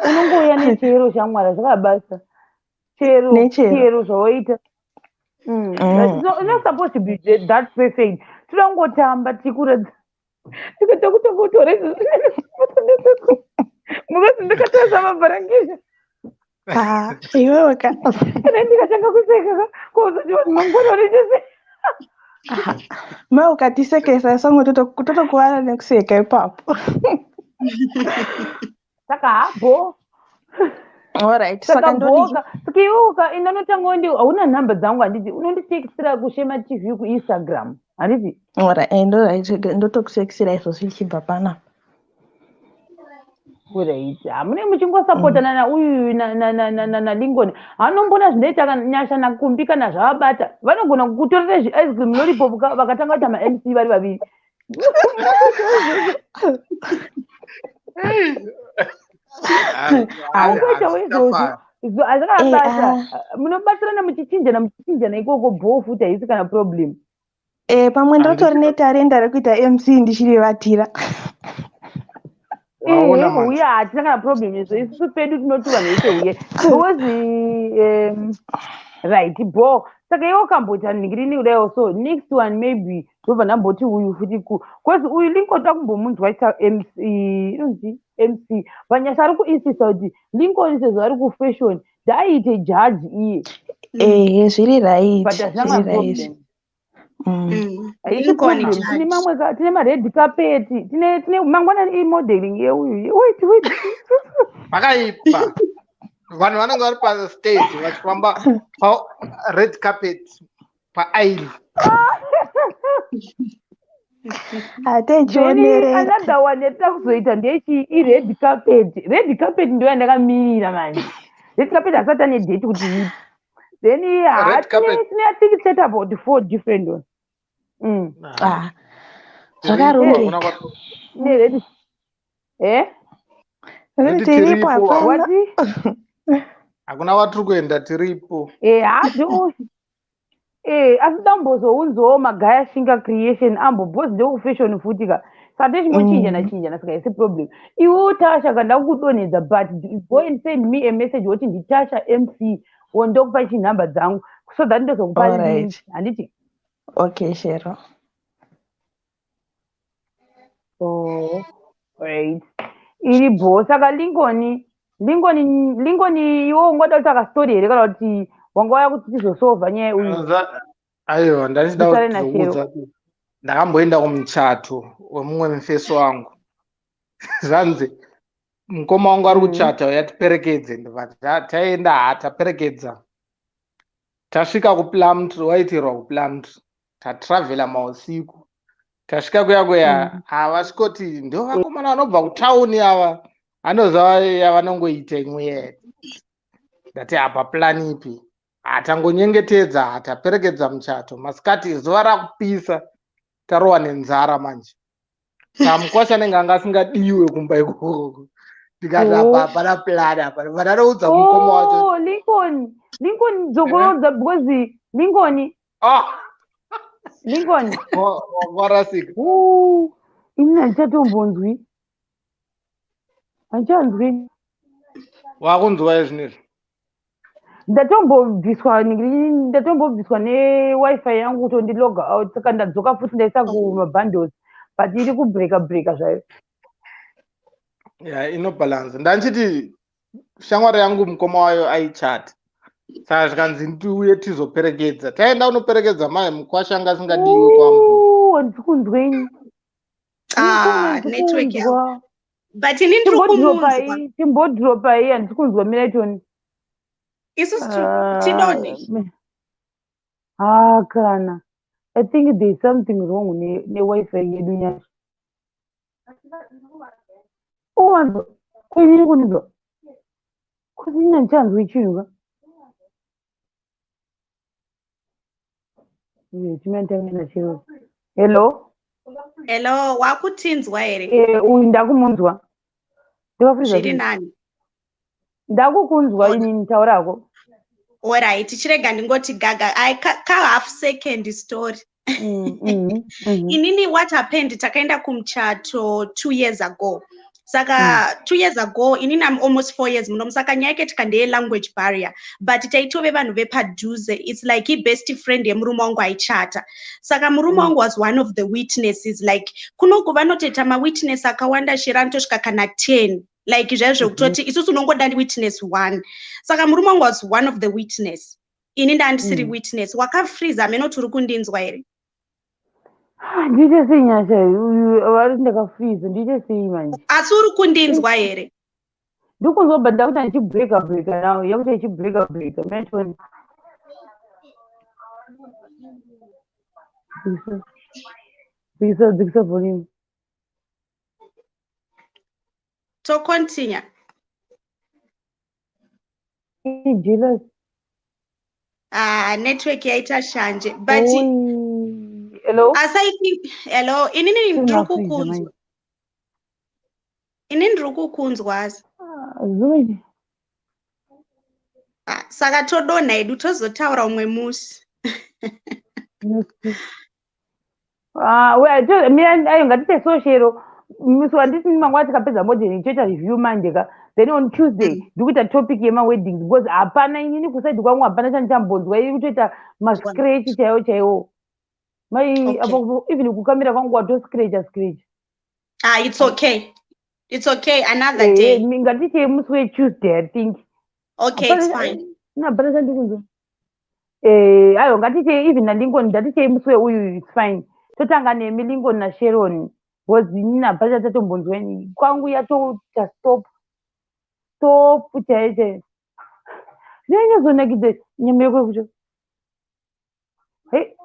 Unongouya nechero, shamwari, zvakabasa. Chero. Nechero. Chero zvawaita. It's not supposed to be that perfect. Toda kungotamba tikuratidza. Tikaita kutongotora izvo because ndikatarisa mabharangisha. Ah, iwewe ka. Kana ndikatanga kuseka ka, kozoti vanhu mangwana vanoita Ma ukatisekesa sango totokuvara nekuseka ipapo. Saka habo. Alright, saka Saka ndodii? boka. Saka iwe uka inonotanga ndi hauna nhamba dzangu, handiti? Unonditekisira kuShema TV kuInstagram, handiti? Alright, alright, ndotokusekisira izvozvo ichibva panapa. Right, hamune muchingosapotana nauyu naLincoln. Hanombona zvinoita kana Nyasha naKumbi kana zvavabata, vanogona kukutorera zviice cream lollipop vakatanga kuita maMC vari vaviri. Haungoitawo izvozvo, hazvakabasa. Munobatsirana muchichinjana, muchichinjana ikoko, bho futi, haisi kana problem. Pamwe ndotori netarenda rekuita MC ndichirivatira. Waona manje. Uya, hatina kana problem izvo. Isusu pedu tinoti vanhu vese uye, because right, bo saka iwe ukamboita nhingirini kudaiwo, so next one maybe ndobva ndamboti uyu futi ku because uyu Lincoln takumbomunzwa aita MC, inonzi MC. Vanyasha ari kuinsista kuti Lincoln, sezvo ari kufashion, ndaaite judge iye. Ehe, zviri right. But hazina Zviri right. maproblem. Haisi Lincoln problem. Tine judge. mamwe tine mared carpet, tine mangwana imodeling yeuyu. Wait, wait. Pakaipa, vanhu vanenge vari pastage vachifamba pared carpet, paaisle. Then Hatechionerera. another one yatida kuzoita ndechi ired carpet. Red carpet ndo yandakamirira manje. Red carpet asati ane date kuti ipi. Then ha Red carpet. tine, I think, set about four different ones. Ah, Tiripo, zvakarongeka. hakuna Tine red, eh. Redi Tiripo, tiripo. hapana. Wati? Hakuna kwatiri kuenda, tiripo. Eh, hadi asi dambozounzawo Magaya Shinga Creation ambo boss ndekufashion futi ka, saka tichimbochinjana chinjana, saka isi problem. Iwe Tasha, kana kudonhedza, but go and send me a message woti ndiTasha MC, wondokupa chinhamba dzangu so that ndozokupa link, handiti? Okay, Shero. Oh, right, iri bho. Saka Lincoln, Lincoln, Lincoln, iwe ungoda kutsvaka story here kana kuti wanga waya kuti tizosolva nyaya uyu? Aiwa, ndachida Ndisare naShero. kuzokuudza kuti ndakamboenda kumuchato wemumwe mufeso wangu. Zvanzi mukoma wangu ari kuchata, uya tiperekedze. Ndobva taenda, ha, taperekedza. Tasvika kuPlumtree, waitirwa kuPlumtree. Tatravhela mausiku, tasvika kuya kuya, havasvikoti ndo vakomana vanobva kutauni ava, anoziva yavanongoita imwe yete. Ndati apa plan ipi? Hatangonyengetedza, hataperekedza muchato. Masikati zuva rakupisa, tarohwa nenzara manje. Saka mukwasha anenge anga asingadiwe kumba ikoko. Ndikati apa hapana plan apa. Vandanoudza mukoma wacho. Oh, Lincoln, Lincoln, dzokorodza because Lincoln, Ah, Lincoln. Warasika. Ooh, ini handichatombonzwi, handichanzwi. Wakunzwa izvinezvi? Ndatombobviswa, ndatombobviswa neWiFi yangu kuti ndiloga out, saka ndadzoka futi, ndaisa kumabundles, but iri kubreka breka zvayo. Ya, inobalance. Ndanchiti shamwari yangu mukoma wayo aichata, saka zvikanzi ndiuye tizoperekedza. Taenda unoperekedza mai, mukwasha anga asingadiwi kwambo. Ooh, handisi kunzwa ini. Ah, network yangu, but ini ndiri kumunzwa. Timbodropai, timbodropai, handisi kunzwa miraitoni. Isusu tidonhe. Ah, kana I think there is something wrong neWiFi yedu. Nyasha, uwanzwa kuinini kunizwa kuti ini handichanzwi chinhu ka. Timantange chiro. Hello? Hello, wakutinzwa here? Eh, uyu ndakumunzwa. Ndakafuriza. Zviri nani. Ndakukunzwa inini, taurako. Alright, chirega ndingoti gaga ai ka half second story. Inini, what happened, takaenda kumuchato 2 years ago. Saka 2 years ago, inini am almost 4 years muno, saka nyaya yakaitika ndeye language barrier, but taitove vanhu vepadhuze. It's like ibest friend yemurume wangu aichata. Saka murume wangu was one of the witnesses. Like kunoku vanotoita mawitness akawanda, shera anotosvika kana 10, like zvaizvo kutoti isusu unongoda witness one. Saka murume wangu was one of the witness, ini ndandisiri witness. Wakafreeze, hameno uri kundinzwa here? Ah, ndiite sei, Nyasha? Uyu vari ndakafreeze, ndiite sei manje? Asi uri kundinzwa here? Ndikunzwa, but ndakuti ndichibreka breka now, yakuti ichibreka breka metoni. Dzikisa, dzikisa volume. Tocontinue. Jealous. Ah, network yaita shanje, but Oi. Hello? Asi I think, hello, inini ndiri Tingafreeze kukunzwa. manje. Inini ndiri kukunzwa asi. Ah, Zoe. Ah, saka todonha hedu, tozotaura umwe musi. Ah, we, mira, ayo ngatite so, Shero. Musi wanditi mangwana tikapedza modeling, toita review manje ka. Then on Tuesday ndikuita topic yemaweddings, because hapana, inini kuside kwangu hapana chandichambonzwa. Iri kutoita mascratch chaiwo chaiwo mai. Apa even kukamira kwangu watoscratcha scratch. Ah, it's okay, it's okay, another day. Ngatichei musi weTuesday, I think. Okay, it's fine. Hapana chandikunzwa. Aiwa, ngatichei even naLincoln, ngatichei musi weuyu, it's fine. Totanga nemi, Lincoln naSharon, because inini hapana chatatombonzwa. Kwangu yatoita stop stop chaiyo chaiyo. Zvinonyazonakidza nyama yako yekucho. Hei,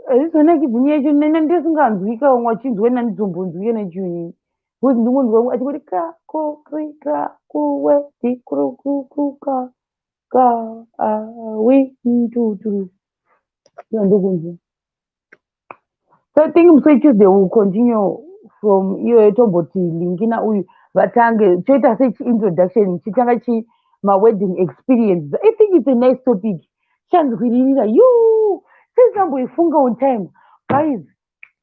hazvizonakidzi nyaya yacho nena ndisinganzwika. Vamwe vachinzwa, ina ndizombonzwike nechiunini, because ndingonzwa achingoti ka ko kri ka kuwe di kru ku ku ka ka a wi ntu tu, ndokunzwa. So I think musi weTuesday will continue from iyoyo. Tomboti Linkina uyu vatange, toita sechiintroduction, chitanga chi mawedding experience. I think it's a nice topic. Chanzwiririra you sezamboifunga on time, guys.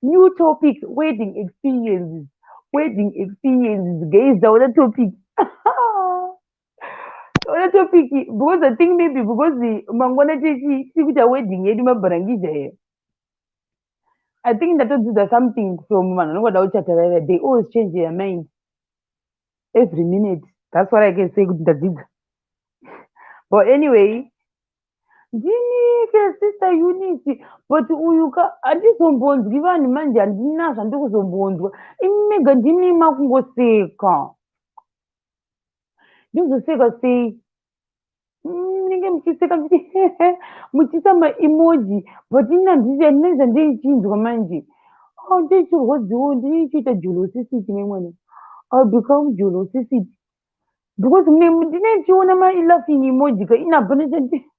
New topic, wedding experiences, wedding experiences. Guys, taona topic, taona topic, because I think maybe because mangwana tiri kuita wedding yedu, mabharangizha here. I think ndatodzidza something from vanhu vanongoda kuchata vaiva. They always change their mind every minute. That's what I can say kuti ndadzidza. But anyway, ndinike Sister Eunice, but uyu ka handizombonzwi vanhu manje, handina zvandiri kuzombonzwa. Imi mega ndimi makungoseka, ndizoseka sei? Munenge muchiseka muchiisa maemoji, but ini handina zvandichinzwa manje. Oh, ndichirwadziwa, ndinichiita jealousity memwana. I become jealousity because ndine ndichiona malaughing emoji ka, ini hapana chandi,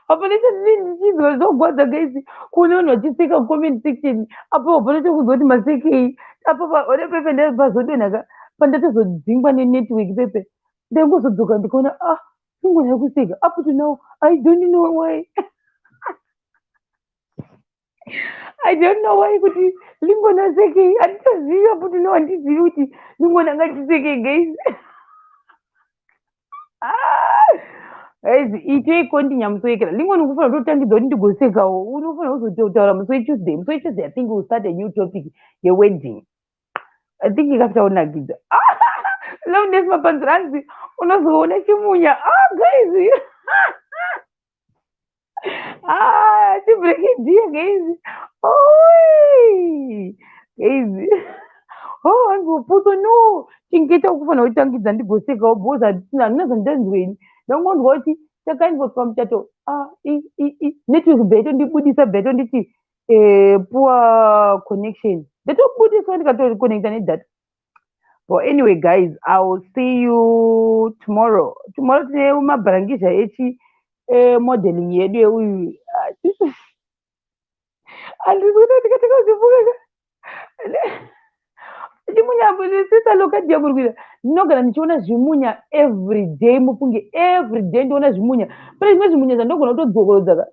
hapana chandinenge ndichinzwa. Zvogwadza, guys, kuona vanhu vachiseka comment section apo hapana chokuzwa kuti masekei apo. One pepe ndapazodonha ka, pandatozodzingwa nenetwork pepe, ndangozodzoka ndikaona, ah, ingona kuseka. Up to now I don't know why, I don't know why kuti Lingona sekei, handitozivi. Up to now handizivi kuti Lingona ngatisekei, guys. Ah! Guys, itei kondinya musi wekera. Lingoni kufanira kutotangidza kuti ndigosekawo. Unofanira kuzotaura musi weTuesday. Musi weTuesday I think we'll start a new topic yewedding. I think ikafita kunakidza. Loveness Mapanziranzi, unozoona chimunya. Ah, guys, ah, chibrekidia, guys. Oi guys, oh, hanzi no chingeta kufanira kutangidza ndigosekawo, because handina zvandanzweni. Ndangonzwa kuti takaendwa pamuchato. Ah, i i i network bva yatondibudisa, bva yatonditi poor connection. Ndatobudiswa, ndikatoconnecta nedata. But anyway, guys, I will see you tomorrow. Tomorrow tine mabharangizha echi modeling yedu yeuyu. Handisi kuti ndikatanga kuzifunga chimunya. Sister Lokadia, muri kuita, ndinogara ndichiona zvimunya every day. Mufunge, every day ndiona zvimunya. Pane zvimwe zvimunya zvandogona kutodzokorodza ka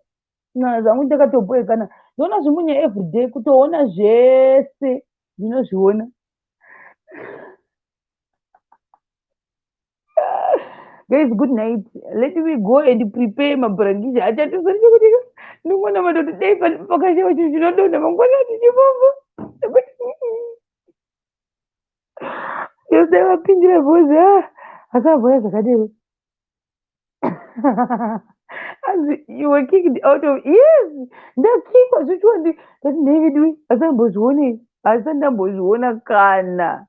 na zvangu, ndakatoboekana. Ndinoona zvimunya every day, kutoona zvese ndinozviona. Guys, good night. Let me go and prepare mabhurangizha achatizorikuti ndingoona matoti dai pakashaiwa chinhu chinodonha mangwana tichifamba, nekuti yose vapindira bhozi akavhoya zvakadero. Anzi you were kicked out of? Yes, ndakikwa zvichiwa. Ndati nhevedui, asambozvionei, asati ndambozviona kana.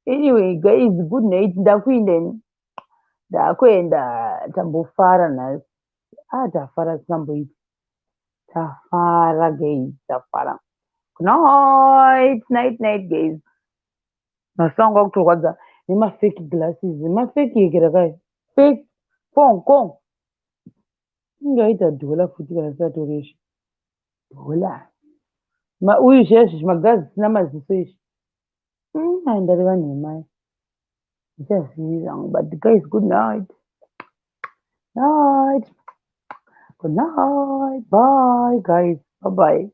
Anyway, guys, good night. Ndakuenda ini, ndakuenda. Tambofara nhasi. Ah, tafara tisamboiti, tafara, guys, tafara. Good night, night night, guys. Maso angu akutorwadza nemafake glasses, mafake ekera kai, fake kong kong. Ingaita dhola futi kana tisatoresha dhola. Uyu zvezvi zvimagirazi zvisina maziso izvi. Ai, ndareva nhema, ndichazivi zvangu. But guys, good night, night, good night. Bye, guys, bye bye.